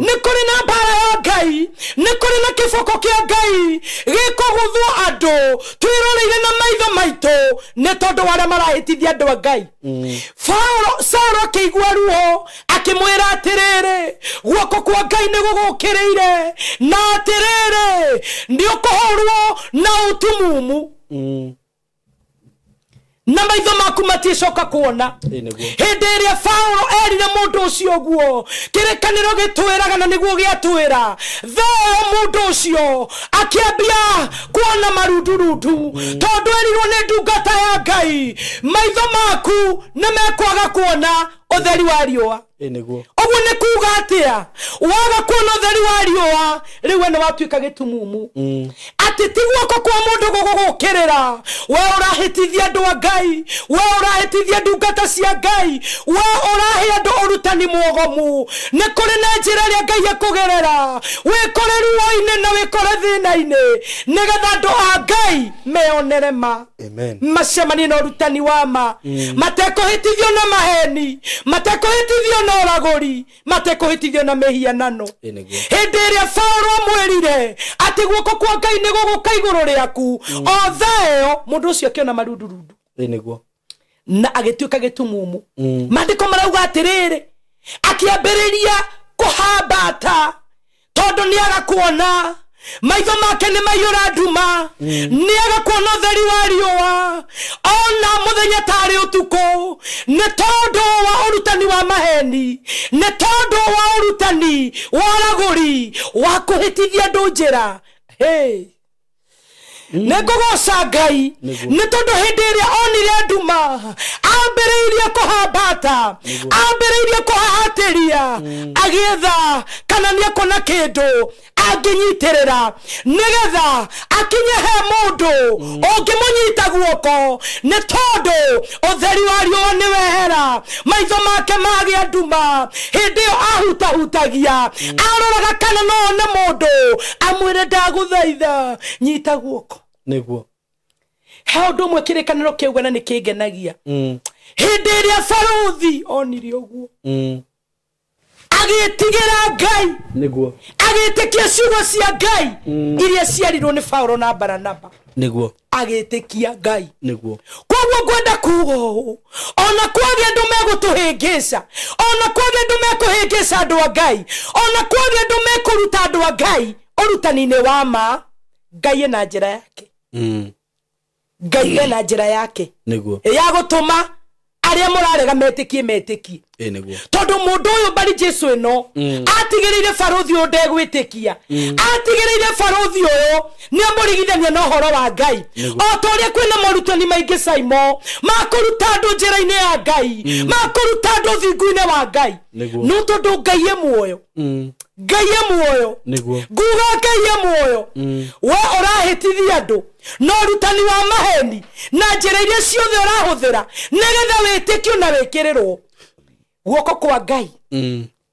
nĩ kũrĩ na mbara ya Ngai, nĩ kũrĩ na kĩboko kĩa Ngai gĩkũgũthwo andũ twĩroreire na maitho maitũ, nĩ tondũ wa arĩa marahĩtithia andũ a Ngai. Saulo akĩigua ruo, akĩmwĩra atĩrĩrĩ, guoko kwa Ngai nĩ gũgũkĩrĩire, na atĩrĩrĩ nĩ ũkũhũrwo na ũtumumu, na maitho maku maticoka kuona. Hĩndĩ ĩrĩa Paulo erire mũndũ ũcio ũguo, kĩrĩkanĩro gĩtwĩraga na nĩguo gĩatwĩra, theo mũndũ ũcio akĩambia kuona marundurundu, tondũ erirwo nĩ ndungata ya Ngai, maitho maku nĩ mekwaga kuona ũtheri wa riũa. Ũguo nĩ kuga atĩa? Waga kuona ũtheri wa riũa, rĩu we nĩ watuĩka gĩtumumu. Atĩ ti guoko kwa mũndũ gũgũgũkĩrĩra, we ũrahĩtithia andũ a Ngai, we ũrahĩtithia ndungata cia Ngai, we ũrahe andũ ũrutani mwogomu. Nĩ kũrĩ na njĩra ĩrĩa Ngai ekũgerera, wĩkore ruo-inĩ na wĩkore thĩna-inĩ, nĩgetha andũ a Ngai meonere ma, macemanie na ũrutani wa ma, matekũhĩtithio na maheni, matekũhĩtithio na ũragũri, matekũhĩtithio na mĩhianano. Hĩndĩ ĩrĩa Paulo amwĩrire atĩ guoko kwa Ngai nĩ gũgũka igũrũ rĩaku, o thaa ĩyo mũndũ ũcio akĩona marundurundu na agĩtuĩka gĩtumumu. Maandĩko marauga atĩrĩrĩ, akĩambĩrĩria kũhambata, tondũ nĩaga kuona, maitho make nĩ maiyũra nduma, nĩaga kuona ũtheri wa riũa, ona mũthenya tarĩ ũtukũ, nĩ tondũ wa ũrutani wa maheni, nĩ tondũ wa ũrutani wa ũragũri wa kũhĩtithia andũ njĩra. Hey, nĩ ngũgoca Ngai nĩ tondũ hĩndĩ ĩrĩa onire nduma, ambĩrĩirie kũhambata, ambĩrĩirie kũhahatĩria, agĩetha kana nĩ ekuona kĩndũ angĩnyitĩrĩra, nĩgetha akinye he mũndũ ũngĩmũnyita guoko, nĩ tondũ ũtheri wa riũa nĩ wehera, maitho make magĩa nduma. Hĩndĩ ĩyo ahutahutagia, aroraga kana no one mũndũ amwĩre ndagũthaitha nyita guoko. Nĩguo he ũndũ ũmwe kĩrĩkanĩro kĩauga na nĩ kĩngenagia. Hĩndĩ ĩrĩa barothi onire ũguo, agĩtigĩra Ngai, nĩguo agĩtĩkia ciugo cia Ngai iria ciarirwo nĩ Paulo na Baranaba, nĩguo agĩtĩkia Ngai. Nĩguo koguo ngwenda kuga ũũ, ona kwagĩa andũ megũtũhĩngĩca, ona kwagĩa andũ mekũhĩngĩca andũ a Ngai, ona kwagĩa andũ mekũruta andũ a Ngai ũrutani-inĩ wa ma, Ngai ena njĩra yake. Ngai ena njĩra yake nĩguo ya gũtũma Arĩa mũrarega metĩkie metĩkie. Ĩ nĩguo. Tondũ mũndũ ũyũ Bari Jesu ĩno atigĩrĩire barũthi ũyũ ndegwĩtĩkia. Atigĩrĩire barũthi ũyũ nĩamũrigithania na ũhoro wa Ngai. O ta ũrĩa kwĩna morutani maingĩ Saimo makũruta andũ njĩra-inĩ ya Ngai, makũruta andũ thingu-inĩ wa Ngai. No tondũ Ngai e muoyo. Ngai e muoyo. Nĩguo. Nguga Ngai e muoyo. We ũrahĩtithia andũ no ũrutani wa maheni na njĩra iria ciothe ũrahũthĩra nĩgetha wĩtĩkio na wĩkĩrĩrwo guoko kwa Ngai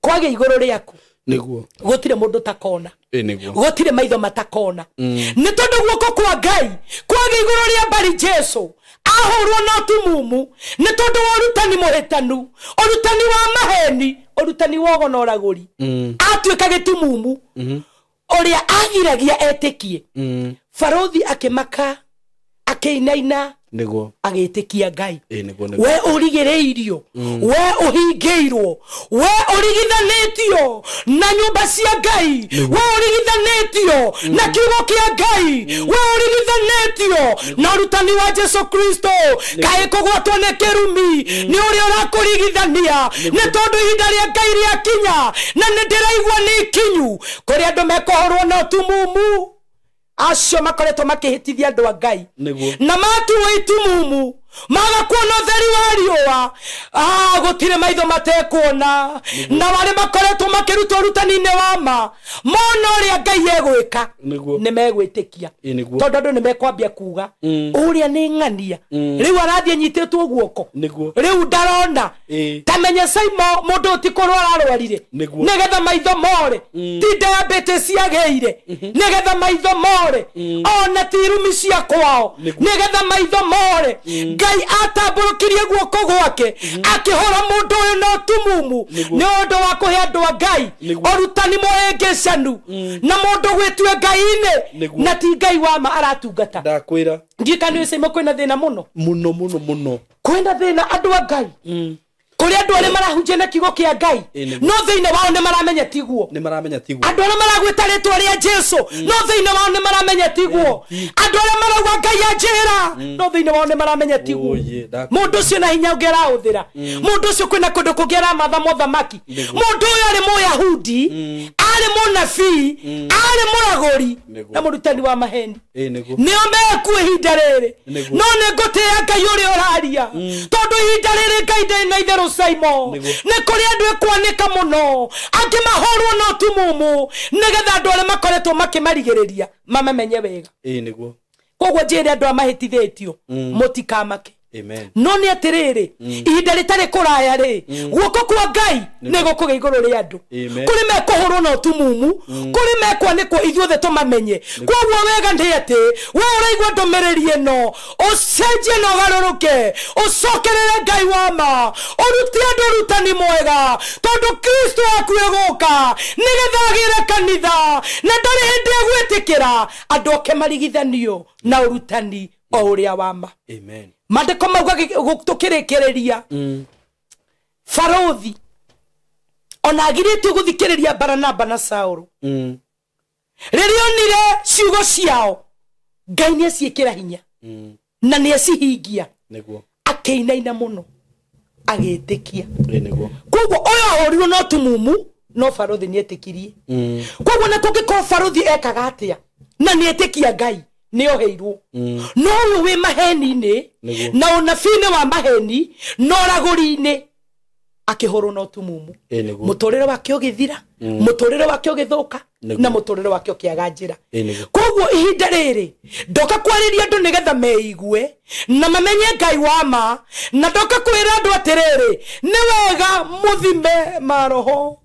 kwage igũrũ rĩaku. Nĩguo. Gũtirĩ mũndũ takona. Ĩ nĩguo. Gũtirĩ maitho matakona. Nĩ tondũ guoko kwa Ngai kwage igũrũ rĩa Bari Jesu ahũrwo na ũtumumu nĩ tondũ wa ũrutani mũhĩtanu, ũrutani wa maheni, ũrutani wa ũgo na ũragũri. Atuĩka gĩtumumu ũrĩa agiragia etĩkie. Barũthi akĩmaka, akĩinaina, Nĩguo. agĩtĩkia Ngai. Ĩ nĩguo nĩguo. We ũrigĩrĩirio, we ũhingĩirwo, we ũrigithanĩtio na nyũmba cia Ngai, we ũrigithanĩtio na kiugo kĩa Ngai, we ũrigithanĩtio na ũrutani wa Jesu Kristo. Kaĩ kũgwatwo nĩ kĩrumi nĩ ũrĩa ũrakũrigithania, nĩ tondũ ihinda rĩa Ngai rĩakinya na nĩ ndĩraigua nĩ ikinyu kũrĩ andũ mekũhũrwo na ũtumumu acio makoretwo makĩhĩtithia andũ a Ngai na matuo itumumu maga kuona ũtheri wa riũa. Gũtirĩ maitho matekuona na marĩa makoretwo makĩrutwo ũrutani-inĩ wa ma mona ũrĩa Ngai egwĩka nĩ megwĩtĩkia. Tondũ andũ nĩ mekwambia kuga ũrĩa nĩ ng'ania rĩu arathiĩ nyitĩtwo guoko, rĩu ndarona. Ta menye Saimo mũndũ ti kũrwara arwarire nĩgetha maitho more, ti diabetes ciagĩire nĩgetha maitho more, ona ti irumi cia kwao nĩgetha maitho more. Ngai atambũrũkirie guoko gwake akĩhũra mũndũ ũyũ na ũtumumu nĩ ũndũ wa kũhe andũ a Ngai ũrutani mũhĩngĩcanu na mũndũ gwĩtue Ngai-inĩ na ti Ngai wa ma aratungata. Ndakwĩra ndiũĩ kana nĩ Saimo kwĩna thĩna mũno mũno mũno mũno. Kwĩna thĩna andũ a Ngai kũrĩ andũ arĩa marahunjia na kiugo kĩa Ngai no thĩinĩ wao nĩ maramenya tiguo. Nĩ maramenya tiguo. Andũ arĩa maragwĩta rĩtwa rĩa Jesu no thĩinĩ wao nĩ maramenya tiguo. Andũ arĩa marauga Ngai anjĩra no thĩinĩ wao nĩ maramenya tiguo. Mũndũ ũcio na hinya ũngĩ arahũthĩra, mũndũ ũcio kwĩna kũndũ kũngĩ aramatha mothamaki. Mũndũ ũyũ arĩ Mũyahudi, arĩ mũnabii, arĩ mũragũri na mũrutani wa maheni. Nĩo mekuo ihinda rĩrĩ. No nĩ ngũtĩĩa Ngai ũrĩa ũraria tondũ ihinda rĩrĩ Ngai ndarĩ na itherũ Saimo. Nĩ kũrĩ andũ ekwanĩka mũno angĩ mahũrwo na ũtumumu nĩgetha andũ arĩa makoretwo makĩmarigĩrĩria mamamenye wega. Ĩ nĩguo. Koguo njĩre andũ a mahĩtithĩtio mũtikamake. Amen. No nĩ atĩrĩrĩ ihinda rĩtarĩ kũraya rĩ guoko kwa Ngai nĩ gũkũgĩa igũrũ rĩa andũ. Kũrĩ mekũhũrwo na ũtumumu, kũrĩ mekwanĩkwo ithuothe tũmamenye. Koguo wega nĩ atĩ we ũraigua ndũmĩrĩri ĩno ũcenjie na ũgarũrũke, ũcokerere Ngai wa ma, ũrute andũ ũrutani mwega tondũ Kristo akuĩ gũka nĩgetha agĩre kanitha na ndarĩ hĩndĩ egwĩtĩkĩra andũ oke marigithanio na ũrutani o ũrĩa wa ma. Amen. Maandĩko mauga tũkĩrĩkĩrĩria barũthi ona agirĩtio gũthikĩrĩria Baranaba na Saũlũ. Rĩrĩa onire ciugo ciao Ngai nĩ aciĩkĩra hinya na nĩ acihingia. Nĩguo. Akĩinaina mũno agĩtĩkia. Nĩguo. Koguo ũyũ ahũrirwo na ũtumumu no barũthi nĩ etĩkirie. Koguo na kũngĩkorwo barũthi ekaga atĩa na nĩ etĩkia Ngai nĩ oheirwo. No ũyũ wĩ maheni-inĩ na ũnabii-inĩ wa maheni na ũragũri-inĩ akĩhũrwo na ũtumumu. Mũtũrĩre wake ũgĩthira, mũtũrĩre wake ũgĩthũka na mũtũrĩre wake ũkĩaga njĩra. Koguo ihinda rĩrĩ ndoka kwarĩria andũ nĩgetha meigue na mamenye Ngai wa ma, na ndoka kwĩra andũ atĩrĩrĩ nĩ wega mũthime maroho.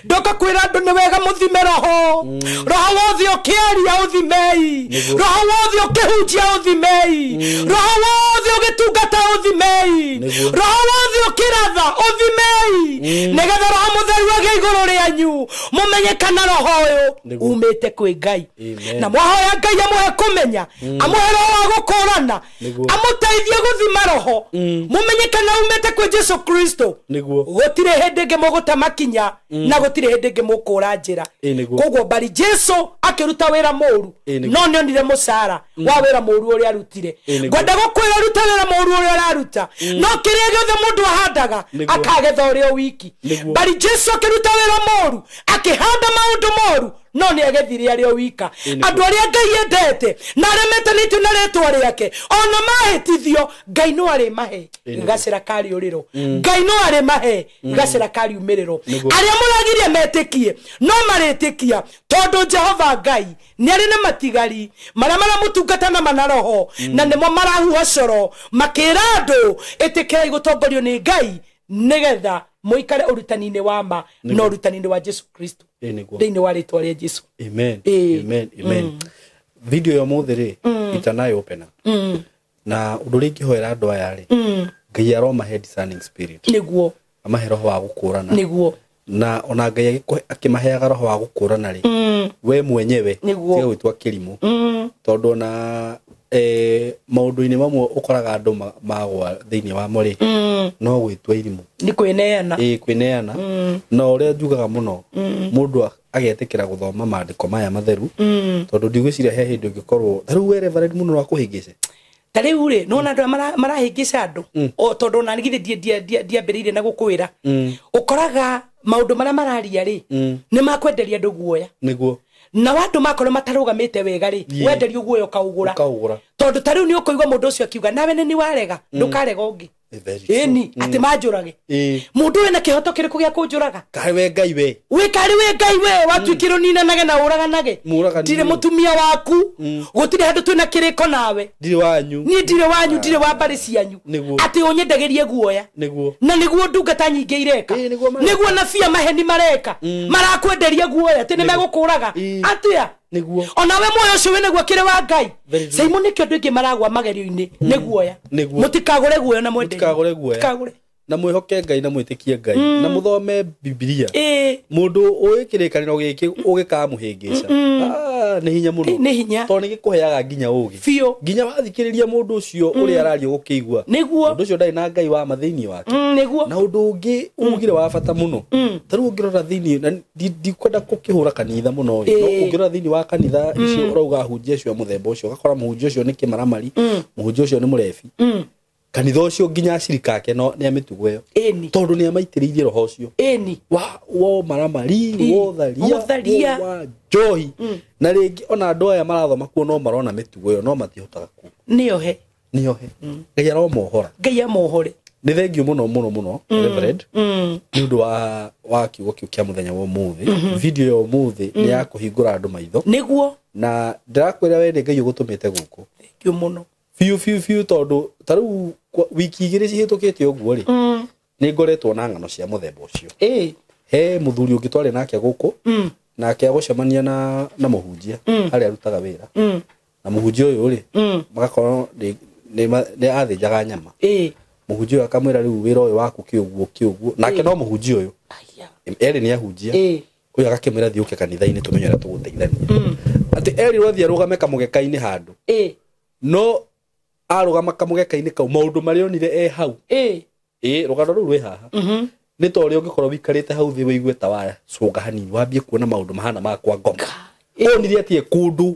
Ndoka kwĩra andũ nĩ wega mũthime roho. Roho wothe ũkĩaria ũthimei, roho wothe ũkĩhunjia ũthimei, roho wothe ũgĩtungata ũthimei, roho wothe ũkĩratha ũthimei, nĩgetha roho mũtheru agĩe igũrũ rĩanyu mũmenye kana roho ũyũ ũyũ umĩte kwĩ Ngai. Na mwahoya Ngai amũhe kũmenya, amũhe roho wa gũkũrana, amũteithie gũthima roho, mũmenye kana umĩte kwĩ Jesu Kristo. Gũtirĩ hĩndĩ ĩngĩ mũgũte makinya na gũtirĩ hĩndĩ ĩngĩ mũkũra njĩra. Koguo bari Jesu akĩruta wĩra mũru, no nĩonire mũcara wa wĩra mũru ũrĩa arutire. Ngwenda gũkwĩra ruta wĩra mũru ũrĩa ũraruta, no kĩrĩa gĩothe mũndũ ahandaga akagetha ũrĩa wiki. Bari Jesu akĩruta wĩra mũru, akĩhanda maũndũ moru, no nĩ agethire arĩa wika. Andũ arĩa Ngai endete na arĩa metanĩtio na rĩtwa rĩake, ona mahĩtithio Ngai no arĩmahe gacĩra ka rĩũrĩro, Ngai no arĩmahe gacĩra ka riumĩrĩro. Arĩa mũragirie metĩkie no marĩtĩkia, tondũ Jehova Ngai nĩ arĩ na matigari marĩa maramũtungata na manaroho, na nĩmo marahuha coro makĩra andũ ĩtĩkĩrai gũtongorio nĩ Ngai nĩgetha mũikare ũrutani-inĩ wa ma na ũrutani-inĩ wa Jesu Kristo thĩinĩ wa rĩtwa rĩa Jesu. Amen. Amen. Amen. Video ya mũthĩ rĩ itanayo opena na ũndũ ũrĩa ingĩhoera andũ aya rĩ, Ngai aromahe discerning spirit, nĩguo amahe roho wa gũkũrana, nĩguo na ona Ngai akĩmaheaga roho wa gũkũrana rĩ, we mwenyewe tiga gwĩtwa kĩrimũ, tondũ ona maũndũ-inĩ mamwe ũkoraga andũ magwa thĩinĩ wamo rĩ, no gwĩtua irimũ, nĩ kwĩneana, kwĩneana. Na ũrĩa njugaga mũno, mũndũ agetĩkĩra gũthoma maandĩko maya matheru, tondũ ndigwĩciria he hĩndĩ ũngĩkorwo ta rĩu we Reverend mũno no akũhĩngĩce. Ta rĩu rĩ, nĩwona andũ aya marahĩngĩca andũ, tondũ ona githĩ ndiambĩrĩirie na gũkwĩra, ũkoraga maũndũ marĩa mararia rĩ nĩ makwenderia andũ guoya, nĩguo na andũ makorwo matarũgamĩte wega rĩ, wenderio guoya ũkaũgũra, tondũ ta rĩu nĩ ũkũigua mũndũ ũcio akiuga nawe nĩ warega, ndũkarega ũngĩ, ĩni atĩ manjũrage. Mũndũ wĩna kĩhoto kĩrĩkũ gĩa kũnjũraga? Karĩ we Ngai we, wĩ karĩ we Ngai we, watuĩkire ũninanage na ũraganage, ndirĩ mũtumia waku, gũtirĩ handũ twĩna kĩrĩko nawe, ndirĩ wanyu, niĩ ndirĩ wanyu, ndirĩ wa mbarĩ cianyu, atĩ ũnyendagĩrie guoya. Na nĩguo ndungata nyingĩ ireka, nĩguo nabia maheni mareka, marakwenderia guoya atĩ nĩ megũkũraga atĩa. Ona we muoyo ũcio wĩnaguo kĩrĩ wa Ngai. Simon nĩkĩo andũ aingĩ maragwa magerio-inĩ nĩ guoya. Mũtikagũre guoya na mwenderio, mũtikagũre guoya, na mwĩhoke Ngai na mwĩtĩkie Ngai na mũthome Bibilia. Mũndũ ũĩ kĩrĩkanĩro gĩkĩ ũgĩkamũhĩngĩca, nĩ hinya mũno, nĩ hinya, tondũ nĩ gĩkũheaga nginya ũgĩ biũ, nginya wathikĩrĩria mũndũ ũcio ũrĩa araria ũgũkĩigua nĩguo mũndũ ũcio ndarĩ na Ngai wa ma thĩinĩ wake. Nĩguo. Na ũndũ ũngĩ ugire wa bata mũno, ta rĩu ũngĩrora thĩinĩ, na ndikwenda gũkĩhũra kanitha mũno, no ũngĩrora thĩinĩ wa kanitha icio ũrauga ahunjia acio a mũthemba ũcio, ũgakora mũhunjia ũcio nĩ kĩmaramari, mũhunjia ũcio nĩ mũrebi, kanitha ũcio nginya acirika ake no nĩ amĩtugo ĩyo, tondũ nĩ amaitĩrĩirie roho ũcio wa maramari, wa ũtharia, wa njohi. Na rĩngĩ ona andũ aya marathoma kuo no marona mĩtugo ĩyo, no matihotaga kuo, nĩohe, nĩohe. Ngai aromohora, Ngai amohore. Nĩ thengio mũno mũno mũno Reverend, nĩ ũndũ wa kiugo kĩu kĩa mũthenya wa ũmũthĩ. Video ya ũmũthĩ nĩ ya kũhingũra andũ maitho, nĩguo. Na ndĩrakwĩra we nĩ Ngai ũgũtũmĩte gũkũ, thengio mũno biũ biũ biũ, tondũ ta rĩu wiki igĩrĩ cihĩtũkĩte ũguo rĩ, nĩ ngoretwo na ng'ano cia mũthemba ũcio. He mũthuri ũngĩ twarĩ nake gũkũ, nake agũcemania na mũhunjia harĩa arutaga wĩra, na mũhunjia ũyũ rĩ, magakorwo nĩ athĩnjaga nyama. Mũhunjia ũyũ akamwĩra rĩu wĩra ũyũ waku kĩũguo kĩũguo, nake no mũhunjia ũyũ erĩ nĩ ahunjia, ũyũ agakĩmwĩra thiĩ ũke kanitha-inĩ tũmenye ũrĩa tũgũteithania, atĩ erirwo athiĩ arũgame kamũgeka-inĩ handũ, no arũgama kamũgeka-inĩ kau maũndũ marĩa onire e hau, rũgano rũu rwĩ haha, nĩ ta ũrĩa ũngĩkorwo wĩikarĩte hau thĩ wĩigue ta waya cũnga hanini, wambie kuona maũndũ mahana ma kwa ngoma. Onire atĩ e kũndũ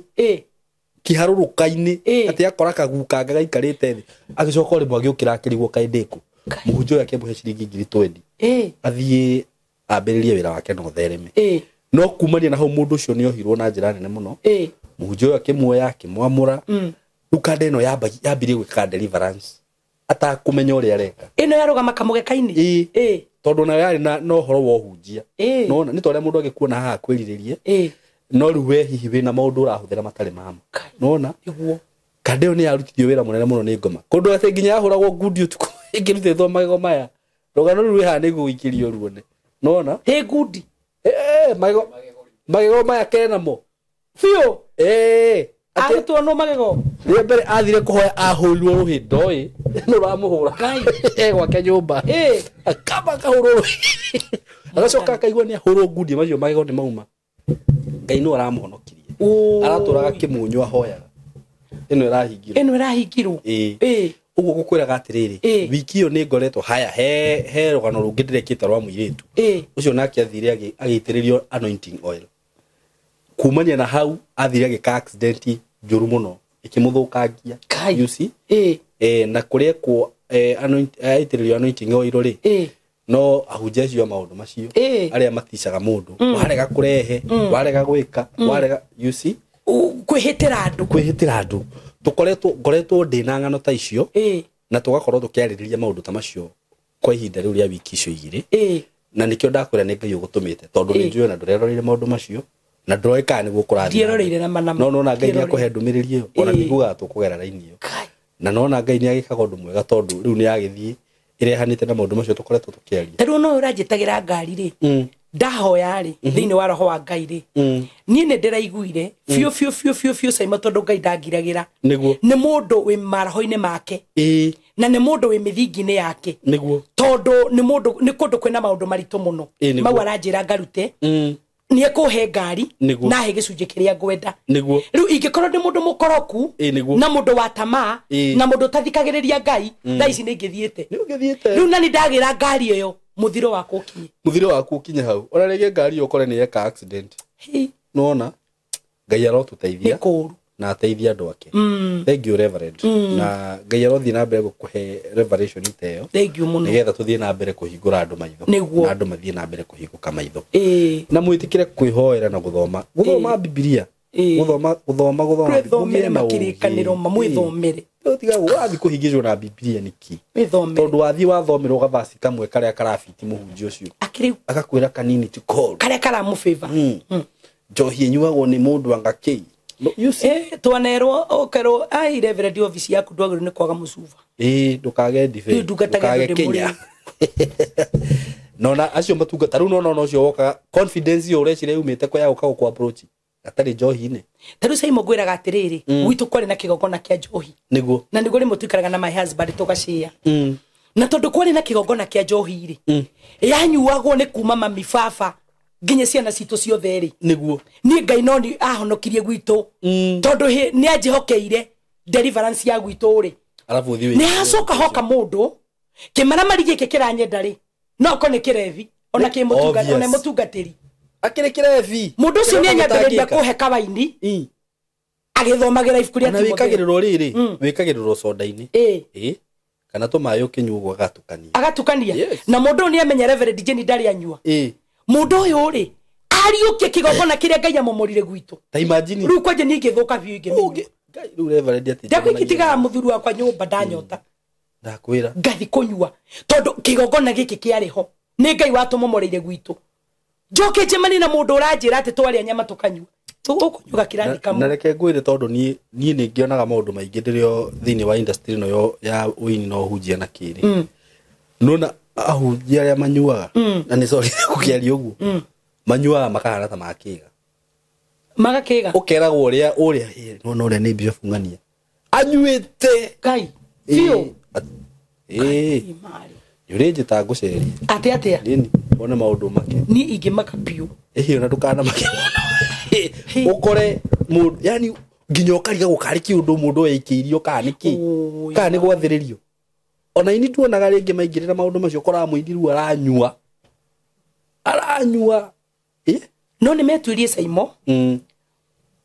kĩharũrũka-inĩ, atĩ akora kagukanga gaikarĩte thĩ, agĩcoka o rĩmwe agĩũkĩra akĩrigwo kaĩ ndĩkũ. Mũhunjia ũyũ akĩmũhe ciringi 20,000 athiĩ ambĩrĩrie wĩra wake na ũthereme. No kumania na hau mũndũ ũcio nĩ ohirwo na njĩra nene mũno. Mũhunjia ũyũ akĩmuoya akĩmwamũra. Rĩu kanda ĩno yambirie gwĩka deliverance atakũmenya ũrĩa areka. Ĩno yarũgama kamũgeka-inĩ, tondũ nayo yarĩ na ũhoro wa ũhunjia. Nĩwona nĩ ta ũrĩa mũndũ angĩkuona haha akwĩrirĩrie, no rĩu we hihi wĩna maũndũ ũrahũthĩra matarĩ ma ma. Nĩwona kanda ĩyo nĩ yarutithio wĩra mũnene mũno nĩ ngoma, kũndũ atĩ nginya yahũragwo ngundi ũtukũ ĩngĩrutĩtwo magego maya. Rũgano rũu rwĩ haha nĩguo ũikĩrio ruone. Nĩwona ĩ ngundi, magego maya kenamo biũ, arutwo no magego. Rĩa mbere athire kũhoya ahũrirwo rũhĩ ndoĩ nĩ ũramũhũra e gwake nyũmba, akamba akahũrwo rũhĩ, agacoka akaigua nĩ ahũrwo ngundi, macio magego nĩ mauma. Ngai no aramuhonokirie aratũraga kĩmunyu ahoyaga ĩno ĩrahingirwo ĩno ĩrahingirwo ĩĩ ũguo gũkwĩraga atĩrĩrĩ wiki ĩyo nĩ ngoretwo haya he rũgano rũngĩ ndĩrekĩte rwa mũirĩtu ũcio nake athire agĩitĩrĩrio anointing oil kumania na hau athire agĩka accident njũru mũno ĩkĩmũthũkangia you see na kũrĩa ekwo aitĩrĩrio anointing oil rĩ no ahunjia acio a maũndũ macio arĩa maticaga mũndũ warega kũrehe warega gwĩka warega you see kwĩhĩtĩra andũ tũkoretwo ngoretwo ndĩ na ng'ano ta icio na tũgakorwo tũkĩarĩrĩria maũndũ ta macio kwa ihinda rĩu rĩa wiki icio igĩrĩ na nĩkĩo ndakwĩra nĩ Ngai ũgũtũmĩte tondũ nĩ njũĩ ona ndũreroreire maũndũ macio na ndũroĩ kana nĩguo kũrathiĩ no nona Ngai nĩakũhe ndũmĩrĩri ĩyo ona ndiguaga tũkũgera raini ĩyo na nona Ngai nĩagĩkaga ũndũ mwega tondũ rĩu nĩagĩthiĩ irehanĩte na maũndũ macio tũkoretwo tũkĩaria ta rĩu no ũranjĩtagĩra ngari rĩ ndahoya rĩ thĩinĩ wa roho wa Ngai rĩ niĩ nĩ ndĩraiguire biũ biũ biũ biũ biũ Saimo tondũ Ngai ndangiragĩra nĩguo nĩ mũndũ wĩ maroho-inĩ make na nĩ mũndũ wĩ mĩthingi-inĩ yake nĩguo tondũ nĩ mũndũ nĩ kũndũ kwĩna maũndũ maritũ mũno mau aranjĩra ngarute nĩ ekũhe ngari na he gĩcunjĩ kĩrĩa ngwenda nĩguo rĩu ingĩkorwo ndĩ mũndũ mũkoroku na mũndũ wa tamaa na mũndũ ũtathikagĩrĩria Ngai thaa ici nĩ ingĩthiĩte rĩu na nĩ ndagĩra ngari ĩyo muthiro waku ukinye muthiro waku ukinye hau ona rĩngĩ ngari ũkore nĩ yeka accident nona Ngai arotũteithia na ateithia andũ ake thank you Reverend na Ngai arothiĩ na mbere gũkũhe revelation ta ĩyo thank you mũno nĩgetha tũthiĩ na mbere kũhingũra andũ maitho na andũ mathiĩ na mbere kũhingũka maitho na mwĩtĩkĩre kwĩhoera na gũthoma gũthoma Bibilia gũthoma gũthoma gũthoma mwĩthomere makĩrĩkanĩro mwĩthomere tiga wathiĩ kũhingĩcwo na Bibilia nĩkĩ tondũ wathiĩ wathomerwo gavaci kamwe karĩa karabiti mũhunjia ũcio agakwĩra kanini ti cold karĩa karamũbĩva njohi ĩnyuagwo nĩ mũndũ anga kĩi twanerwo ũkerwo ai Reverend office yaku ndwagĩrĩirwo nĩ kwaga mũcuba ndũkage ndibei ndũkage kĩnya nona acio matungata rĩu nona ũcio wokaga confidence ĩyo ũreciria yumĩte kwa ya gũka gũkũ approach atarĩ njohi-inĩ ta rĩu Saimo ngwĩraga atĩrĩrĩ gwitũ kwarĩ na kĩgongona kĩa njohi nĩguo na nĩguo rĩmwe tũikaraga na my husband tũgacĩa na tondũ kwarĩ na kĩgongona kĩa njohi rĩ yanyuagwo nĩ kuma mami baba nginya ciana citũ ciothe rĩ nĩguo niĩ Ngai no nĩ ahonokirie gwitũ tondũ nĩ anjĩhokeire deliverance ya gwitũ rĩ nĩ hacoka hoka mũndũ kĩmaramari gĩkĩ kĩranyenda rĩ no ko nĩ kĩrebi ona kĩ mũtungatĩri akĩrĩ kĩrebi mũndũ ũcio nĩ anyambĩrĩria kũhe kawaini agĩthomagĩra ibuku rĩa Timotheo wĩkagĩrĩrwo rĩrĩ wĩkagĩrĩrwo soda-inĩ kana tũmaĩ ũkĩnyua ũguo agatukania agatukania na mũndũ ũyũ nĩ amenya Reverend Jane ndarĩ anyua mũndũ ũyũ rĩ ariũkie kĩgongona kĩrĩa Ngai amomorire gwitũ ta imagine rĩu kwanja niĩ ingĩthũka biũ ingĩmĩnyua rĩu Reverend atĩ ndakwĩkitigaga mũthuri wakwa nyũmba ndanyota ndakwĩra ngathi kũnyua tondũ kĩgongona gĩkĩ kĩarĩ ho nĩ Ngai watũmomoreire gwitũ njoke njemanie na mũndũ ũranjĩra atĩ twarĩa nyama tũkanyua ũkũnyua kĩrathi kamwe na reke ngwĩre tondũ niĩ nĩ ngĩonaga maũndũ maingĩ ndĩrĩ thĩinĩ wa industry ĩno ya ũini na ũhunjia na kĩrĩ nona ahunjia arĩa manyuaga na nĩ sorry gũkĩaria ũguo manyuaga makahana ta makĩga magakĩga ũkeragwo ũrĩa ũrĩa nona ũrĩa nĩ Bishop Ng'ania anyuĩte Ngai biũ nĩ ũrĩnjĩta ngũcerie atĩ atĩa nini wone maũndũ make niĩ ingĩmaka biũ ĩhĩ ona ndũkanamake ũkore mũndũ yani nginya ũkarigagwo karĩ kĩũndũ mũndũ ũyũ aikĩirio kana nĩkĩ kana nĩ gwathĩrĩrio ona ini tuonaga rĩngĩ maingĩrĩra maũndũ macio ũkoraga mũini rĩu aranyua aranyua no nĩ metuirie Saimo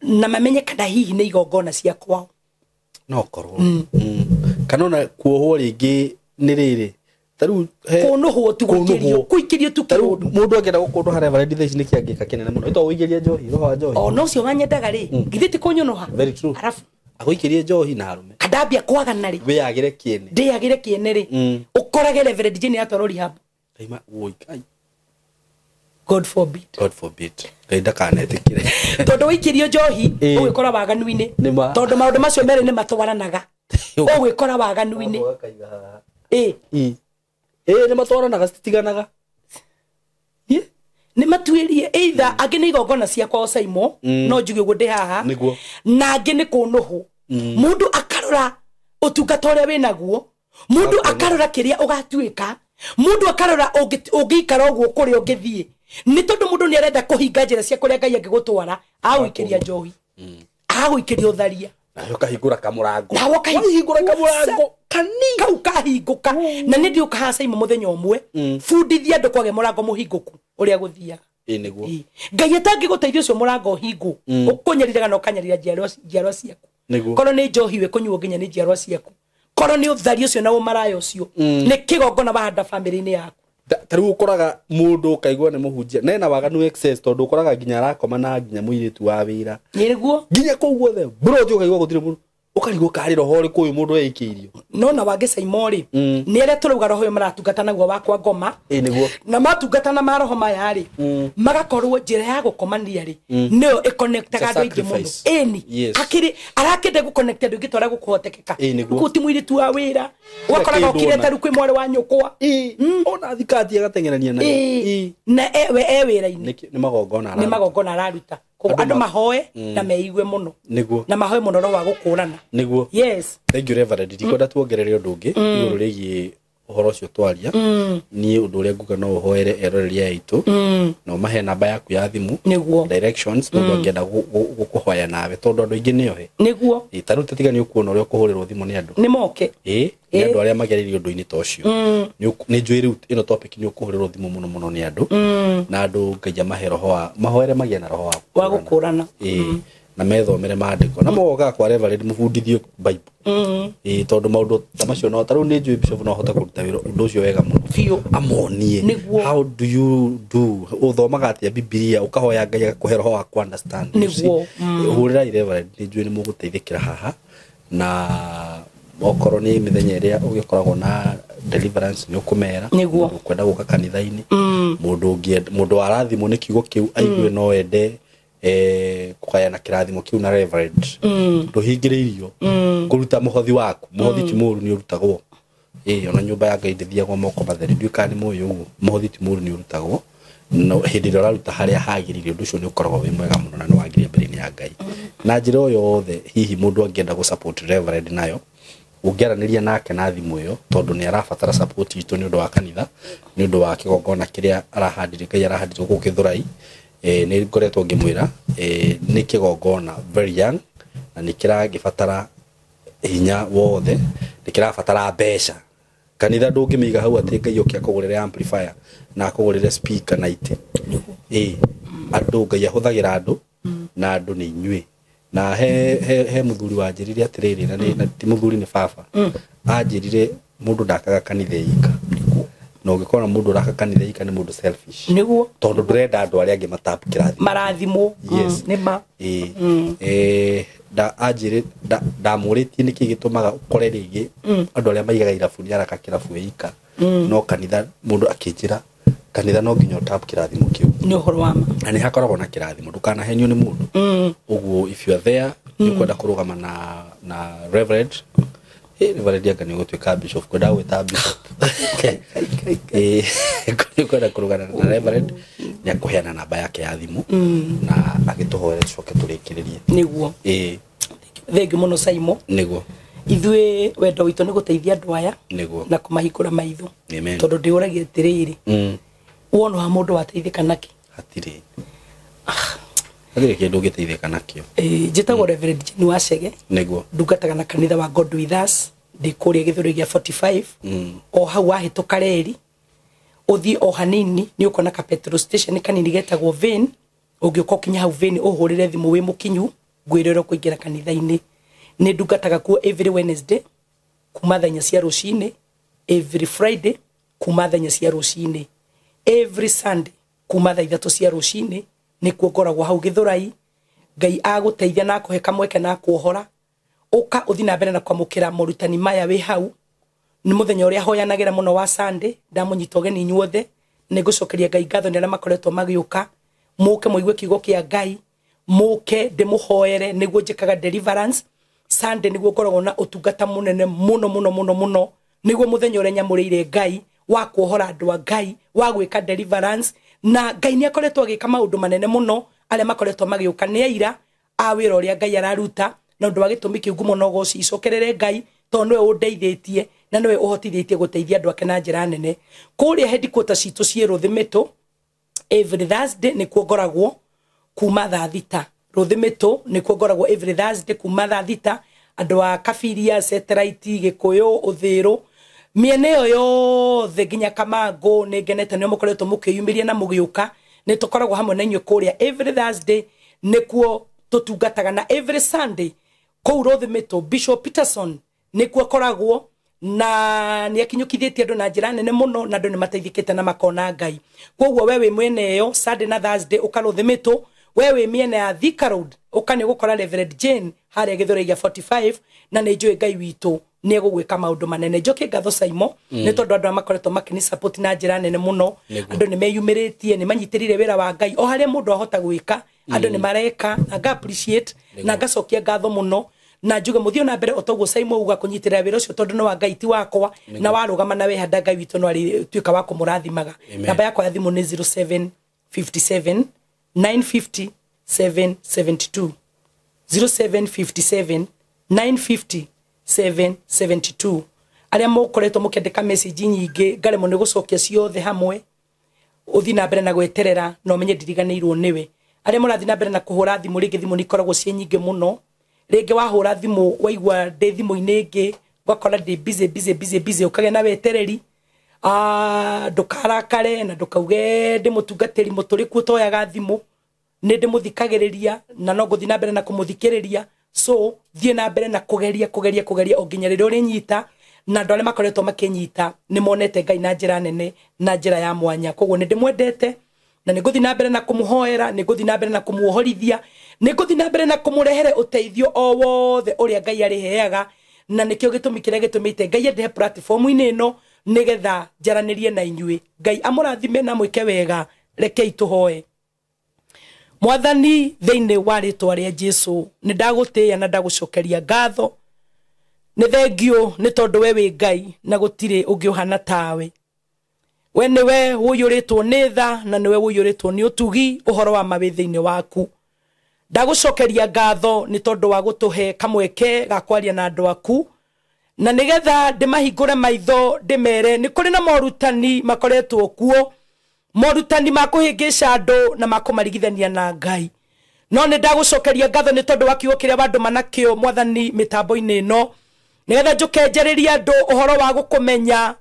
na mamenye kana hihi nĩ igongona cia kwao no korwo kana ona kuohwo rĩngĩ nĩ rĩrĩ taru kũnũhwo tu gũikĩrio kũikĩrio tu kĩũndũ mũndũ angĩenda gũkũndũ Reverend thaa ici nĩ kĩangĩka kĩnene mũno ĩto ũigĩrie njohi roho wa njohi ona ũcio wanyendaga rĩ githĩ ti kũnyũnũha very true arabu agũikĩrie njohi na arũme kandambia kwagana rĩ wĩyagĩre kĩene ndĩyagĩre kĩene rĩ ũkorage Reverend Jane atwarwo rehab taima woi kai God forbid God forbid Ngai ndakanetĩkĩre tondũ wĩikĩrio njohi ũgwĩkora waganu-inĩ tondũ maũndũ macio merĩ nĩ matwaranaga ũgwĩkora waganu-inĩ nĩ matwaranaga citiganaga nĩ matuĩrie either angĩ nĩ igongona cia kwao Saimo no njuge ũguo ndĩ haha na angĩ nĩ kũnũhwo mũndũ akarora ũtungata ũrĩa wĩnaguo mũndũ akarora kĩrĩa ũgatuĩka mũndũ akarora ũngĩikara ũguo kũrĩa ũngĩthiĩ Nĩ tondũ mũndũ nĩ arenda kũhinga njĩra cia kũrĩa Ngai angĩgũtwara, agũikĩria njohi, agũikĩria ũtharia. Nawe ũkahingũra kamũrango. Nawe ũkahingũra kamũrango kanini kau kahingũka. Na nĩ ndiũka haha Saimo mũthenya ũmwe bundithia andũ kwagĩa mũrango mũhingũku ũrĩa gũthiaga. Nĩguo. Ngai atangĩgũteithia ũcio mũrango ũhingũ, ũkũnyariraga na ũkanyarira njiarwa ciaku. Korwo nĩ njohi ĩkũnyuo nginya nĩ njiarwa ciaku, korwo nĩ ũthari ũcio na ũmaraya ũcio, nĩ kĩgongona wahanda bamĩrĩ-inĩ yaku. Ta rĩu ũkoraga mũndũ ũkaigua nĩ mũhunjia na ena waganu excess, tondũ ũkoraga nginya arakoma na nginya mũirĩtu wa wĩra. Nĩguo. Nginya kũu guothe mburoti ũkaigua gũtirĩ mũndũ, ũkarigwo karĩ roho ũrĩkũ ũyũ mũndũ eikĩirio. No na wangĩ Saimo rĩ, nĩ arĩa tũrauga roho ũyũ maratungata naguo wa kwa ngoma. Nĩguo. Na matungata na maroho maya rĩ, magakorwo njĩra ya gũkomania rĩ nĩyo ĩconnectaga andũ aingĩ mũno. Ĩni. Akĩrĩ arakĩenda gũconnect andũ aingĩ ta ũrĩa gũkũhotekeka. Nĩguo. Ti mũirĩtu wa wĩra, ũgakoraga kĩndũ ũkirĩte ona. rĩu kwĩ mwarĩ wa nyũkwa. Ona thikati agateng'erania nayo. Na we e wĩra-inĩ. Nĩ magongona Nĩ araruta. magongona araruta. Koguo Andũ andũ mahoe na meigue mũno. Nĩguo. Na mahoe mũno roho wa gũkũrana. Nĩguo. Yes. Thank you Reverend. Ndikwenda tuongerere ũndũ ũngĩ igũrũ rĩgiĩ ũhoro ũcio twaria. Niĩ ũndũ ũrĩa nguga no ũhoere eroreri aya aitũ, na ũmahe namba yaku ya thimũ. Nĩguo. Directions mũndũ angĩenda gũkũhoya nawe, tondũ andũ aingĩ nĩohe. Nĩguo. Ta rĩu tatiga nĩ ũkuona ũrĩa ũkũhũrĩrwo thimũ nĩ andũ. Nĩ moke. Nĩ andũ arĩa magereirie ũndũ-inĩ ta ũcio. Nĩ njũĩ rĩu ĩno topic nĩ ũkũhũrĩrwo thimũ mũno mũno nĩ andũ. Na andũ Ngai amahe roho wa mahoere magĩe na roho wa Wa gũkũrana. Na methomere maandĩko na mogokaga kwa Reverend mũbundithio Bible. Tondũ maũndũ ta macio no ta rĩu nĩ njũĩ bishop no ahote kũruta wĩra ũndũ ũcio wega mũno. Biũ. Amonie. Nĩguo. How do you do? Ũthomaga atĩa Bibilia ũkahoya Ngai agakũhe roho wa ku understand. You see? Nĩguo. Hũrĩrai Reverend, nĩ njũĩ nĩ mũgũteithĩkĩra haha. Na okorwo nĩ mĩthenya ĩrĩa ũgĩkoragwo na deliverance nĩ ũkũmera. Nĩguo. Mũndũ ũkwenda gũka kanitha-inĩ, mũndũ ũngĩenda, mũndũ warathimwo nĩ kiugo kĩu aigue no ende kũgayana kĩrathimo kĩu na Reverend. Ndũhingĩrĩirio kũruta mũhothi waku. Mũhothi ti mũũru, nĩ ũrutagwo. Ona nyũmba ya Ngai ndĩthiagwo moko matheri, ndiũĩ kana nĩ mũĩ ũguo. Mũhothi ti mũũru, nĩ ũrutagwo. No hĩndĩ ĩrĩa ũraruta harĩa hagĩrĩire, ũndũ ũcio nĩ ũkoragwo wĩ mwega mũno na nĩ wagĩrĩire mbere-inĩ ya Ngai. Na njĩra o yothe hihi mũndũ angĩenda gũ support Reverend nayo, ũngĩaranĩria nake na thimũ ĩyo, tondũ nĩ arabatara support itũ nĩ ũndũ wa kanitha, nĩ ũndũ wa kĩgongona kĩrĩa arahandire, Ngai arahandire gũkũ Gĩthũrai. Nĩ ngoretwo ngĩmwĩra, nĩ kĩgongona very young na nĩ kĩragĩbatara hinya wothe, nĩ kĩrabatara mbeca. Kanitha ndũngĩmĩiga hau atĩ Ngai oke akũgũrĩre amplifier na akũgũrĩre speaker na itĩ. Andũ Ngai ahũthagĩra andũ na andũ nĩ inyuĩ. Na he mũthuri wanjĩrire atĩrĩrĩ, na nĩ, na ti mũthuri nĩ baba. Anjĩrire mũndũ ndakaga kanitha ika. Na ũngĩkora mũndũ ũraka kanitha ika nĩ mũndũ selfish. Nĩguo. Tondũ ndũrenda andũ arĩa angĩ matapũkĩra thimũ. Marathimwo. Yes. Nĩ ma. Anjĩrĩ, ndamũrĩtie nĩkĩ gĩtũmaga ũkore rĩngĩ andũ arĩa maigaga irabu nĩ araka kĩrabu ika. No kanitha mũndũ akĩnjĩra kanitha no nginya ũtap kĩrathimo kĩu. Nĩ ũhoro wa ma. Na nĩ hakoragwo na kĩrathimo, ndũkanahenio nĩ mũndũ. Ũguo if you are there, nĩ ũkwenda kũrũgama na Reverend. Reverend anga nĩ ũgũtuĩka bishop, kwenda gwĩta bishop. Nĩ ũkwenda kũrũgama na Reverend, nĩ akũheana namba yake ya thimũ na agĩtũhoere tũcoke tũrĩkĩrĩrie. Nĩguo. Thengiũ mũno Saimo. Nĩguo. Ithuĩ wendo witũ nĩ gũteithia andũ aya. Nĩguo. Na kũmahingũra maitho. Amen. Tondũ ndĩũragia atĩrĩrĩ, wona wa mũndũ wateithĩka nakĩ? Hatirĩ. Hatirĩ kĩndũ ũngĩteithĩka nakĩo. Njĩtagwo Reverend Jane Wachege. Nĩguo. Ndungataga na kanitha wa God with Us, ndĩ kũrĩa Gĩthũri gĩa 45. O hau wahĩtũka reri, ũthiĩ o hanini nĩ ũkuona ka petrol station kanini getagwo Vane. Ũngĩũka ũkinye hau Vane ũhũrĩre thimũ wĩ mũkinyu, ngwĩre ũrĩa ũkũingĩra kanitha-inĩ. Nĩ ndungataga kuo every Wednesday kuma thaa inya cia rũcinĩ, every Friday kuma thaa inya cia rũcinĩ, every Sunday kuma thaa ithatũ cia rũcinĩ, nĩkuo ngoragwo hau Gĩthũrai. Ngai agũteithia na akũhe kamweke na akuohora, ũka ũthiĩ na mbere na kwamũkĩra morutani maya wĩ hau. Nĩ mũthenya ũrĩa hoyanagĩra mũno wa Sunday, ndamũnyita ũgeni inyuothe. Nĩ ngũcokeria Ngai ngatho nĩ arĩa makoretwo magĩũka. Mũke mũigue kiugo kĩa Ngai, mũke ndĩmũhoere nĩguo njĩkaga deliverance. Sunday nĩguo ngoragwo na ũtungata mũnene mũno mũno mũno mũno, nĩguo mũthenya ũrĩa nyamũrĩire Ngai wa kuohora andũ a Ngai, wa gwĩka deliverance. Na Ngai nĩ akoretwo agĩka maũndũ manene mũno, arĩa makoretwo magĩũka nĩ aira a wĩra ũrĩa Ngai araruta. Na ũndũ wa gĩtũmi kĩu ngumo no ũgoci icokerere Ngai, tondũ nĩwe ũndeithĩtie na nĩwe ũhotithĩtie gũteithia andũ ake na njĩra nene. Kũrĩa headquarters citũ ciĩ Rũthĩmĩtũ, Every Thursday nĩkuo ngoragwo kuma thaa 6. Rũthimĩtũ nĩkuo ngoragwo every Thursday kuma thaa 6. Andũ a Kabiria, Satellite, Gĩkũyũ, Ũthĩrũ, mĩena ĩyo yothe nginya Kamangũ, nĩ ngenete nĩ mũkoretwo mũkĩyumĩria na mũgĩũka. Nĩ tũkoragwo hamwe na inyuĩ kũrĩa every Thursday nĩkuo tũtungataga, na every Sunday kũu Rũthimĩtũ Bishop Peterson nĩkuo akoragwo, na nĩ akinyũkithĩtie andũ na njĩra nene mũno, na andũ nĩ mateithĩkĩte na makona Ngai. Koguo we wĩ mwena ĩyo Sunday na Thursday ũka Rũthimĩtũ, we wĩ mĩena ya Thika Road ũka nĩ ũgũkora Reverend Jane harĩa Gĩthũrai gĩa 45, na nĩ njũĩ Ngai witũ nĩ egũgwĩka maũndũ manene. Njoke ngatho Saimo nĩ tondũ andũ aya makoretwo makĩni support na njĩra nene mũno. Andũ nĩ meyumĩrĩtie, nĩ manyitĩrĩire wĩra wa Ngai o harĩa mũndũ ahota gwĩka, andũ nĩ mareka, na nga appreciate na ngacokia ngatho mũno, na njuge mũthiĩ na mbere o toguo Saimo uga kũnyitĩrĩra wĩra ũcio tondũ nĩ wa Ngai ti wakwa, na warũgama na wehanda Ngai witũ no arĩtuĩka wa kũmũrathimaga. Namba yakwa ya thimũ nĩ 0757 950 772, 0757 950 772. Arĩa mũkoretwo mũkĩandĩka message nyingĩ ngaremwo nĩ gũcokia ciothe hamwe, ũthiĩ na mbere na gweterera na ũmenye ndiriganĩirwo nĩwe. Arĩa mũrathiĩ na mbere na kũhũra thimũ, rĩngĩ thimũ nĩ ikoragwo ciĩ nyingĩ mũno, rĩngĩ wahũra thimũ waigua ndĩ thimũ-inĩ ĩngĩ ũgakora ndĩ busy busy busy busy, ũkagĩa na wetereri. Ndũkarakare na ndũkauge ndĩ mũtungatĩri mũtũrĩku ũtoyaga thimũ, nĩ ndĩmũthikagĩrĩria na no ngũthiĩ na mbere na kũmũthikĩrĩria. So thiĩ na mbere na kũgeria kũgeria kũgeria o nginya rĩrĩa ũrĩnyita, na andũ arĩa makoretwo makĩnyita nĩ monete Ngai na njĩra nene na njĩra ya mwanya. Koguo nĩ ndĩmwendete na nĩ ngũthiĩ na mbere na kũmũhoera, nĩ ngũthiĩ na mbere na kũmuohorithia, nĩ ngũthiĩ na mbere na kũmũrehere ũteithio o wothe ũrĩa Ngai arĩheaga, na nĩkĩo gĩtũmi kĩrĩa gĩtũmĩte Ngai andehe platform-inĩ ĩno nĩgetha njaranĩrie na inyuĩ. Ngai amũrathime na mwĩke wega. Rekei tũhoe. Mwathani, thĩinĩ wa rĩtwa rĩa Jesu nĩ ndagũtĩĩa na ndagũcokeria ngatho. Nĩ thengio nĩ tondũ we wĩ Ngai na gũtirĩ ũngĩ ũhana tawe. We nĩwe ũiyũrĩtwo nĩ tha na nĩwe ũiyũrĩtwo nĩ ũtugi, ũhoro wa ma wĩ thĩinĩ waku. Ndagũcokeria ngatho nĩ tondũ wa gũtũhe kamweke ga kwaria na andũ aku, na nĩgetha ndĩmahingũre maitho ndĩmere nĩ kũrĩ na morutani makoretwo kuo, morutani ma kũhĩngĩca andũ na ma kũmarigithania na Ngai. No nĩ ndagũcokeria ngatho nĩ tondũ wa kiugo kĩrĩa wandũma nakĩo Mwathani mĩtambo-inĩ ĩno, nĩgetha njũke njarĩrie andũ ũhoro wa gũkũmenya,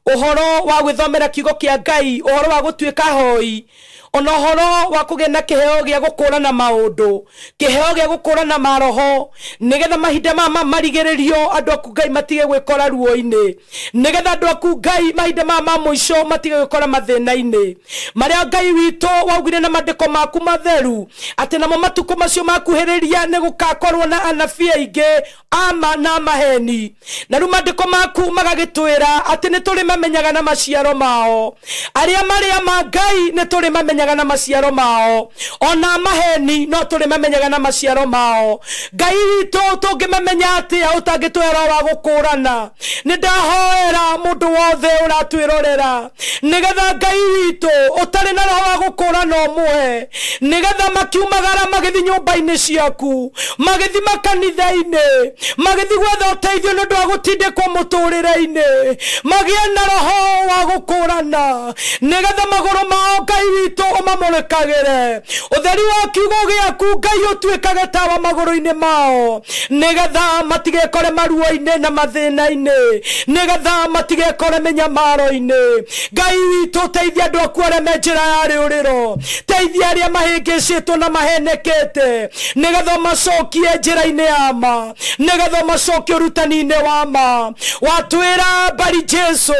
ũhoro wa gwĩthomera kiugo kĩa Ngai, ũhoro wa gũtuĩka hoi, ona ũhoro wa kũgĩa na kĩheo gĩa gũkũrana maũndũ, kĩheo gĩa gũkũrana maroho, nĩgetha mahinda maya marigĩrĩrio andũ aku Ngai matige gwĩkora ruo-inĩ, nĩgetha andũ aku Ngai mahinda maya ma mũico matige gwĩkora mathĩna-inĩ marĩa Ngai witũ waugire na maandĩko maku matheru atĩ namo matukũ macio makuhĩrĩria nĩ gũkakorwo na anabii aingĩ ama na maheni, na rĩu maandĩko maku magagĩtwĩra atĩ nĩ tũrĩmamenyaga na maciaro mao, arĩa marĩa ma Ngai nĩ tũrĩmamenyaga na maciaro mao, ona maheni no tũrĩmamenyaga na maciaro mao. Ngai witũ tũngĩmamenya atĩa ũtangĩtwĩra wa gũkũrana? Nĩ ndahoera mũndũ wothe ũratwĩrorera nĩgetha Ngai witũ ũtarĩ na roho wa gũkũrana ũmũhe, nĩgetha makiumagara magĩthiĩ nyũmba-inĩ ciaku, magĩthiĩ makanitha-inĩ, magĩthiĩ gwetha ũteithio nĩ ũndũ wa gũtindĩkwo mũtũrĩre-inĩ, magĩe na roho wa gũkũrana nĩgetha magũrũ mao Ngai witũ ũmamũrĩkagĩre, ũtheri wa kiugo gĩaku Ngai ũtuĩkage tawa magũrũ-inĩ mao, nĩgetha matigekore maruo-inĩ na mathĩna-inĩ, nĩgetha matigekore mĩnyamaro-inĩ. Ngai witũ teithia andũ aku arĩa me njĩra ya rĩũrĩro, teithia arĩa mahĩngĩcĩtwo na mahenekete, nĩgetha macokie njĩra-inĩ ya ma, nĩgetha macokie ũrutani-inĩ wa ma. Watwĩra mbari Jesu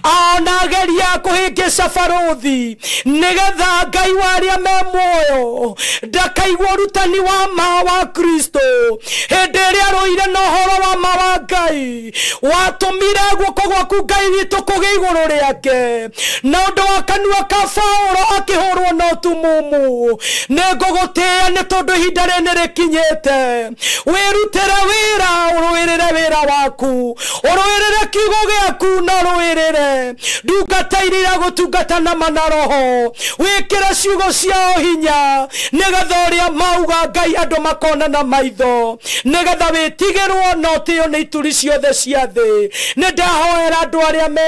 ona ageria kũhĩngĩca barũthi, nĩgetha Ngai wa arĩa me muoyo ndakaigua ũrutani wa ma wa Kristo. Hĩndĩ ĩrĩa arũire na ũhoro wa ma wa Ngai, watũmire guoko gwaku Ngai witũ kũgĩe igũrũ rĩake, na ũndũ wa kanua ka Paũlũ akĩhũrwo na ũtumumu. Nĩngũgũtĩĩa nĩ tondũ ihinda rĩrĩ nĩrĩkinyĩte. Wĩrutĩre wĩra, ũrũĩrĩre wĩra waku, ũrũĩrĩre kiugo gĩaku na ũrũĩrĩre ndungata iria iragũtungata na ma na roho, wĩkĩre ciugo ciao hinya nĩgetha ũrĩa mauga Ngai andũ makona na maitho, nĩgetha wĩtigĩrwo na ũtĩo nĩ ituri cia ciothe cia thĩ. Nĩ ndahoera andũ arĩa me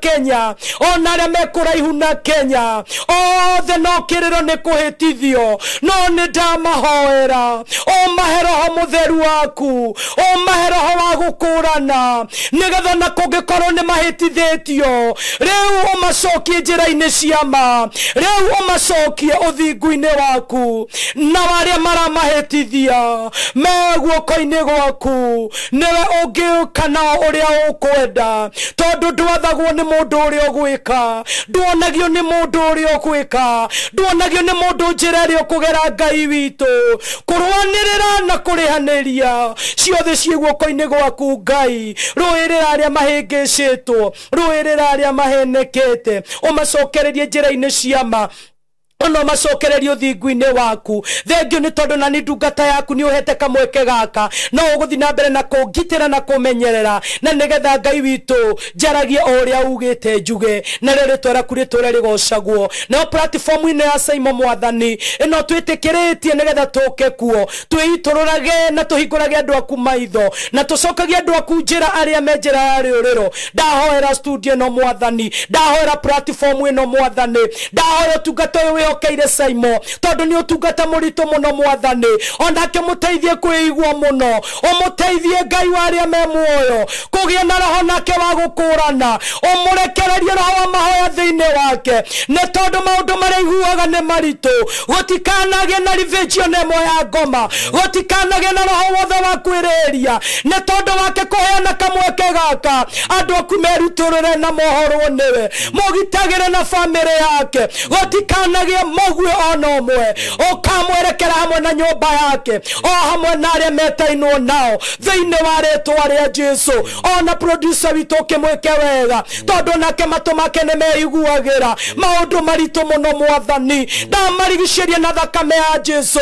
Kenya ona arĩa me kũraihu na Kenya, othe no kĩrĩro nĩ kũhĩtithio, no nĩ ndamahoera ũmahe roho mũtheru waku, ũmahe roho wa gũkũrana, nĩgetha na kũngĩkorwo nĩ mahĩtithĩtio rĩu ũmacokie njĩra-inĩ cia ma, rĩu ũmacokie ũthingu-inĩ waku, na arĩa maramahĩtithia me guoko-inĩ gwaku nĩwe ũngĩũka nao ũrĩa ũkwenda, tondũ ndwathagwo nĩ mũndũ ũrĩa ũgwĩka, nduonagio nĩ mũndũ ũrĩa ũgwĩka, nduonagio nĩ mũndũ njĩra ĩrĩa ũkũgera. Ngai witũ, kũrũanĩrĩra na kũrĩhanĩria ciothe ciĩ guoko-inĩ gwaku Ngai. Rũĩrĩra arĩa mahĩngĩcĩtwo, rũĩrĩra arĩa mahenekete, ũmacokererie njĩra-inĩ cia ma, ono macokererie ũthingu-inĩ waku. Thengio nĩ tondũ na nĩ ndungata yaku nĩ ũhete kamweke gaka, no ũgũthiĩ na mbere na kũngitĩra na kũmenyerera, na nĩgetha Ngai witũ njaragie o ũrĩa ugĩte njuge, na rĩo rĩtwa rĩaku rĩtũre rĩgocagwo. Nayo platform ĩno ya Saimo Mwathani ĩno twĩtĩkĩrĩtie nĩgetha tũke kuo twĩitũrũrage na tũhingũrage andũ aku maitho, na tũcokagie andũ aku njĩra arĩa me njĩra ya rĩũrĩro. Ndahoera studio ĩno Mwathani, ndahoera platform ĩno Mwathani, ndahoera ũtungata ũyũ wĩhokeire Saimo, tondũ nĩ ũtungata mũritũ mũno Mwathani, onake mũteithie kwĩigua mũno, ũmũteithie Ngai wa arĩa me muoyo kũgĩa na roho nake wa gũkũrana, ũmũrekererie roho wa mahoya thĩinĩ wake, nĩ tondũ maũndũ marĩa aiguaga nĩ maritũ. Gũtikanagĩe na revenge ona ĩmwe ya ngoma, gũtikanagĩe na roho wothe wa kwĩrĩria, nĩ tondũ wake kũheana kamweke gaka andũ aku merutũrũre na mohorwo nĩwe, mũgitagĩre na bamĩrĩ yake, gũtikanagĩe mũguĩ ona ũmwe ũkamwerekera hamwe na nyũmba yake o hamwe na arĩa metainwo nao thĩinĩ wa rĩtwa rĩa Jesu. Ona producer witũ ũkĩmwĩke wega, tondũ nake matũ make nĩ meiguagĩra maũndũ maritũ mũno Mwathani. Ndamarigicĩrie na thakame ya Jesu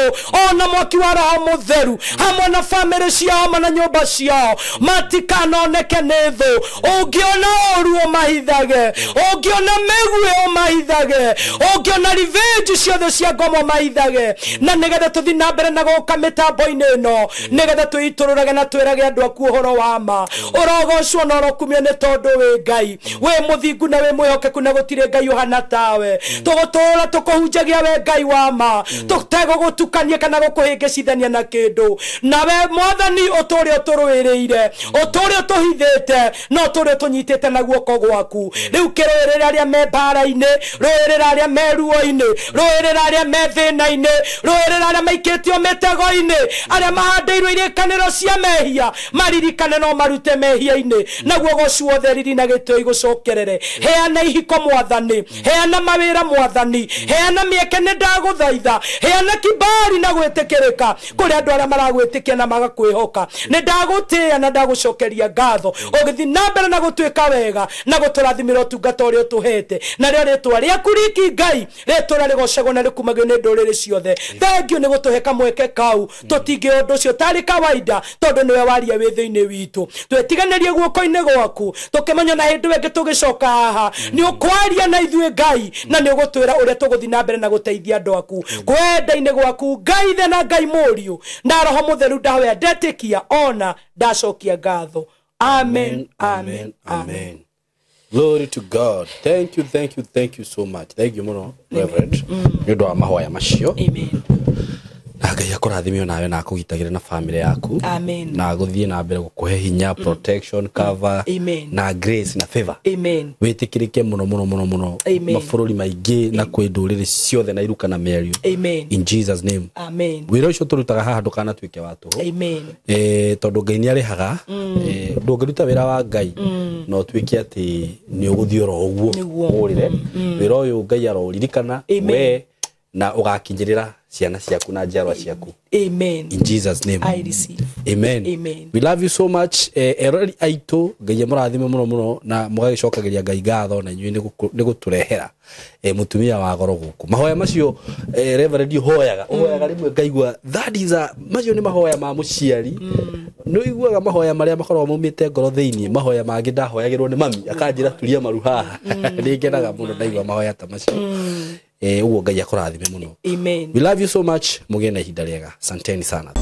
ona mwaki wa roho mũtheru hamwe na bamĩrĩ ciao hamwe na nyũmba ciao, matikanoneke nĩ thũ. Ũngĩona ũru ũmahithage, ũngĩona mĩguĩ ũmahithage, ũngĩona revenge ciothe cia ngoma ũmahithage, na nĩgetha tũthiĩ na mbere na gũka mĩtambo-inĩ ĩno, nĩgetha twĩitũrũrage na twĩrage andũ aku ũhoro wa ma. Ũrogocwo na ũrokumio nĩ tondũ wĩ Ngai, wĩ mũthingu na wĩ mwĩhokeku, na gũtirĩ Ngai ũhana tawe. Tũgũtũũra tũkũhunjagia we Ngai wa ma, tũtegũgũtukania kana gũkũhĩngĩcithania na kĩndũ. Nawe Mwathani ũtũũre ũtũrũĩrĩire, ũtũũre ũtũhithĩte, na ũtũũre ũtũnyitĩte na guoko gwaku. Rĩu kĩrũĩrĩra arĩa me mbara-inĩ, rũĩrĩra arĩa me ruo-inĩ, rũĩrĩra arĩa me thĩna-inĩ, rũĩrĩra arĩa maikĩtio mĩtego-inĩ, arĩa mahandĩirwo irĩkanĩro cia mehia, maririkane no marute mehia-inĩ. Naguo gocu wothe riri na gĩtĩo igũcokerere. Heana ihiko Mwathani, heana mawĩra Mwathani, heana mĩeke nĩ ndagũthaitha, heana kibali na gwĩtĩkĩrĩka kũrĩ andũ arĩa maragwĩtĩkia na magakwĩhoka. Nĩ ndagũtĩĩa na ndagũcokeria ngatho, ũgĩthiĩ na mbere na gũtuĩka wega na gũtũrathimĩra ũtungata ũrĩa ũtũhete, na rĩo rĩtwa rĩaku riki Ngai rĩtũra rĩgocagwo na rĩkumagio nĩ ndũrĩrĩ ciothe. Thengio nĩ gũtũhe kamweke kau, tũtingĩ ũndũ ũcio tarĩ kawaida, tondũ nĩwe waria wĩ thĩinĩ witũ. Twĩtiganĩrie guoko-inĩ gwaku, tũkĩmenya na hĩndĩ ĩngĩ tũgĩcoka haha nĩ ũkwaria na ithuĩ Ngai, na nĩ ũgũtwĩra ũrĩa tũgũthiĩ na mbere na gũteithia andũ aku kwenda-inĩ gwaku Ngai Ithe na Ngai Mũriũ na Roho Mũtheru. Ndahoya ndetĩkia ona ndacokia ngatho. Amen, amen, amen. Glory to God. Thank you, thank you, thank you so much. Thank you mũno Reverend nĩ ũndũ wa mahoya macio. Amen. Na Ngai akũrathime nawe na akũgitagĩre na family yaku. Amen. Na gũthiĩ na mbere gũkũhe hinya, protection, cover, Amen. na grace na favor. Amen. Wĩtĩkĩrĩke mũno mũno mũno mũno Amen. mabũrũri maingĩ na kwĩ ndũrĩrĩ ciothe na iruka na mĩario. Amen. In Jesus name. Amen. Wĩra ũcio tũrutaga haha ndũkanatuĩke wa tũhũ. Amen. Tondũ Ngai nĩ arĩhaga. Ndũngĩruta wĩra wa Ngai na ũtuĩke atĩ nĩ ũgũthiĩ oro ũguo Nĩguo. ũrĩre. Wĩra ũyũ Ngai aroririkana Amen. we na ũgakinyĩrĩra ciana ciaku na njiarwa ciaku. Amen. In Jesus name. I receive. Amen. Amen. We love you so much. Eroreri aitũ Ngai amũrathime mũno mũno na mũgagĩcokageria Ngai ngatho na inyuĩ nĩ gũtũrehera mũtumia wa goro gũkũ. Mahoya macio Reverend ũhoyaga rĩmwe ngaigua that is a macio nĩ mahoya ma mũciari. Nĩ ũiguaga mahoya marĩa makoragwo maumĩte ngoro thĩinĩ, mahoya mangĩ ndahoyagĩrwo nĩ mami akanjĩra turia maru haha. Nĩ ngenaga mũno ndaigua mahoya ta macio. Ũguo Ngai akũrathime mũno. Amen. We love you so much. Mũgĩe na ihinda rĩega. Asanteni sana.